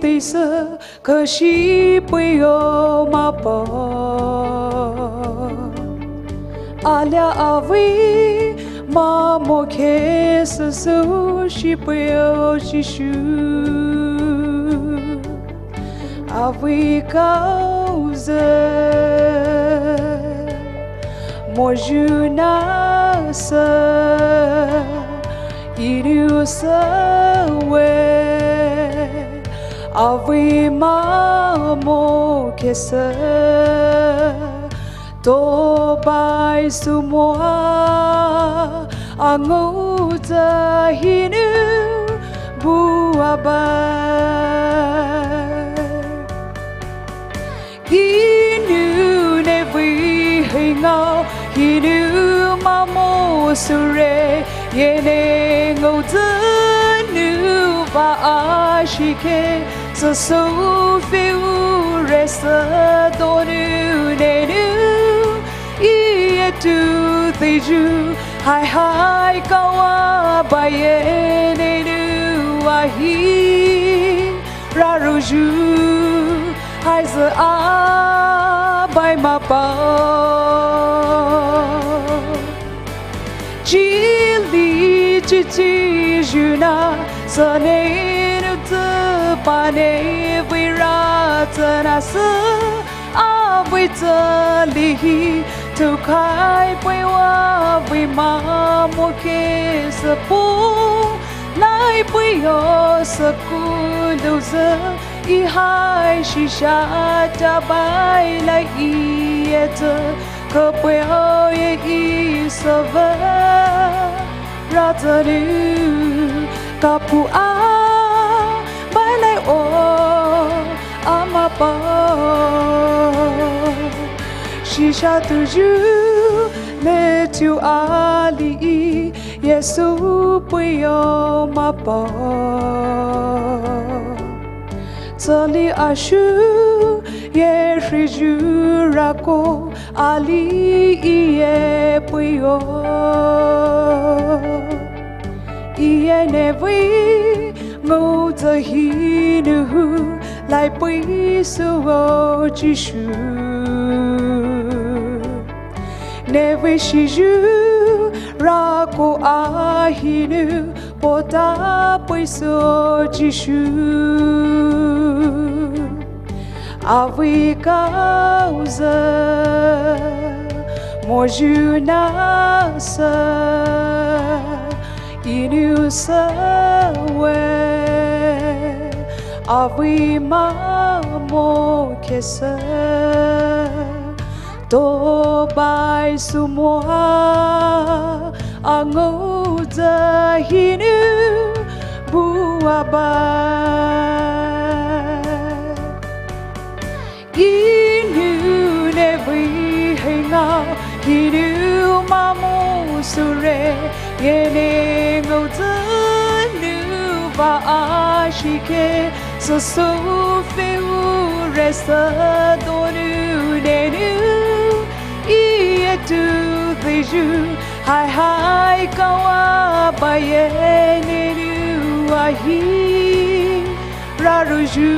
Tisa kashi puyo mapa. Alia avi mamo kesa su shi puyo Jisu. Avi kauza mojuna sa inu sawe. Avi mamo kesa tobai sumoa angu tahinu buaba. Inu nevi hingao inu mamo sure yene ngau zenu va ashike. Sasu fiu resa donu nenu. Ie tu teju hai hai kawa baye nenu ahi raruju hai za abai mapa. Chili chichi juna sa nenu tupane vira tana sa avi talihi tukai pui wa vi mamo kesa pu nai puyo saku luza. I hai shisha tabai lai ie ta kapuyo ye i sava ratanu kapu a bai lai o amapa. Shisha tuju le tu ali i Yesu puyo mapa. Tsali ashu ye hriju rako ali ie puyo. Ie nevi ngau tahinu lai pui suo Jisu. Nevi shiju rako ahinu pota pui suo Jisu. Avi kauza mojuna sa inu sawe. Avi mamo kesa tobai sumoa angu tahinu buaba. Inu nevi hingao inu mamo sure yene ngau zenu va ashike. Sasu fiu resa donu nenu. Ie tu teju hai hai kawa baye nenu ahi raruju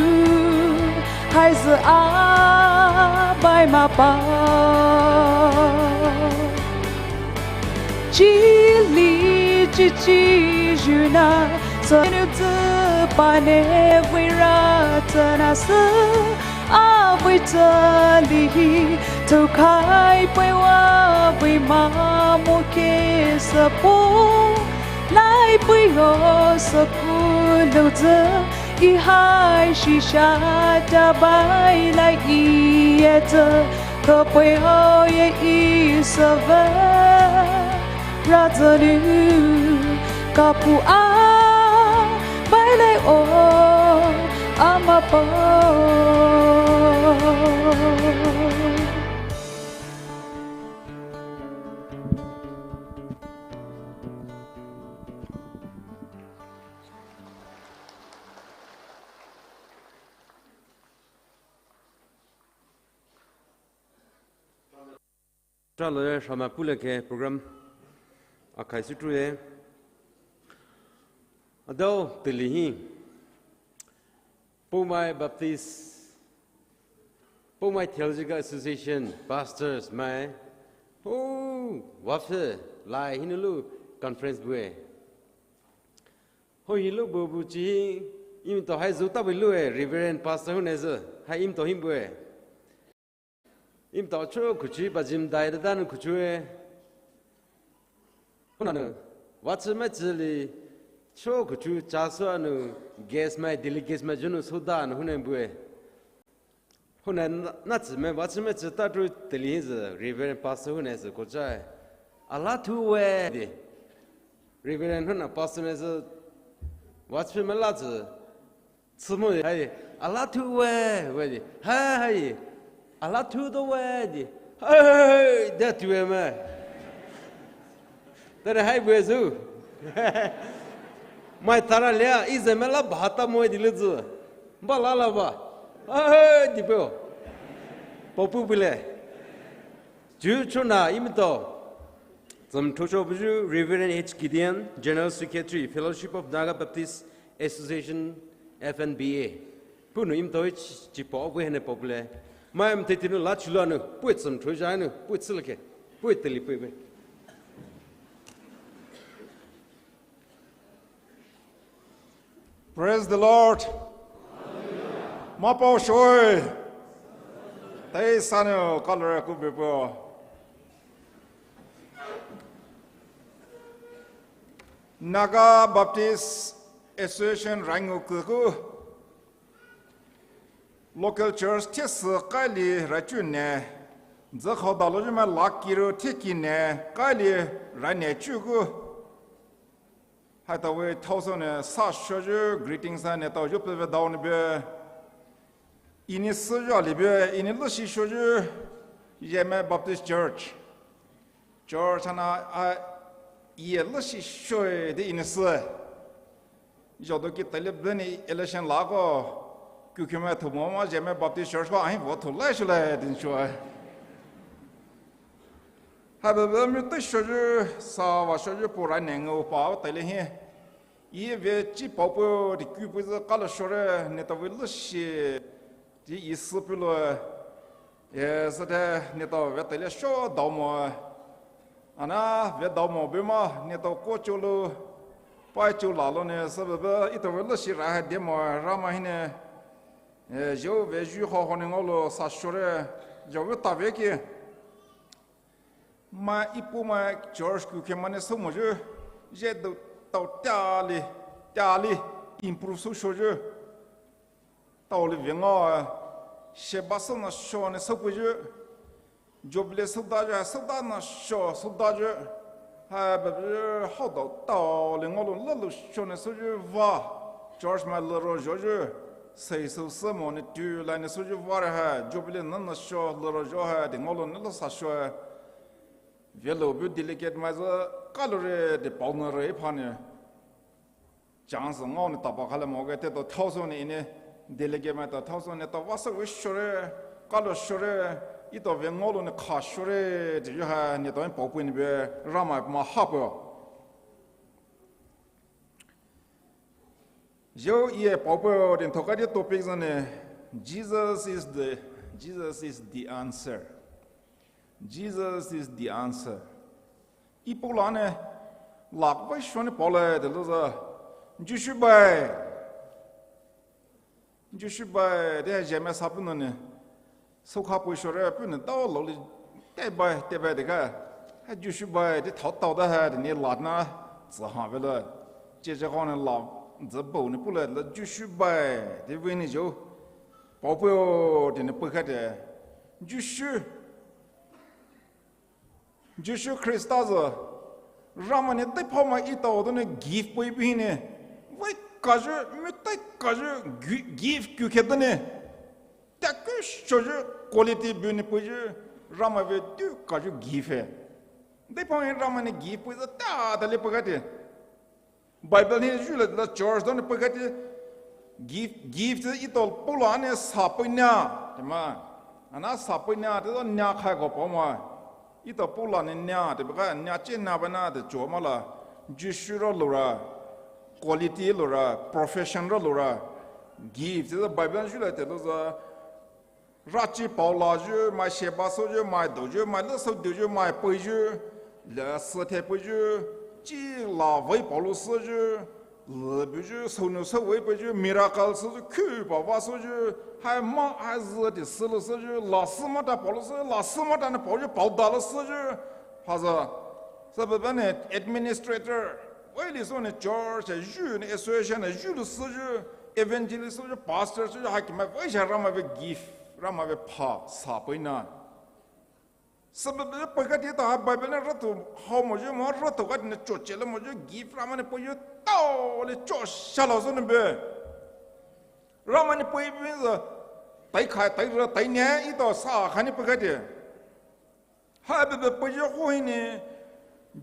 hai za abai mapa. Chili chichi juna, sanu tsu pane vira tsana su, avui tsali, tu kai pui wa vui mamu ke sapu, lai pui o sapu no tsu, i hai shisha ta bai lai i ya tsu, Kapui o ye i save, razanu, kapu a, bailai o, ama pa. Tralo ye shama pule ke program akhai sutru ye. Adao tili hi. Poumai Baptist, Poumai Theological Association, pastors mai. Oh, wafe, lai hinulu conference bue. Ho hilu bu bu chi, im to hai zu ta bu lu e, Reverend Pastor hu ne zu, hai im to him bue. Im to cho kuchu ba jim dai da dan kuchu e. Huna nu, wa chi mai chi li, cho kuchu cha so anu, guest mai, delegates mai, junu so da anu huna bu e. Huna na chi mai, wa chi mai chi ta tru tili hi zi, Reverend Pastor huna zi ko cha e. Ala tu we di. Reverend huna Pastor ne zi, wa chi mai la zi, Tsumo hai, ala tu we, we di. Hai, hai. Ala tu do we di. Hai, da tu we me. Tare hai we zu. Mai tara lea, ize me la bahata mo di le zu. Ba la la ba. Hai, di po. Popu bile. Ju chuna imito. Zam thosho buju Reverend H Gideon, General Secretary, Fellowship of Naga Baptist Association, F N B A. Punu imto ich chipo bwe hene popule. Mai mtetinu la chulanu, pwe zam thosho anu, pwe tsilke, pwe teli pwe. Praise the Lord. Mapao shoi. Tai sanu kalore ku bepo. Naga Baptist Association rangu kuku. Local church thesi kaili rachune. Zakho dalo jima lakiru thekine kaili rane chuku. Hai ta we thousand ne sa shoju greetings ne ta ju pe ve down be. Ini suju ali be, ini lushi shoju Yeme Baptist Church. Church ana a ye lushi shoi de ini su. Jodo ki tele beni election la ko. Kukuma thumo ma Yeme Baptist Church ko ahi vote lai shule din shoi. Habebe mi te shoju sa wa shoju pura nengu pa tele hi. Ye ve chi pao po di ku pu za kala shore ne ta ve lushi di i su pu lo. Ye sa de ne ta ve tele sho dao mo. Ana ve dao mo be ma ne ta ko chu lo. Pai chu la lo ne sa be be i ta ve lushi ra ha de mo ra ma hi ne. Ye jo ve ju ho ho ne ngo lo sa shore. Jo ve ta ve ki. Ma ipu ma church ku ke mane so mo ju, je do tao tia li, tia li improve so sho ju. Tao li ve nga, she ba so na sho ne so pu ju. Job le so da ju, so da na sho, so da ju. Ha ba ju, ho do tao li ngo lo lo lo sho ne so ju va. Church ma lo ro jo ju. Sei so se mo ne tu la ne so ju va re ha, Job le na na sho, lo ro jo ha, de ngo lo ne lo sa sho. Velo bu delegate mai za kalore de pao na re phane. Chance ngau ne tapa khala mo ge te to thousand ne ine delegate mai to thousand ne to vasa we shore, kalo shore, ito ve ngolo ne kha shore, de yo ha ne to pao pu ne be rama ma ha po. Yo ye pao po din thoka di topic zane, Jesus is the, Jesus is the answer. Jesus is the answer. E Paul-a nou lak vei shone Paul-e tealouzü, Jisu bai, Jisu bai tea zhemai sa puhnou nou soukha pei shore puhnou taolou le, teibai teibai dekha, ha Jisu bai tea thao taoda ha tea nou lana tsüha veloua, cheche khanou la zübünou pulai tealouzü Jisu bai tea vei nou zhou paopeio tea nou peikhaite, Jisu Jisu Khrista sü Ramai nou deiphao mai etao donou gift peipeie hinou, vei kayu, mi tei kayu, gift kukhe donou, tea kushoyu, quality bunou peiyu, Ramai vei tu kayu gift-e. Deiphao hi Ramai nou gift peizü tea tali peikhaite. Bible hi zhulai la church donou peikhaite, gift, gift etao Paul-a nou sa peinou teama, ana sa peinou teadonou khaiko paoma, etao Paul-a nou nou teabüa nou chi nou baina tea chomala, Jisu ralo ra, quality lo ra, profession ralo ra, gift teadonou Bible zhulai tealouzü rachi paolayu, mai sheba souyu, mai douyu, mai lesou douyu, mai peiyu, lesü the peiyu, chi la vei paolou süyu, lübuyu, sounou souvei peiyu, miracle süyu, khupao vah süyu, hai ma hai zü tea sülou süyu, lasü mata paolou süyu, lasü mata nou paoyu, paodalou süyu, hazü sübübüa nou administrator, vei le sünou church-e zhu nou association-e zhulou süyu, evangelist süyu, pastor süyu, hakimai vei sha Ramai vei gift, Ramai vei pha sa peinou. Sübübüa peikhaite tea ha Bible nou ratou haomoyu mo ratou khaite nou choche le moyu gift Ramai nou peiyu taoli choshalou sünou bue. Ramai nou peipeizü teikhai teira teinou etao sa khanou peikhaite. Ha bebe peiyu ho hinou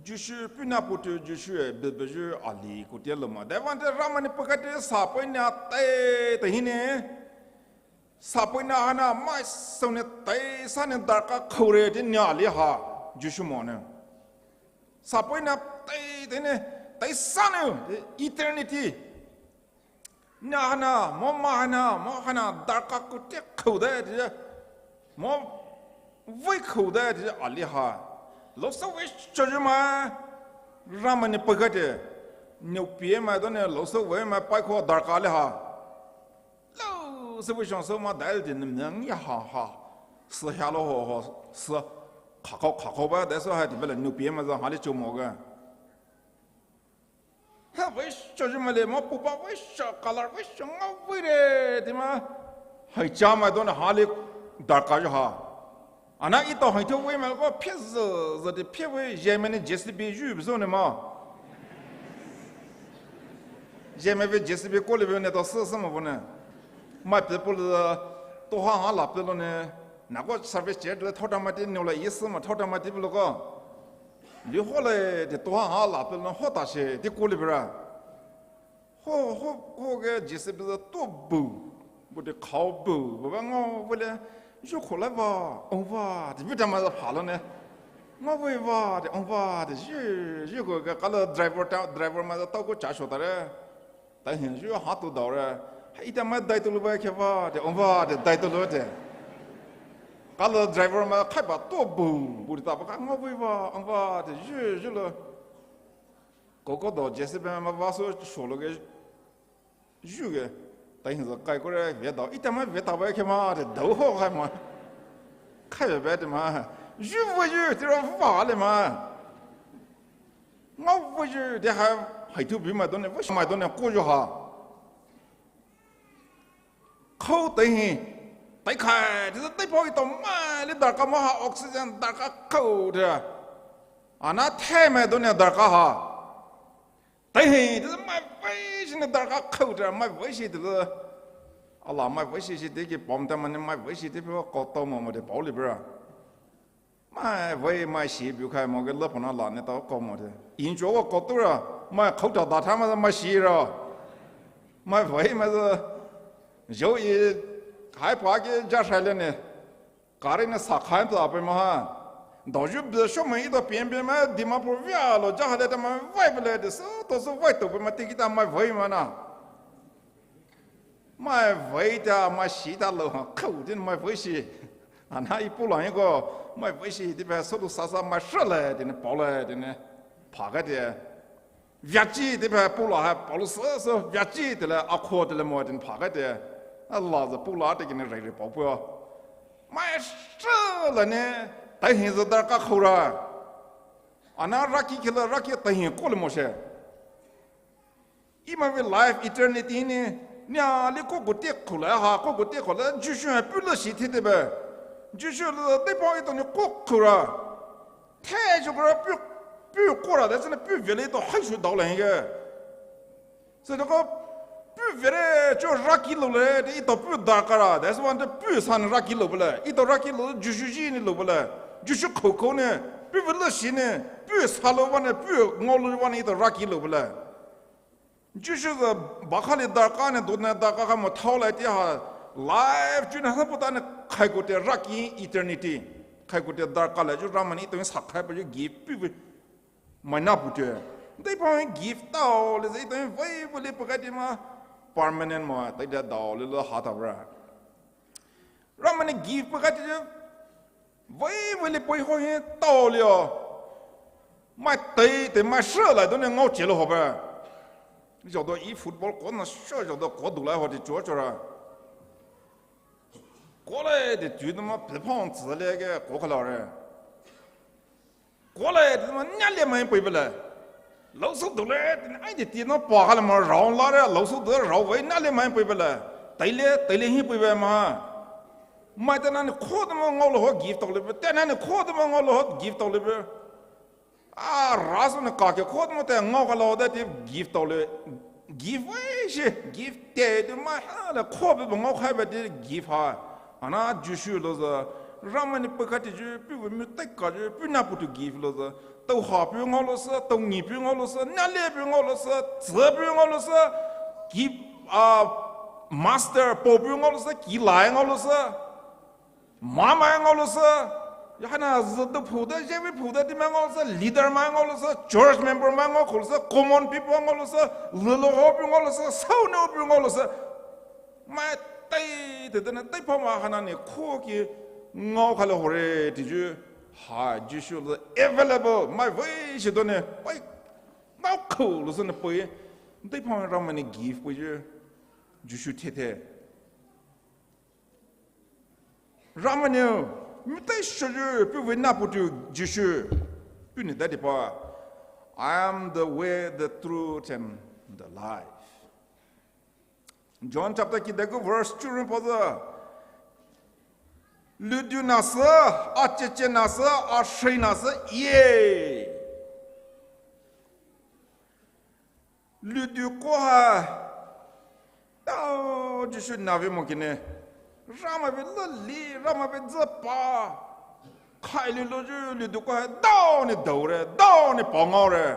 Jisu puhnou putu Jisu-e bebeyu ali koute louma daiva tea Ramai nou peikhaite sa peinou tei tehinou, sa peinou haina mai sünou tei sanou darkha khoure tea nou ali ha, Jisu moa nou sa peinou tei tehinou, tei sanou eternity nou haina mo mai haina mo haina darkha koute khoude tea, mo vei khoude tea ali ha, lousou vei shoyu mai, Ramai nou peikhaite, nou pie mai donou lousou vei mai paikho darkha ali ha, lousou vei shang sou mai dai tea nou mia ha ha, sü halou ho ho, sü khakhao khakhao ba dai sü ha tea bele nou pie mai zü hali chou moge. Ha vei shoyu maili mo pupa vei sho color vei sho ngaoveire teama, haicha mai donou hali darkha yu ha, ana etao haitho vei maiko phezü zü tea phe vei zhemai nou JCB zhubüsü nou ma, zhemai vei JCB kouli vei nou tao süsü mo vone, mai pei pulou, touha ha la peilou nou, nako service chair doulai thaota maiti noulai esü mo thaota maiti peilouko, lihoulai tea touha ha la peilou nou hotashi tea kouli veira, ho ho hoke JCB sü tobu, bu tea khao bu baba ngaoveile, zhukhoulai va, ongva tea buta maisü phalou nou, ngaovei va tea ongva tea zhu, zhukhoke kalo driver ta driver maisü taoko chasho tare, taihi zhu hatou daore, ha ita mai daitoulou va kheva tea ongva tea daitoulou tea, kalo driver mai khaiba tobu, bu tea taba kha ngaovei va ongva tea zhu zhulou, kouko dou JCB mai vah sü sholouge zhuge, taihi sü kaikore vedao ita mai veta va khema tea dou ho khai ma, khaibe teama, zhuvei zhu tearo vah le ma, ngaovei zhu tea ha, haitho bu mai donou vei sho mai donou koyu ha, khou teihi, teikhai teisü teiphao etao maili darkha mo ha oxygen darkha khou tea, ana thai mai donou darkha ha, teihi teisü mai vei shinou darkha khou tea mai vei shi teisü, ala mai vei shi shi tiki pom ta manou mai vei shi teipao koutao mo mo tea paoli veira, mai vei mai shi bukhai moke lüphona la nou tao kou mo tea inchuo koutoura, mai khouta datha maisü mai shira, mai vei maisü, zhou e, haipa ke jashai le nou, kari nou sakhai pla pei ma ha, daoyu bu shomai etao pienpie mai Dimapur veilou jahale ta mai vei peilai tea sütao sü veitaopei mai tikita mai vei maina, mai vei tea mai shi talou ha khou tea mai vei shi, ana e Paul-a hiko, mai vei shi teipei soulou sasa mai shalai tea nou paolai tea nou phakaite. Veachi te pha pula ha palu sü sü veachi tele akho tele mo te phakaite. Ala za pula te kine rai rai pao pua. Mai sü la ne, taihin za darkha khoura. Ana raki khila raki taihin kole mo she. Imavei life eternity ni, nia li ko ko te khola ha, ko ko te khola, Jisu ha pula shi te te ba. Jisu la te pa ito ni ko khoura. Te jo kora pu, pu kora, that's not pu vele to hai shu dao la hinge. So to ko pu vele jo raki lo le, te ito pu darkha ra, that's one to pu san raki lo bele. Ito raki lo, Jisu ji ni lo bele. Jisu kho kho ne, pu vele shi ne, pu sa lo wa ne, pu ngao lo wa ne, ito raki lo bele. Jisu za bakhali darkha ne, dona darkha kha mo thao lai te ha, life ju na ha puta ne khai ko te raki eternity. Khai ko te darkha lai ju Ramai ni to sa khai pa ju gift pu mai na pu te. Dai pa gift tao le zai to vai bu le pa ka te ma permanent mo, tai da dao le lo ha ta bra. Ramai ni gift pa ka te ju, vai vai le poi ho he tao le o. Mai tai te mai sha lai to ne ngao che lo ho ba. Jao do i football ko na sha jao do ko du lai ho te cho cho ra. Ko le te tu no ma pe phong zi le ke ko ka la re. Ko le te ma nya le mai poi bele. Lau su du le te ai te ti no pa ka le ma rao la re, lau su du rao vai nya le mai poi bele. Tai le, tai le hi poi be ma. Mai te na ni kho te ma ngao lo ho gift tao le be. Te na ni kho te ma ngao lo ho gift tao le be. A, ra su ni ka ke kho te ma te ngao ka lo de te gift tao le. Gift vai shi, gift te te ma ha le kho be ngao khai be te gift ha. Ana Jisu lo za, Ramai ni pa ka te ju, pu ve mu tai ka ju, pu na pu tu gift lo za. Tao ha pu ngao lo sa, tao ngi pu ngao lo sa, na le pu ngao lo sa, zi pu ngao lo sa, ki, a, master, po pu ngao lo sa, ki lai ngao lo sa. Mama ngao lo sa, ya hana zi tu phu da, je pu phu da, ti ma ngao lo sa, leader ma ngao lo sa, church member ma ngao kho lo sa, common people ngao lo sa, le lo ho pu ngao lo sa, sao ne pu ngao lo sa. Mai tai te te na, tai pa ma hana ni kho ki ngao ka le ho re, ti ju. Ha, Jisu lo available, mai vai shi to ne, pai, ngao kho lo sa ne pai, tai pa Ramai ni gift pai ju, Jisu te te. Ramai ni, mi tai sha ju, pu ve na pu tu Jisu, pu ni da te pa, I am the way, the truth, and the life. John chapter ki degu verse two rin pa za. Ludu na sa, a che che na sa, a shei na sa, ye. Ludu ko ha. Tao Jisu na ve mo kine. Ramai ve lali, Ramai ve zapa. Khai le lo ju, ludu ko ha dao ni dao re, dao ni pa ngao re.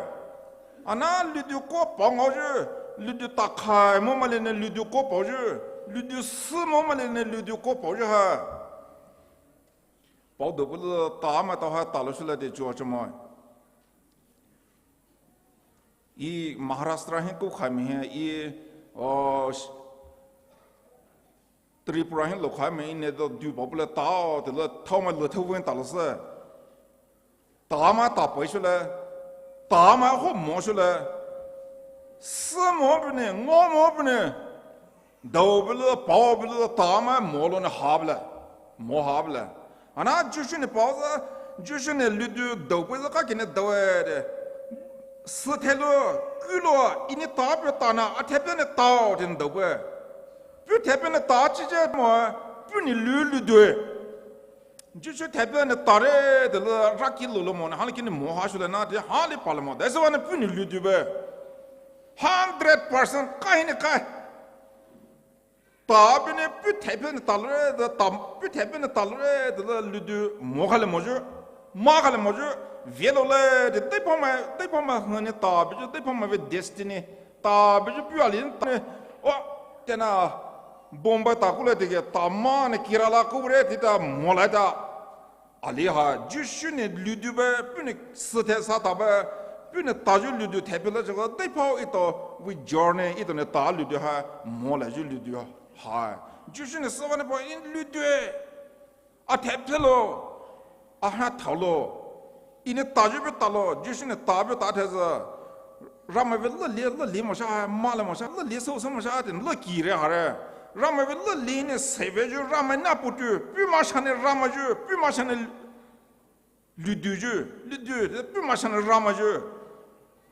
Ana ludu ko pa ngao ju, ludu ta khai mo ma le ne ludu ko pa ju, ludu si mo ma le ne ludu ko pa ju ha. Pao do bu le ta ma ta ha ta lo shi la de ju a ju ma. I Maharashtra hi ko khai mi he, i, o, Tripura hi lo khai mi, i ne do du pa bu le tao, te lo tao ma lo tao wen ta lo se. Ta ma ta pai shu le, ta ma ho mo shu le. Si mo bu ne, ngo mo bu ne. Dao bu le, pao bu le, ta ma mo lo ne ha bu le. Mo ha bu le. Ana Jisu ni pao za, Jisu ni ludu dao bu le ka kine dao e de. Si te lo, ku lo, i ni ta bu ta na, a te bu ne tao te dao bu. Pu te bu ne ta chi je mo, pu ni lu ludu e. Jisu te bu ne ta re, de le raki lo lo mo, na hali kini mo ha shu le na, de hali pa le mo. That's why ne pu ni ludu be. Hundred percent kai ni kai. Ta bu ne pu te bu ne ta le, de ta pu te bu ne ta le, de le ludu mo ka le mo ju, ma ka le mo ju, ve lo le, de te pa ma, te pa ma ne ta bu ju, te pa ma ve destiny, ta bu ju pu ali ne, o, te na, Bombay ta ku le te ke, ta ma ne Kerala ku re, te ta mo la ta. Ali ha, Jisu ni ludu be, pu ni si te sa ta be, pu ni ta ju ludu te bu le je ko, te pa ito, we journey, ito ni ta ludu ha, mo la ju ludu ha. Jisu ni si wa ni pa in ludu e, a te bu lo, a ha ta lo. Enou tayu pei talo, Jisu nou tayu pei ta thai sü, Ramai vei lali lali mosha, male mosha, lali sü sü mosha tea nou laki re hare. Ramai vei lali nou süveiyu, Ramai nou puotu, puh masha nou Ramaiyu, puh masha nou luduyu, ludu, puh masha nou Ramaiyu.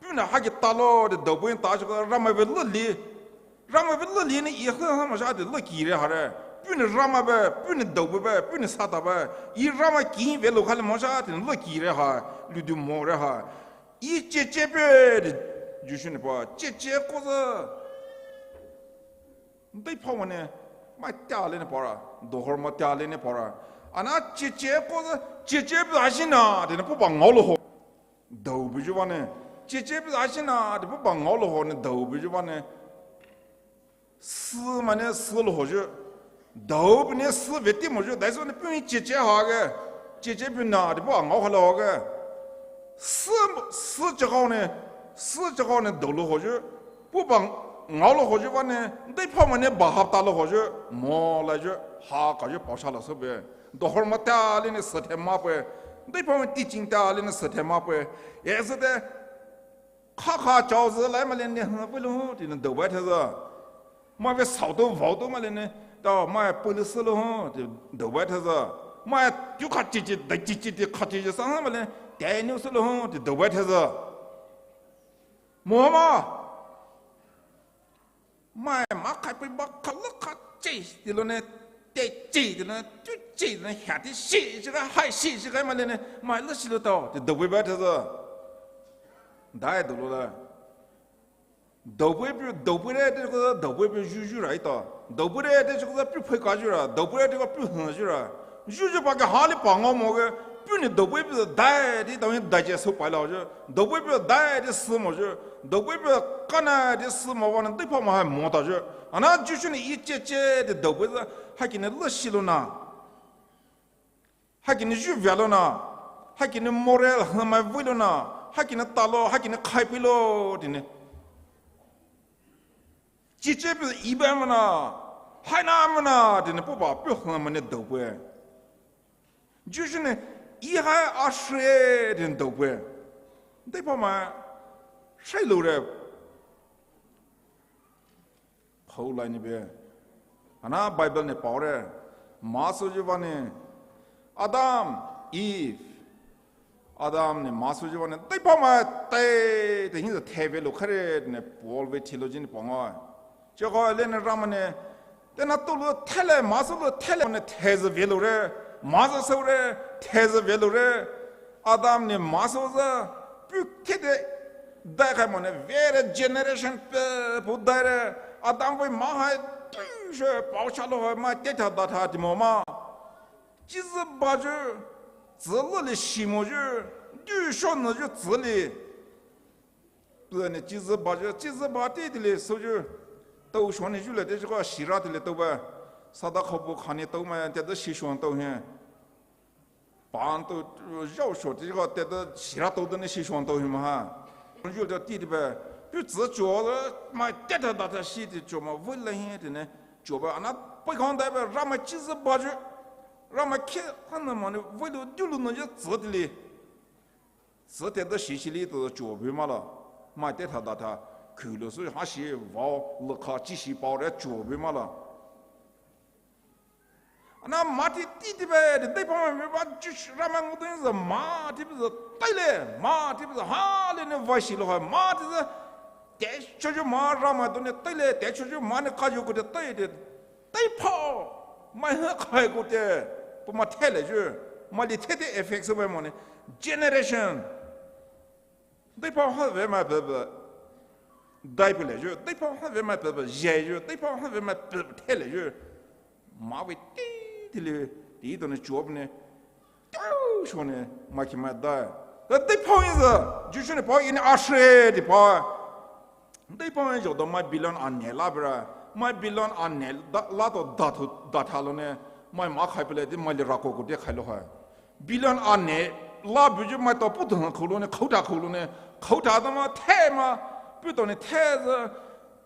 Puh nou haki talo tea daobui tayu Ramai vei lali. Ramai vei lali nou E hü sü mosha tea laki re hare. Puh nou Ramai bue, puh nou daobui bue, puh nou sata bue. E Ramai ki veilou khalai mosha tea nou laki re ha, ludu more ha. E cheche pei tea Jisu nou pa, cheche kozü deiphao manou, mai tali nou para, dohor mai tali nou para. Ana cheche kozü, cheche pei asina tea nou puh pa ngaolou ho. Daobuyu vanou, cheche pei asina tea puh pa ngaolou ho nou daobuyu vanou. Sü manou sülou hoyu. Daobui nou sü vei ti moyu, daiso nou puh cheche hage. Cheche pei na tea puh ngao halou hage. Sü, sü chakao nou, sü chakao nou daolou hoyu. Puh pa ngaolou hoyu vanou, deiphao manou bahap talou hoyu. Molaiyu, hakayu paosha lasü bue. Dohor mai tali nou süthai mai pei. Deiphao mai teaching tali nou süthai mai pei. Esü tea, khakha chaozü lai mailai nou hü veilou ho tea nou daobuai thaisü. Mai vei saotu vaotu mailai nou, ta mai pulou sülou ho tea daobuai thaisü. Mai tu khachichi, daichichi tea khachichi sa mailai, tei nou sülou ho tea daobuai thaisü. Mohama, mai makhai pei ba khalou khachi tealoua nou, teichi tealoua nou, tuchi tealoua nou, hati shi shiga, hai shi shiga mailai nou, mai lü shilou tao tea daobui bue thaisü. Dai daolou la. Daobui pei, daobui re tea kozü, daobui pei yuyu ra ita. Daobui re tea kozü puh pheikayu ra, daobui re tea puh hüyu ra. Yuyu pa ke hali pa ngao mo ke, puh nou daobui pei dai tea taoyin dai che sü pailou hoyu. Daobui pei dai tea sü moyu. Daobui pei kana tea sü mo vanou deiphao mai hai mo tayu. Ana Jisu nou E cheche tea daobui sü, haki nou lü shilou na. Haki nou yu veilou na, haki nou moral hümai veilou na, haki nou talo, haki nou khai peilou tea nou. Cheche pei E bue mana, hai na mana tea nou puh pa puh hümai nou daobui. Jisu nou E hai ashe tea nou daobui. Deiphao mai, shailou re. Paulai nou bue. Ana Bible nou paore. Masoyu vanou, Adam, Eve. Adam nou masoyu vanou deiphao mai tei, tei hinou thai veilou khare nou Paul vei theology nou pangai. Chakao le nou Ramai nou, tei na tolou thailai, masolou thailai nou thaizü veilou re, maso soure, thaizü veilou re. Adam nou maso sü, puh kheide, daikhai mo nou, very generation pei puh daire, Adam vei mai hai, tushe, paoshalou hai, mai tetha datha tea mo ma. Chizü bayu, tsülouli shimoyu, dusho nüyu tsüli. Puh nou chizü bayu, chizü ba ti tili soyu. Taosho nou yule tea chikha shira tili taoba. Sada khaobu khani taoma, tea tea shishon taohi. Pan to, zhaosho tea chikha tea tea shira tao tea nou shishon taohi ma ha. Yule tea ti tiba. Puh tsü chuo, mai tetha datha shi tea chuo ma, veilai hi tea nou. Chuo ba, ana, pei khang dai ba, Ramai chizü bayu. Ramai khe, hana ma nou, veilou, dulou nou ya tsü tili. Tsü tea tea shi shili tea chuo bue ma la. Mai tetha datha, khulou sü ha shi, vao, lükha, chi shi pao re chuo bue ma la. Ana mai ti ti tiba, tea deiphao mai ba, Jisu Ramai ngudong sü mai ti ba sü, teile, mai ti ba sü, hale nou vaishilou ha, mai ti sü, tei choyu mai Ramai dou nou teile, tei choyu mai nou khayu ku tea tei tea, deiphao, mai ha khai ku tea, puh mai thailai yu, mai li tei tea effect sü ba mo nou, generation. Deiphao ha vei mai pei pei, dai peilai yu, deiphao ha vei mai pei pei, zhai yu, deiphao ha vei mai pei pei thailai yu. Mai vei ti, tili, ti tea nou chuo bue nou. Taosho nou, mai khe mai dai. Tea deiphao hi sü, Jisu nou pa, Enou ashe tea pa. Deiphao hi zho tea mai billion ane la bra, mai billion ane la, la tea datha, datha lou nou, mai mai khai peilai tea mai li rako ku tea khailou ha. Billion ane la buyu mai tea puh tea khaolou nou, khaotha khaolou nou, khaotha tea mai thai ma, puh tea nou thaizü,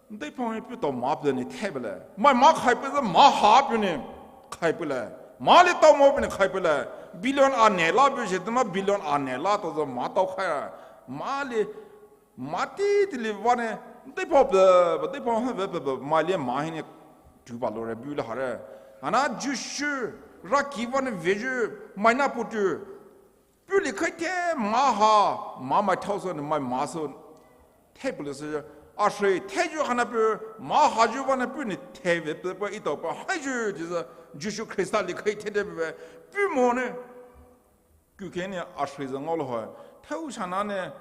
deiphao hi puh tea mai pei nou thai peilai. Mai mai khai peizü mai ha pei nou, khai peilai. Mali tao mo pini khai pele, billion ane la bi shi tuma billion ane la to zo ma tao khai. Mali, mati tili vane, deiphao pe, deiphao ha pe pe, mali ma hini, tuba lore, bu la hare. Ana Jisu, raki vane veju, maina putu, puli khai the ma ha, ma mai thao so ni mai ma so. Thai pule se, a shui, thai ju hana pu, ma ha ju vane pu ni thai ve pe pe ito pa, hai ju, ji za, Jisu Krista li khai the de pe, pu mo ne. Ku ke ni a shui za ngao lo ho, thau shana ne,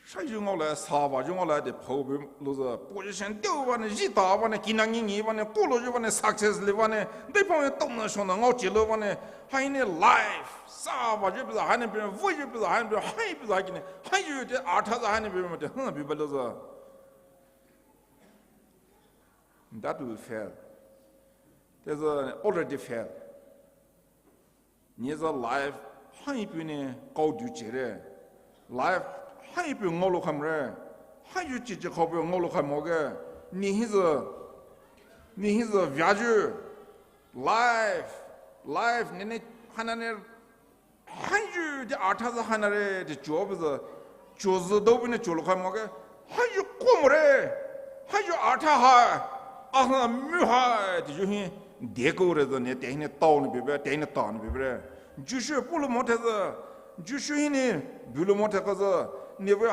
shai ju ngao le, sa va ju ngao le, de phou bu lo za, position deu vane, ji ta vane, kina ngi ngi vane, ko lo ju vane, success li vane, deiphao ye tong na shona ngao che lo vane, hai ne life, sa va ju pe za, hai ne pe, voi ju pe za, hai ne pe, hai pe za kine, hai ju te, artha za, hai ne pe, te, hmm, bi ba lo za. That will fail. There's a already fail. Ni za life hai pu ni kau du che re. Life hai pu ngao lo kham re. Hai ju chi chi khao pu ngao lo kham mo ge. Ni hi za, ni hi za vya ju. Life, life ni ni hana ne Hai ju de artha za hana re, de chuo bu za, chuo zi dou bu ne chuo lo khai mo ke. Hai ju ko mo re, hai ju artha hai, a ha mu hai, de ju hi, de ko re za ne, de hi ne tao ne bi be, de hi ne tao ne bi be re. Jisu pu lo mo the za, Jisu hi ne, bu lo mo the ka za, ne bu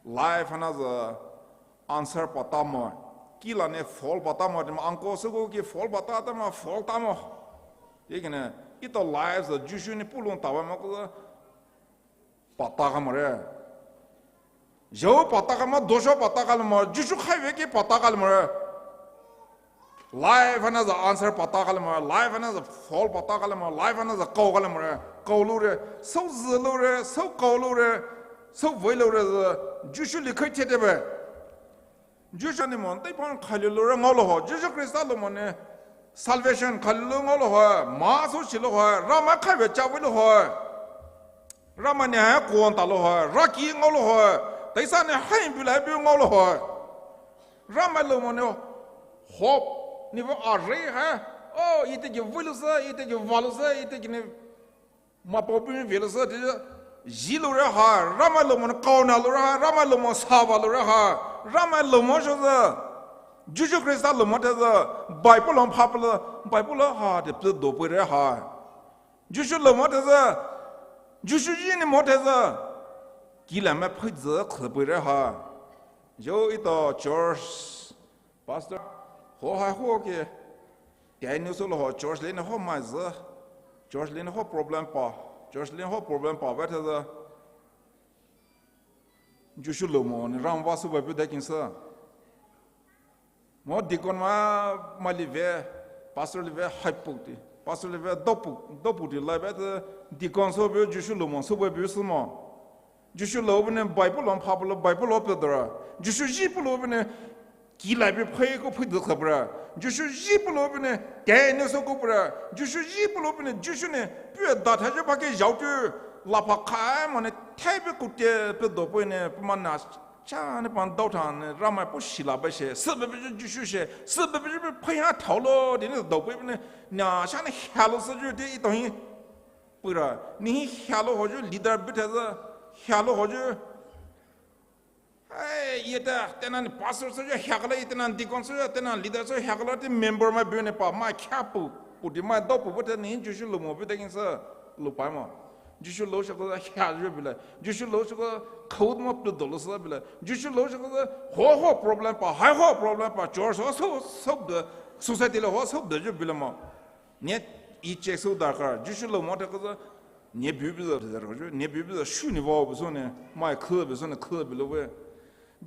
Life hana za answer pata mo. Ki la ne fall pata mo, tima uncle se ko ki fall pata ta mo, fall ta mo. Ye kine, ito life za Jisu ni pulung ta mo ko za pata ka mo re. Zhou pata ka mo, dosho pata ka mo, Jisu khai ve ki pata ka mo re. Life hana za answer pata ka le mo, life hana za fall pata ka le mo, life hana za kau ka le mo re, kau lo re, sou zi lo re, sou kau lo re, sou vei lo re zi, Jisu li khai the de be. Jisu ni mo, tei pang khai lo re ngau lo ho, Jisu Krista lo mo ne, salvation khai lo ngau lo ho, ma sou shi lo ho, Ramai khai ve cha vei lo ho. Ramai ne hai kuan ta lo ho, raki ngau lo ho, teisa ne hai bu lai bu ngau lo ho. Ramai lo mo ne hope, ni vo a re ha, oh, ite ki vui lo sa, ite ki va lo sa, ite ki ne ma pao bu ve lo sa, te ji lo re ha, Ramai lo mo ne kau na lo re ha, Ramai lo mo sa va lo re ha, Ramai lo mo sho sa, Jisu Krista lo mo te sa, Bible lo pha pa lo, Bible lo ha, te ple do pu re ha. Jisu lo mo te sa, Jisu ji ni mo te sa, ki la ma phui zi khe pu re ha. Yo ito church pastor, ho hai ho ke, te ni so lo ho church le ne ho mai zi, church le ne ho problem pa, church le ne ho problem pa ba te sa. Jisu lo mo ni ram va su ba bu da kin sa. Mo deacon ma, ma li ve, pastor li ve hai puk ti, pastor li ve do puk, do puk ti lai ve te, deacon so bu Jisu lo mo so bu bu su mo. Jisu lo bu ne Bible lo pha bu lo Bible lo pe dora. Jisu ji bu lo bu ne ki lai bu phai ko phai de kha bra. Jisu ji bu lo bu ne te ne so ko bra. Jisu ji bu lo bu ne Jisu ne pu da tha je ba ke yao tu la pha khai mo ne thai bu ku te pe do bu ne pu ma na Cha ne pan dao tha ne Ramai po shi la ba she, si be be ju Jisu she, si be be ju be phai ha thao lo, de ne dao pe ne, na cha ne hia lo sa ju de i to hi. Pu ra, ni hi hia lo ho ju leader bi the za, hia lo ho ju. Ai, ye ta, te na ni pastor sa ju hia ka la, ye te na deacon sa ju, te na leader sa hia ka la, te member mai bu ne pa, mai kha pu, pu di mai dao pu, bu te ni Jisu lo mo bu de kin sa, lo pa mo. Jisu lo shi ko hia ju bi la. Jisu lo shi ko khou mo plu do lo sa bi la. Jisu lo shi ko ho ho problem pa, hai ho problem pa, church ho so so de, society lo ho so de ju bi la mo. Ne i check so darkar. Jisu lo mo te ko ne bu bi za, ne bu bi za shu ni va bu so ne, mai khe bu so ne, khe bi lo we.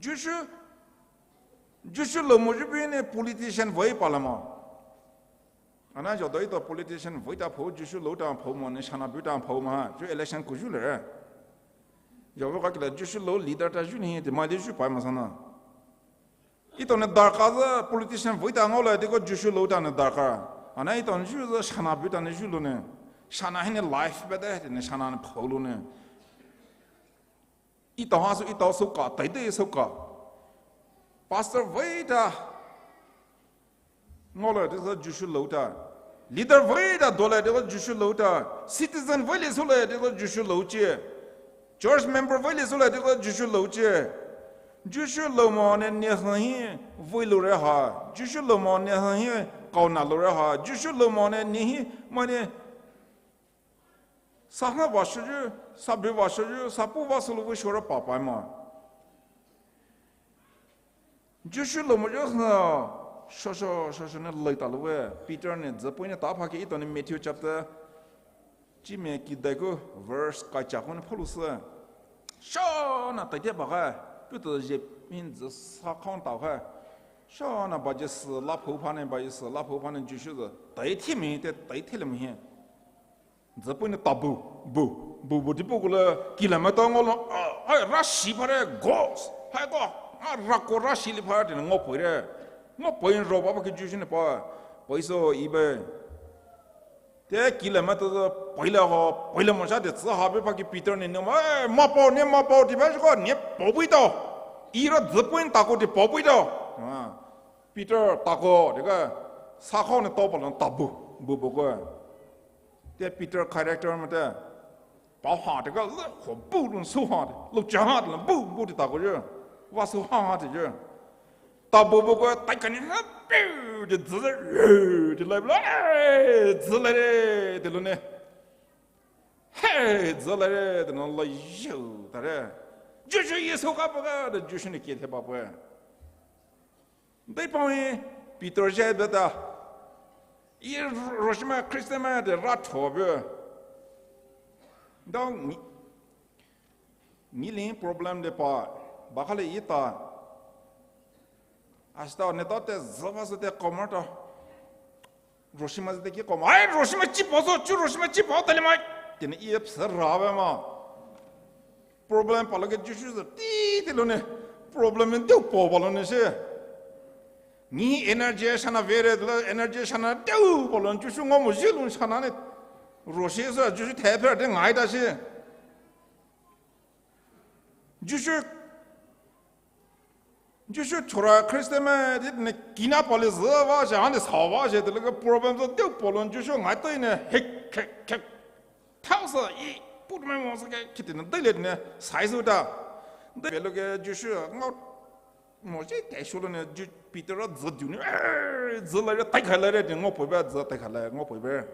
Jisu, Jisu lo mo ju bi ne politician vai pa la mo. Ana jo doi to politician voi ta pho Jisu lo ta pho mo ne shana bu ta pho ma ju election ku ju le. Jo vo ka kila Jisu lo leader ta ju ni te ma de ju pa ma sana. Ito ne darkar za politician voi ta ngau la de ko Jisu lo ta ne darkar. Ana ito ne ju za shana bu ta ne ju lo ne. Shana hi ne life be de ne shana ne pho lo ne. Ito ha su ito su ka, tai de su ka. Pastor voi ta. ngaolai teisa Jisu louta. Leader vei ta dolai teisa Jisu louta. Citizen veili soulai teisa Jisu louche. Church member veili soulai teisa Jisu louche. Jisu lou mo ne ne hi vei loure ha. Jisu lou mo ne hi kaona loure ha. Jisu lou mo ne ne hi mai ne sahna vashoyu, sabi vashoyu, sapu vasolou vei shora papai ma. Jisu lou mo yo ha, shosho, shosho ne lei ta lou vei. Peter ne, züpui ne ta phaki ito ne Matthew chapter chi me ki dai ku verse kai cha ku ne pholu se. Shona tai te ba ga, pu to je min zü sa khang ta ga. Shona ba je se la phu pha ne, ba je se la phu pha ne Jisu zü. Tai te mi te, tai te le mi he. Züpui ne ta bu, bu, bu, bu, di bu kule, kilometer ngolo, ah, hai, rashi phare, ghost, hai ko, ah, rako rashi li phare, tene ngo poi re. Ngo poi ro ba ba ki Jisu ne pa, poi so ibe. Te kilometer zo, poi le ho, poi le mo sha de, zi ha be pa ki Peter ne, ne, eh, ma pao, ne ma pao, di ba ko, ne pao bui to. Ira züpui ne ta ko, di pao bui to. Ah, Peter ta ko, de ka, sa ko ne to pa lon ta bu, bu bu ko. Te Peter character ma te. Pao ha te ka, le, ho bu lun su ha te. Lu cha ha te, bu, bu te ta ko je. Wa su ha ha te je. Ta bu bu ko, tai ka ni ha, bu, de zi, de, de lai, le, zi lai re, de lu ne. He, zi lai re, de no la yo, ta re. Jisu Yesu ka pa ka, de Jisu ne ke te pa pa. Dai pao hi Peter je beta. I roshima Christian ma de ra thobe. Dong ni, ni lin problem de pa. Bakale ita. Asta ne to te zava so te komar to. Roshima zü te ki koma, ai, roshima chi pao so, chu roshima chi pao tali mai. Tene i ep sa ra ba ma. Problem pa lo ke Jisu zü ti ti lo ne. Problem ne deu pao ba lo ne se. Ni energy shana vere, la energy shana deu ba lo ne, Jisu ngo mo ji lo shana ne. Roshi sa Jisu te phe de ngai da se. Jisu Jisu chora Christian ma, di ne kina pali zü va je, hane sa va je, de lo ke problem zo deu pao lo Jisu ngai to ne, hek, hek, hek. Thao sa i, put mai mo sa ke, kiti ne, dai le ne, sai zu da. Dai lo ke Jisu, ngo, mo je te shu lo ne, Ju-, Peter zü du ne, eh, zü la re, tai kha la re, de ngo poi ba, zü tai kha la, ngo poi ba.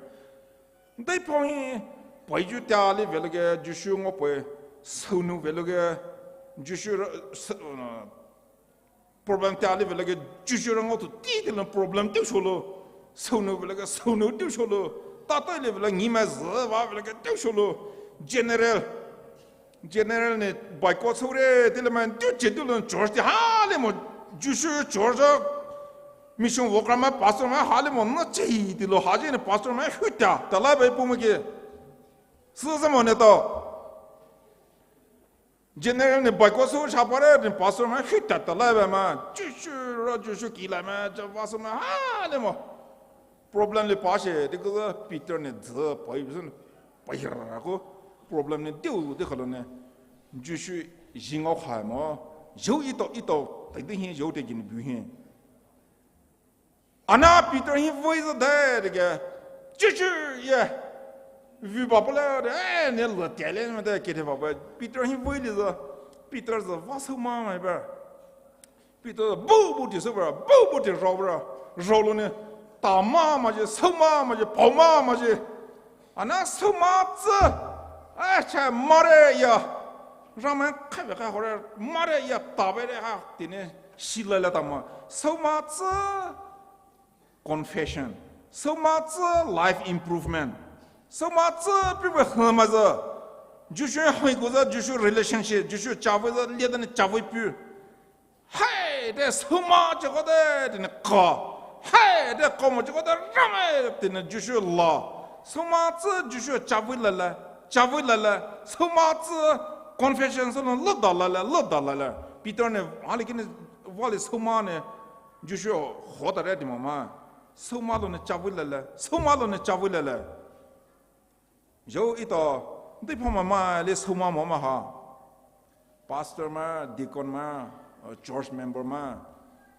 Dai pao hi, pao ju tia li ve lo ke, Jisu ngo poi, sonu ve lo ke, Jisu ra, se-, uh, problem tia li ve lo ke, Jisu ra ngo tu ti ti lo problem tiu sho lo, sonu ve lo ke, sonu tiu sho lo, ta ta li ve lo, ni ma zü va ve lo ke, tiu sho lo, general, General ne boycott sou re, tile mai tu che tu lo church ti ha le mo, Jisu church, mission worker ma pastor ma ha le mo na che ti lo ha je ne pastor ma hu ta, ta la bai pu mo ke. Su sa mo ne to. General ne boycott sou cha pa re, ne pastor ma hu ta, ta la bai ma, Jisu ra Jisu ki la ma, ja pastor ma ha le mo. Problem le pa she, de ko Peter ne zü pa yi sun, pa yi ra ko, problem ne deu de ko lo ne, Jisu jing o kha mo, jo ito, ito, tai de hin, jo de jin bu hin. Ana Peter hin voi zü de, de ke, Jisu ye, vu ba pa le, de, eh, ne lo te le, ma de ke de ba pa, Peter hin voi le zü, Peter zü va sou ma ma ba. Peter bu bu ti sou bra, bu bu ti rao bra, rao lo ne, ta ma ma je, sou ma ma je, pao ma ma je. Ana sou ma zü, eh, cha ma re ya. Ramai kha ve kha ho re, ma re ya, ta ve re ha, ti ne, shi la la ta ma. Sou ma zü, confession. Sou ma zü, life improvement. Sou ma zü, pi ve hma zü. Jisu hui ko zü, Jisu relationship, Jisu cha ve zü, le da ne cha ve pi. Hai, de sou ma che ko de, de ne ka. Hai, de ka mo che ko de, ramai, de ne Jisu la. Sou ma zü, Jisu cha ve la la, cha ve la la. Sou ma zü, confession sou lo da la la, lo da la la. Peter ne, ha le ke ne, va le sou ma ne, Jisu ho ta re de ma ma. Sou ma lo ne cha ve la la, sou ma lo ne cha ve la la. Jo ito, de pha ma ma le sou ma ma ma ha. Pastor ma, deacon ma, uh, church member ma.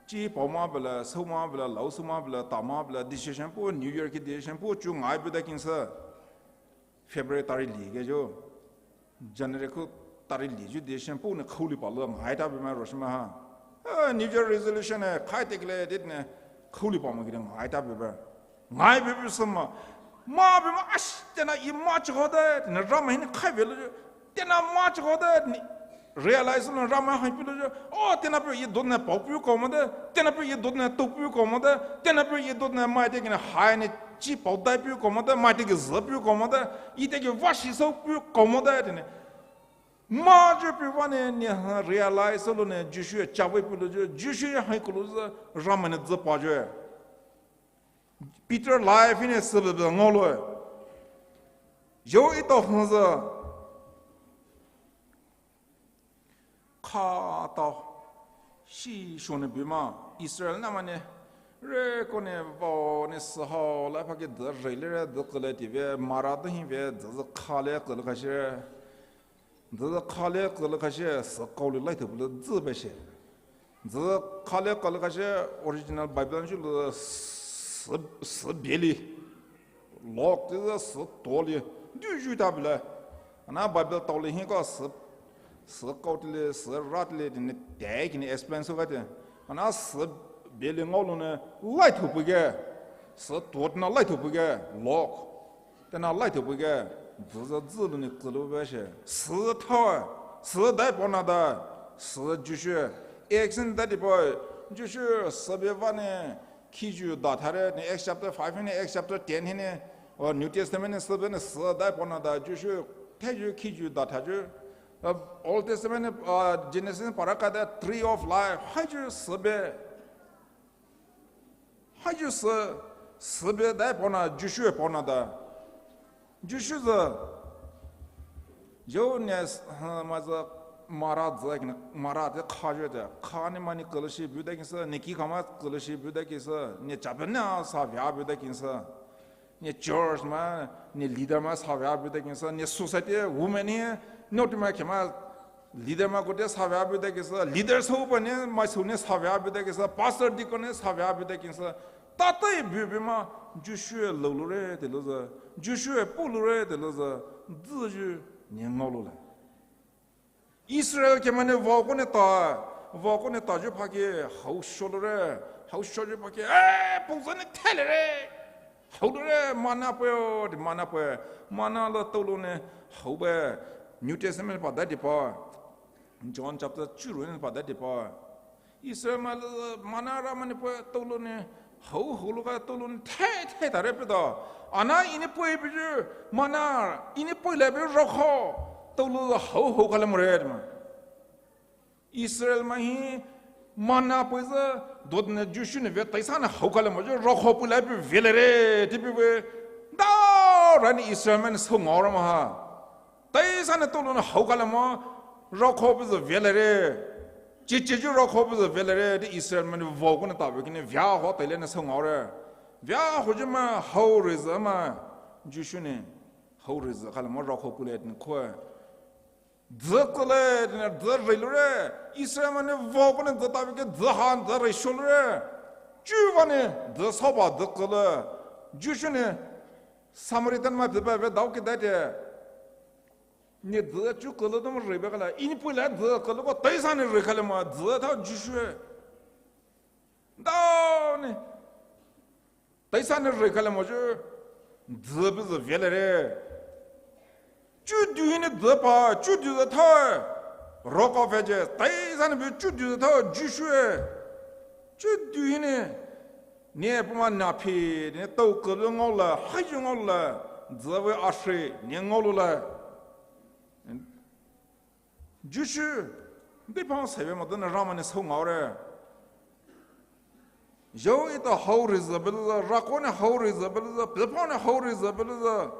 Chi paoma bela, souma bela, laosouma bela, taoma bela, decision puh, New Year ki decision puh, chu ngai buda kinsa. February tari li ke jo. January khu tari li ju decision puh ne khuli palo ngai ta bema roshima ha. Eh, New Year resolution eh, khai tekle dit ne khuli pamo ki ngai ta beba. Ngai bebe sama. Ma bema ash, tena i ma chakode, tena Ramai hin khai belo jo. Tena ma chakode, ni realize lo Ramai hin pilo jo. Oh, tena pe i dot ne pao pu komode, tena pe i dot ne to pu komode, tena pe i dot ne mai te kine hai ne chi pao dai pu komode, mai te ki zhe pu komode, i te ki vashi so pu komode, tena. Ma jo pu vane, ni ha realize lo ne, Jisu ya chawe pilo jo, Jisu ya hai kulo jo, Ramai ne zhe pa jo. Peter life ne sebe be ngolo. Yo ito hunza. Kha ta. Shi shone bima. Israel namane. Re kone vao ne sahao la pa ke de re le re de kele ti ve. Mara de hin ve de kha le kele kashi. Zü khale kele kashe, sü kaoli lai thupule zü beshe. Zü khale kele kashe, original Bible shu le sü, sü beli. Lok ti zü sü toli. Du ju ta bile. Ana Bible toli hin ka sü, sü kaotile, sü ratile, dine te kini explain so kate. Ana sü beli ngaolune lai thupuke. Sü totna lai thupuke. Lok. Tena lai thupuke, zü zü zü luni zü lu beshe. Sü thawe, sü dai pona da, sü Jisu. Acts in dai dipo, Jisu sü be vane, khiju da thare, ni Acts chapter five ni, Acts chapter ten hini, or New Testament ni sü be ni sü dai pona da, Jisu, theju khiju da thaju. Uh, Old Testament ni, uh, Genesis ni paraka da tree of life, haiju sü be. Haiju sü, sü be dai pona, Jisu pona da. Jisu zü, yo ne, ha, ma zü, mara zü, kine, mara te kha ju te, kha ni mani keleshi bu da kinsa, ni ki kama keleshi bu da kinsa, ni chape na sa vya bu da kinsa, ni church ma, ni leader ma sa vya bu da kinsa, ni society, women ni, no ti ma kema, Leader ma kote savya bide kisa, leader so pa ne, ma so ne savya bide kisa, pastor deacon ne savya bide kisa. Tatai bibi ma, Jisu e lolo re te lo za, Jisu e polo re te lo za, zü ju ne ngolo le. Israel ke mane vao kone ta, vao kone ta ju phake, hao sholo re, hao sho ju phake, eh, pongza ne thele re. Hao re, mana pwe, di mana pwe, mana lo tolo ne, hao be, New Testament pa dai di pa, John chapter two ne pa dai di pa. Israel ma lo, mana ra mane pwe tolo ne, hao hao lo ka tolo ne, the, the ta re pe da. Ana ini pwe bi ju, mana, ini pwe le bi rokho, tolo hao hao ka le mo re ma. Israel ma hi mana pwe zü dot ne Jisu ne ve taisa ne hao kale mo ju rokho pulai pi vele re ti pi ve. Da ra ni Israel ma ne so ngao ra ma ha. Taisa ne tolo ne hao kale mo rokho pi zü vele re. Chi chi ju rokho pi zü vele re ti Israel ma ne vao kone ta ve kine vya ho taile ne so ngao re. Vya ho ju ma hao re zü ma Jisu ne hao re zü kale mo rokho pulai ne khoe. Dzü kele, dzü rei lure. Israel mane vao kone dzü tabi ke dzü han dzü rei sho lure. Ju vane dzü soba dzü kele. Jisu ne Samaritan ma piba ve dao ke dai te. Ne dzü ju kele dom rei be kele. Ini pui la dzü kele ko taisa ne rei kele ma dzü ta Jisu e. Dao ne. Taisa ne rei kale mo ju, dzü bi zü vele re. Ju du hi ne dzü pa, ju du zü thae. Roko fe je, taisa ne bi ju du zü thae, Jisu e. Ju du hi ne, ne puma na phi, ne tau kele ngao le, hai ju ngao le, dzü ve a shri, ne ngao lu le. Jisu, dipang seve mo dene Ramai ne so ngao re. Yo ita hao re zü bele zü, rako ne hao re zü bele zü, pepa ne hao re zü bele zü.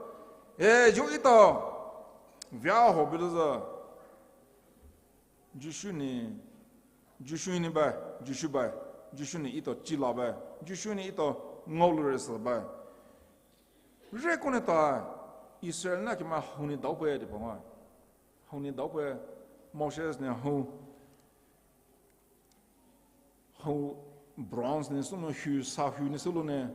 E, yo ita via ho bele zü. Jisu ne, Jisu ne bai, Jisu bai, Jisu ne ita chila bai, Jisu ne ita ngao lu re sa bai. Re kone ta Israel na ke ma hao ne dao pe de pa ma. Hao ne dao pe Moses ne hao, hao Bronze ne sü no hu sa hu ne sü lo ne,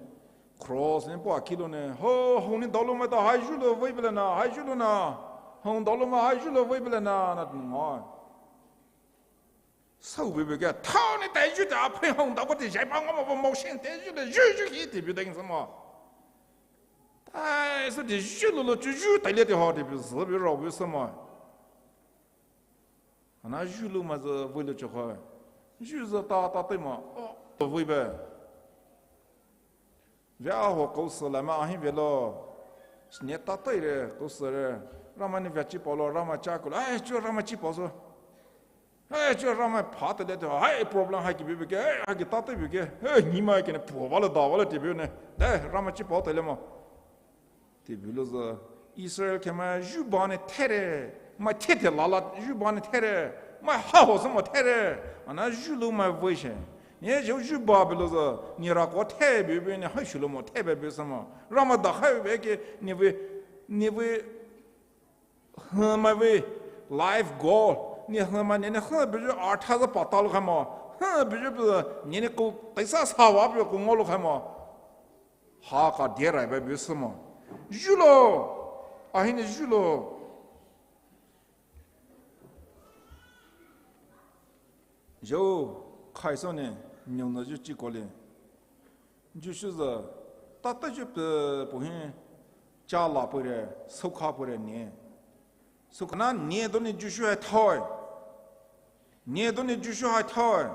cross ne pua ki lo ne, ho, hong ne dalo ma ta hai ju lo vei bele na, hai ju lo na, hong dalo ma hai ju lo vei bele na, na tu ma. Sau vei bele ke, thao ne tai ju ta, phei hong da ko te jai pa ngo ma mo shen te ju le, ju ju ki te bi deng sa ma. Tai sü te ju lo lo ju ju tai le te ho te bi zi bi rao bi sa ma. Ana ju lo ma zü vei lo cho kha. Ju zü ta ta tai ma, o, to vei be. Vea ho kau sü la ma ahi velo. Ne ta tai re, kau sü re. Ramai ne vea chi pao lo, Ramai cha ko lo. Ai, chu Ramai chi pao sü. Ai, chu Ramai pha te le te. Ai, problem hai ki bi bi ke. Ai, hai ki ta tai bi ke. Ai, ni mai ke ne pu va le da va le te bi ne. Dai, Ramai chi pao te le ma. Te bi lo zü, Israel khe mai ju ba ne the re, mai the the la la ju ba ne the re, mai ha ho sü ma the re, ana ju lo mai vei she. Ne ju ju ba bi lo zü, ni ra ko the bi bi ne hai shu lo ma the bi bi sü ma. Ramai da hai bi ke, ni vei, ni vei, hm, mai vei, life goal, ni hm mai ne ne hm bi ju a tha zü pa ta lo khai ma, hm bi ju bi, ni ne ko tai sa sa wa bi ko ngo lo khai ma. Ha ka de rai ba bi sü ma. Ju lo. Ahi ne ju lo. Ju khai sü ne, nyong na ju chi ko le. Ju shu zü, ta ta ju pe pu hi, cha la pu re, sü kha pu re ne. Sü kha na ne do ne ju shu hai thoi. Ne do ne ju shu hai thoi.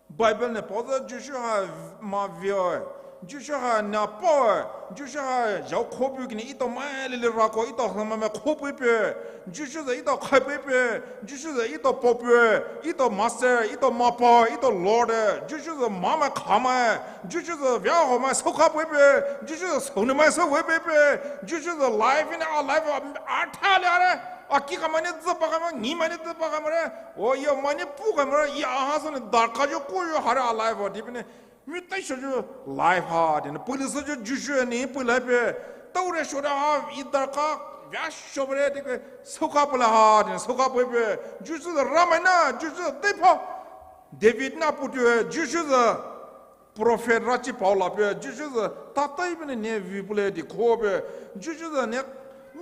Bible ne pao zü ju shu hai ma vei. Ju shu hai na pao. Ju shu hai jao kho bu ki ne ito mai le le ra ko ito hla ma ma kho bu pe. Ju shu zü ito khai bu pe. Ju shu zü ito pao bu. Ito master, ito ma pao, ito Lord. Ju shu zü ma ma kha ma. Ju shu zü vea ho ma sü kha bu pe. Ju shu zü sü ne ma sü bu pe. Ju shu zü life in our life a tha le are. A ki kha ma ne zü pa kha ma, ni ma ne zü pa kha ma re. O, yo ma ne pu kha ma re, ya ha sü ne da ka ju ku ju ha re a life o, di bi ne. Mi tai shu ju life ha, di ne, puli sü ju ju shu ne, puli pe. Tau re shu re ha, i da ka, ya shu re, di ke, sü kha puli ha, di ne, sü kha puli pe. Ju shu zü Ramai na, ju shu zü dei pa. David na pu tu, ju shu zü. Prophet ra chi pao la pe, ju shu zü, ta tai bi ne ne vi pule di kho pe, ju shu zü ne,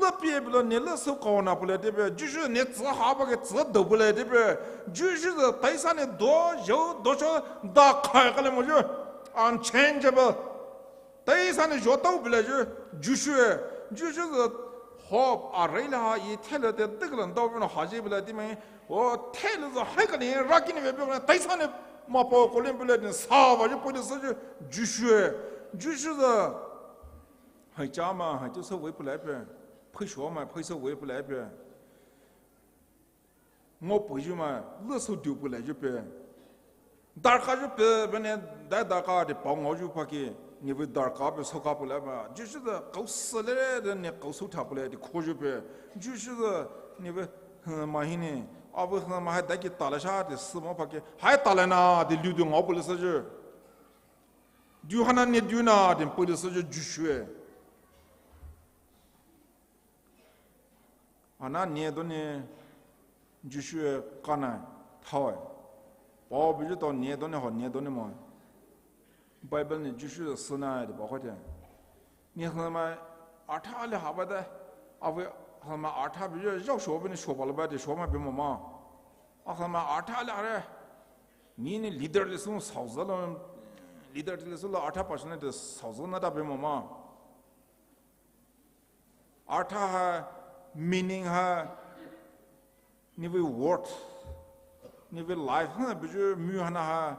le pie bi lo ne le sü kha na pule di pe, ju shu ne zü ha ba ke zü do pule di pe, ju shu zü, tai sa ne do, jo, do sho, da khai ka le mo ju, unchangeable. Tai sa ne jo tau pule ju, ju shu, ju shu zü, hope, a rei le ha, i the le te, de ke le, do bi no ha ji pule di me, O, the le zü hai ka ne, ra ki ne ve pe ne, tai sa ne, ma pao ko le pe le ne, sa ba ju puli sü ju, ju shu, ju shu zü. Hai cha ma, hai ju sü vei pule pe. Phei shu ma, phei sü vei pule pe. Ngo pui ju ma, le sü du pule ju pe. Darkha ju pe, pe ne, dai darkha de pao ngo ju pa ki, ni vei darkha pe sü kha pule ma. Ju shu zü, kau sü le re, de ne kau sü tha pule de kho ju pe. Ju shu zü, ni vei, hm, ma hi ne, a vei hm ma hai dai ki ta le sha de sü mo pa ki, hai ta le na, de lu du ngo pule sü ju. Du ha na ne du na, de pule sü ju, ju shu e. Ana ne do ne, ju shu e ka na, thao e. Pao bi ju tao ne do ne ho, ne do ne mo. Bible ne ju shu e sü na de pao kho te. Ne hla ma a tha le ha ba de. A vei hla ma a tha bi ju, zhao sho bi ne sho ba le ba de, sho ma bi mo ma. A hla ma a tha le ha re. Ni ne leader le sü sao zü lo, leader le sü lo a tha pa shu ne de sao zü na da bi mo ma. Artha ha, meaning ha, ni vei word, ni vei life ha, bi ju mu ha na ha,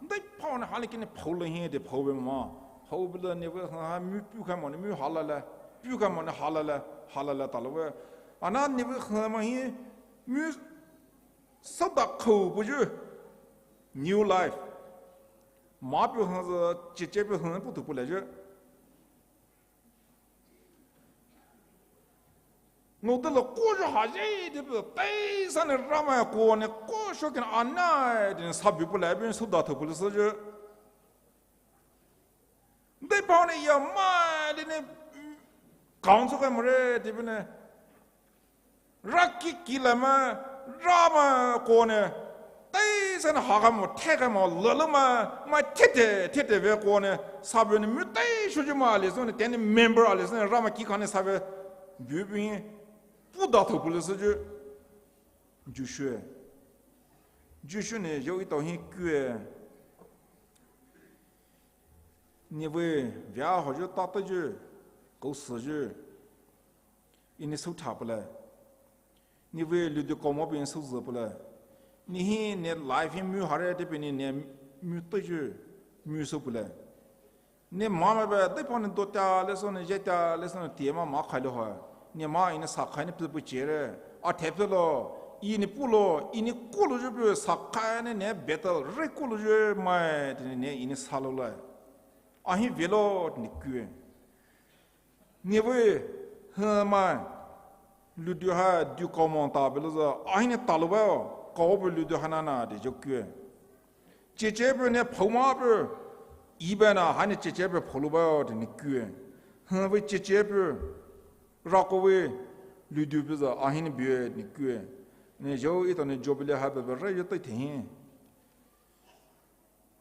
dai pao na ha le ki ne pao le hi de pao be ma. Pao be le ni vei ha, ha mu pu kha mo ne mu ha la le, pu kha mo ne ha la le, ha la le ta lo ve. Ana ni vei ha ma hi, mu sa da kho bu ju, new life. Ma pu ha zü, che che pu ha pu tu pu le ju. Ngo te le ko ju ha je de pe, tai sa ne Ramai ko ne ko sho ken anai de ne sa bi pu le bi ne su da tho pu le sa je. Dai pao ne ya ma de ne, council ka mo re de bi ne. Ra ki ki la ma, Ramai ko ne, tai sü ne haka mo, theka mo, lele ma, ma tete, tete ve ko ne, sabe ne, mute shoyu ma le so ne, teni member le so ne, Ramai ki kane sabe, bu bu, pu da tho pu le so ju, Joshua. Joshua ne, yo ito hi kue. Ne ve, via ho ju ta to ju, ko so ju. Ini so tha pele. Ne ve ludu komo pe ini so ze pele. Ne hi ne life hi mu hare te pe ne ne mu to ju mu so pele. Ne ma ma be de pa ne do ta le so ne je ta le so ne te ma ma khai lo ha. Ne ma ini sa khai ne pu pu che re. A te pe lo. Ini pu lo. Ini ko lo ju pu sa khai ne ne battle re ko lo ju mai te ne ini sa lo le. A hi ve lo ne kue. Ne ve, hma, ludu ha du komo ta be lo za, a hi ne ta lo ba, ko be ludu ha na na de jo kue. Cheche be ne phou ma be, i be na ha ne cheche be phou lo ba de ne kue. Hma ve cheche be, ra ko ve, ludu be za, a hi ne be ne kue. Ne jo ito ne jo be le ha be be re jo tai te hi.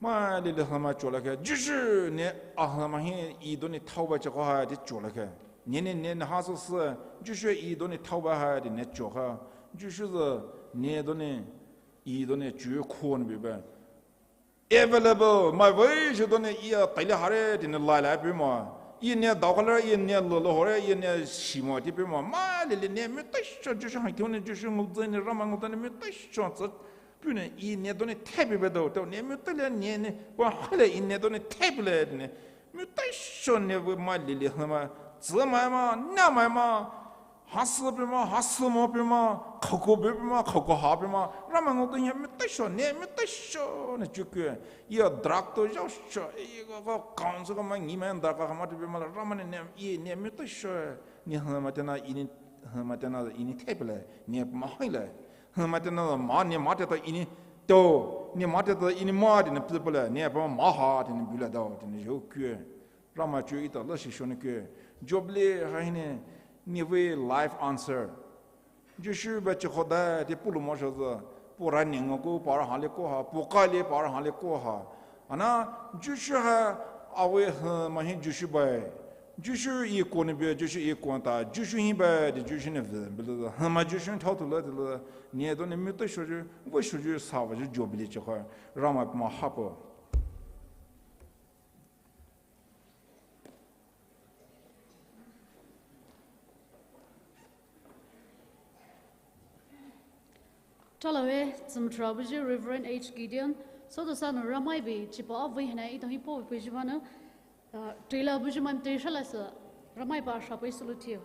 Ma lili hma cho la ke, Joshua ne a hma hi i do ne thau ba che ko ha de cho la ke. Ne ne ne ne ha so se, Joshua i do ne thau ba ha de ne cho ha. Joshua ze ne do ne i do ne chu ko ne be ba. Available, ma ve ju do ne i a tai le ha re de ne la la be ma. I ne da ka le, i ne lo lo ho re, i ne shi ma de be ma. Ma lili ne mu tai sho Joshua ha ki ne Joshua ngu ze ne Ramai ngu ta ne mu tai sho ze. Pu ne i ne do ne thai be be do, to ne mu tai le ne ne, wa ha le i ne do ne thai be le ne. Mu tai sho ne ve ma lili hma, zi ma ma, na ma ma, ha si be ma, ha si mo be ma, khoko be be ma, khoko ha be ma, Ramai ngu to ne mu tai sho ne, mu tai sho ne ju kue. I a drug to jo sho, i ko ko council ko ma ni ma drug ko ma to be ma Ramai ne ne, i ne mu tai sho, ne hma te na i ne, hma te na i ne thai be le, ne ma hai le. Hma te na ma ne ma te ta ini to, ne ma te ta ini ma de ne pu pu le, ne pa ma ha de ne bu le da de ne jo kue. Ramai chu ita la shi sho ne kue. Jubilee ha hi ne, ne ve life answer. Joshua ba chi kho da de pu lo mo sho za, pu ra ne ngo ko, pa ra ha le ko ha, pu ka le pa ra ha le ko ha. Ana Joshua ha awe hma hi Joshua ba. Joshua i ko ne be, Joshua i ko ta, Joshua hi ba, de Joshua ne ve, be le, hma Joshua thau tu le, de le, ne do ne mu tai sho ju, ve sho ju, sa va ju, Jubilee chi kho, Ramai ma ha po. Tala ve, zimtra buji Reverend H Gideon, so to sa no Ramai be, chipa awe hana, ito hi po pe ji ba no, uh, tela buji mam te shala sa, Ramai ba sha pe sulu tio.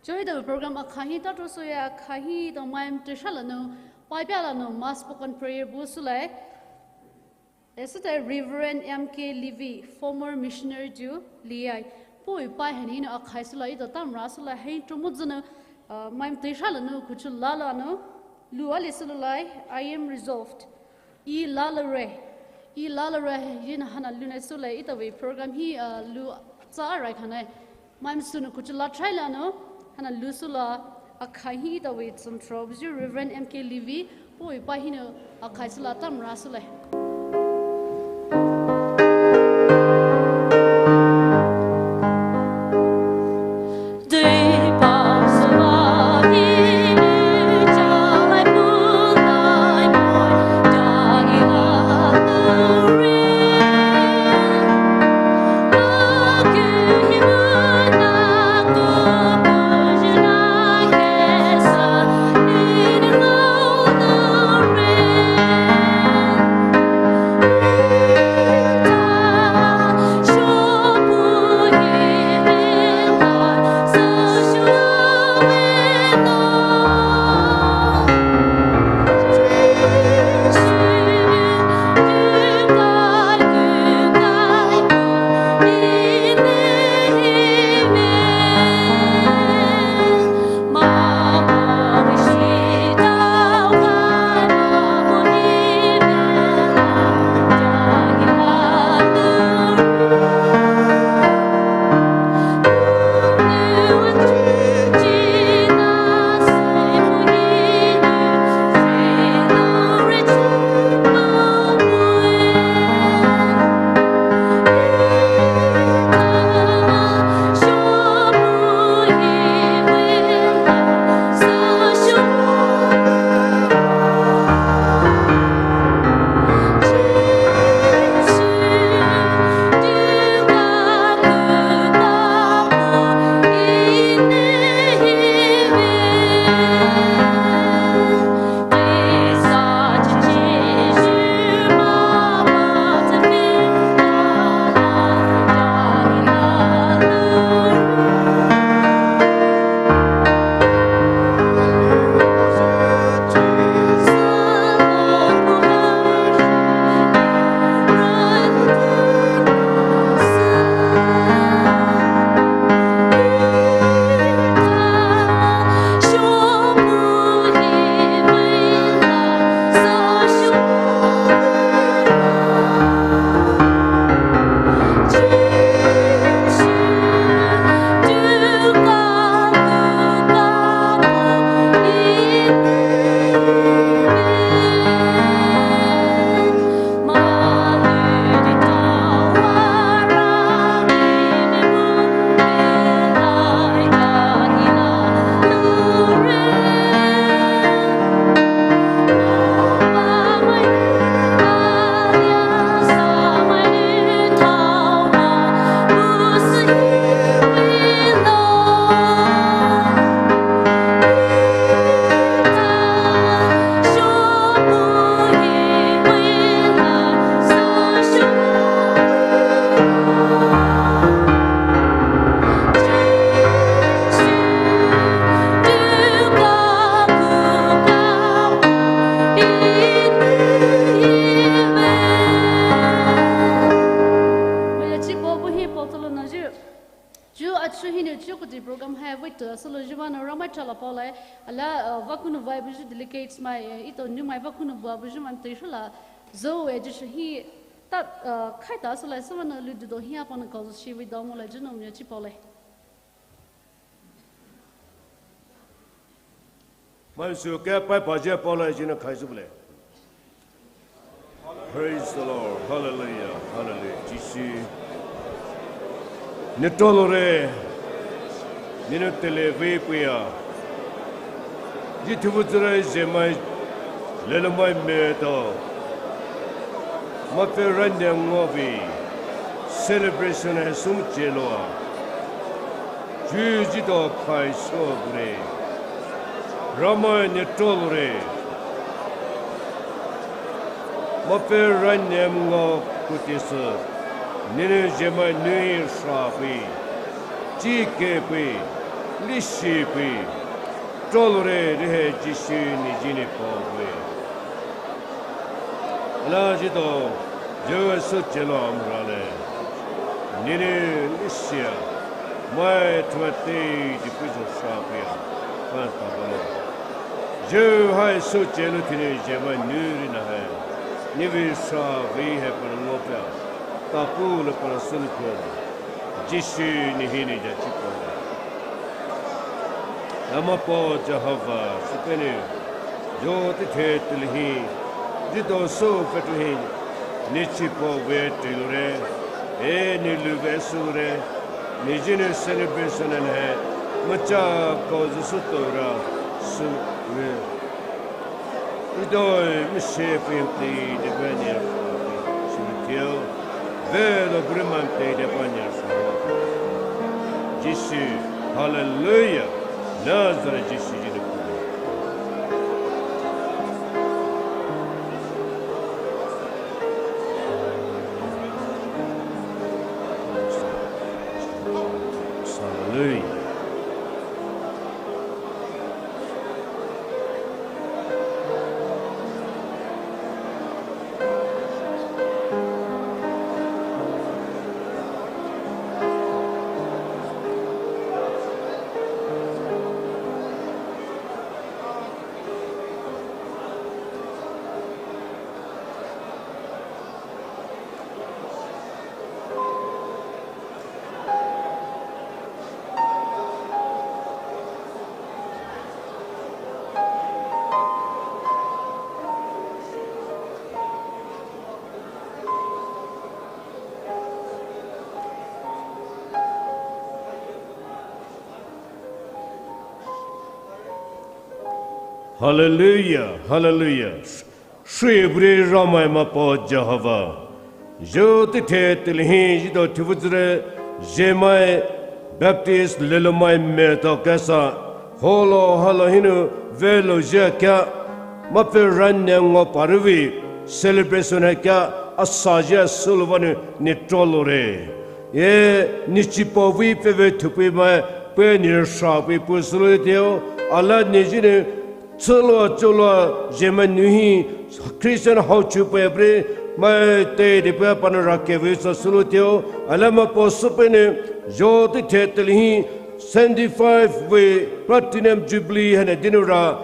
Joy da program a kha hi ta to so ya, kha hi to mam te shala no, pai pia la no, mass spoken prayer bu su lai. Esita Reverend M K Levy, former missionary to Liai. Poi pai hani no akhai sula ito tamra sula hein to muzuna, uh, maim te shala no kuchu lala no. Lu ali sula lai, I am resolved. I lala re. I lala re yin hana luna sula ito we program hi, uh, lu sa arai khana. Maim sunu kuchu la try la no. Hana lu sula akhai hi da we zimtra buji Reverend M K Levy, poi pai hi no akhai sula tamra sula. Chala paolai, ala, uh, vakunu vai buyu delegates mai, uh, ito numai vakunu bua buyu mai tei shula, zo e jisu hi, ta, uh, khai ta sula sumana lu dudo hi apana kazu shi wi domo la jinu myo chi paolai. Mai su ke pai pa je paolai jina khai su bule. Praise the Lord. Hallelujah. Hallelujah. Jisu. Ni tolo re. Ni no tele ve puya. Ji tubu zira je mai. Lelo mai me to. Mape ranyam ngovi. Celebration hai sum cheloa. Ju ji to khai so gure. Ramai ni tolo re. Mape ranyam ngo kutisa. Nini je mai nui sra pui. Ji ke pui. Li shi pui. Tolo re rihe jisu ni jini po pui. Ala ji to. Ju su chelo amra le. Nini lisia. Mai tuate di pujo sra pia. Pan tabalo. Je hai su chelo tini je mai nuri na hai. Ni vi sra vi hai pan ngopia. Tapu le pan sun pia. Jisu ni hini ja chipo. Ama po Jehovah, sipeni, jo te the tilihi, jito so petuhi, ni chipo ve tilure, e ni luve sure, ni jini celebration ne, macha ko Jisu tora, sure. Idoi mishe pimti de banyar sure tio. Velo briman te de banyar sure. Jisu, hallelujah. Nazareth Jisu jini. Hallelujah. Hallelujah, hallelujah. Shibri Ramai Mapo Jehovah. Jo tithe tilhi jito thivuzre jemai Baptist lelomai meto kesa. Holo halo hinu velo je kya. Mape ranyam ngo paruvi celebration hai kya asa je sulvanu nitrolo re. Ye nichipo vi peve thupi mai pe nirshrapi pusulu teo ala nijini Chulwa chulwa jemai nuhi Christian hauchu pe bre mai te di pe panu rake ve sa sulu teo alama po supe ne jo te the tel hi seventy five ve platinum jubilee hane dinura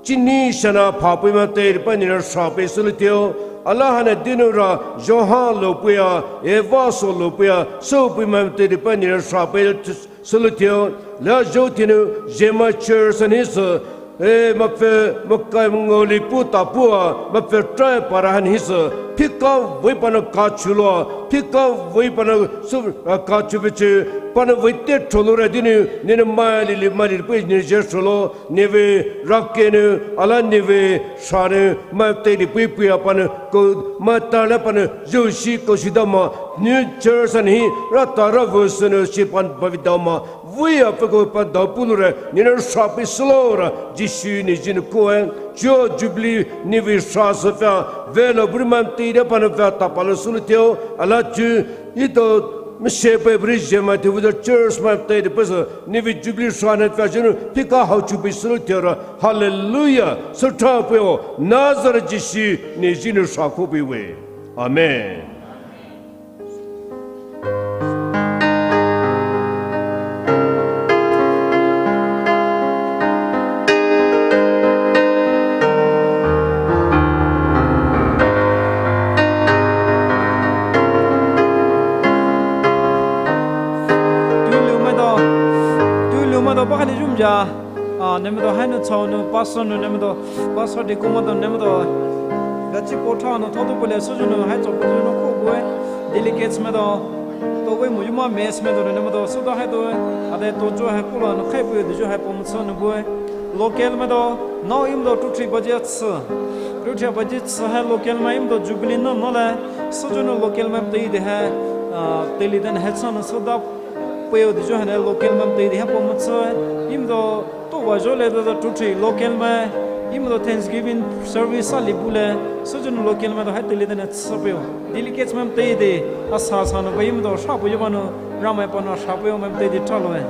chini shana pha pe ma te di pe nira sa pe sulu teo ala hane dinura jo ha lo pe ya eva so lo pe ya so pe ma te di pe nira sa pe Sulu teo la jo tinu jemai church han hisa e mape makai ngoli pu ta pua mape trai para han hisa phika vei pana ka chulo phika vei pana su ka chu bichu pana vei te tholo ra dinu nina mai lili mai lili pu ni je solo nive rakenu ala nive sanu mai te di pui pui apanu ko mai tala pana jo shi ko shi dama new church han hi rata ra vusunu shi pan bavi dama Via peko pa da pulu re nina sapi solo ra Jisu ni jin ko e jo jubilee ni vi sa sa fa velo briman ti de pana fa ta palo sulu teo ala ju ito mshe pe bri jemai ti vuda church ma te de pesa ni vi jubilee sa na fa jinu pika hau chu bi sulu teo ra hallelujah sa ta peo Nazareth Jisu ni jin sa ko bi we amen. Pia, ah, neletao haina chao nou pastor nou neletao, pastor deacon maitao neletao, gachi potha nou thao tou pule süjünou hai chao pule nou kho bue, delegates maitao, tao vei mo yuma mess maitao neletao, sütao hai tou, ade tojo hai pula nou khai pue deyu hai pom chao nou bue, local maitao, nao neletao two three baji chü, two three baji chü hai local mai neletao jubilee nou nou le, süjünou local mai teidei hai, ah, teile den hai chao nou sütao peo deyu haina local mai teidei hai pom chao, neletao tou vayu le tou two three local mai, neletao Thanksgiving service ali bule, süjünou local maitao hai teile den hai chü peo. Delegates mai teidei, asa sa nou ba neletao sha peo banou, Ramai panou sha peo mai teidei thaloe.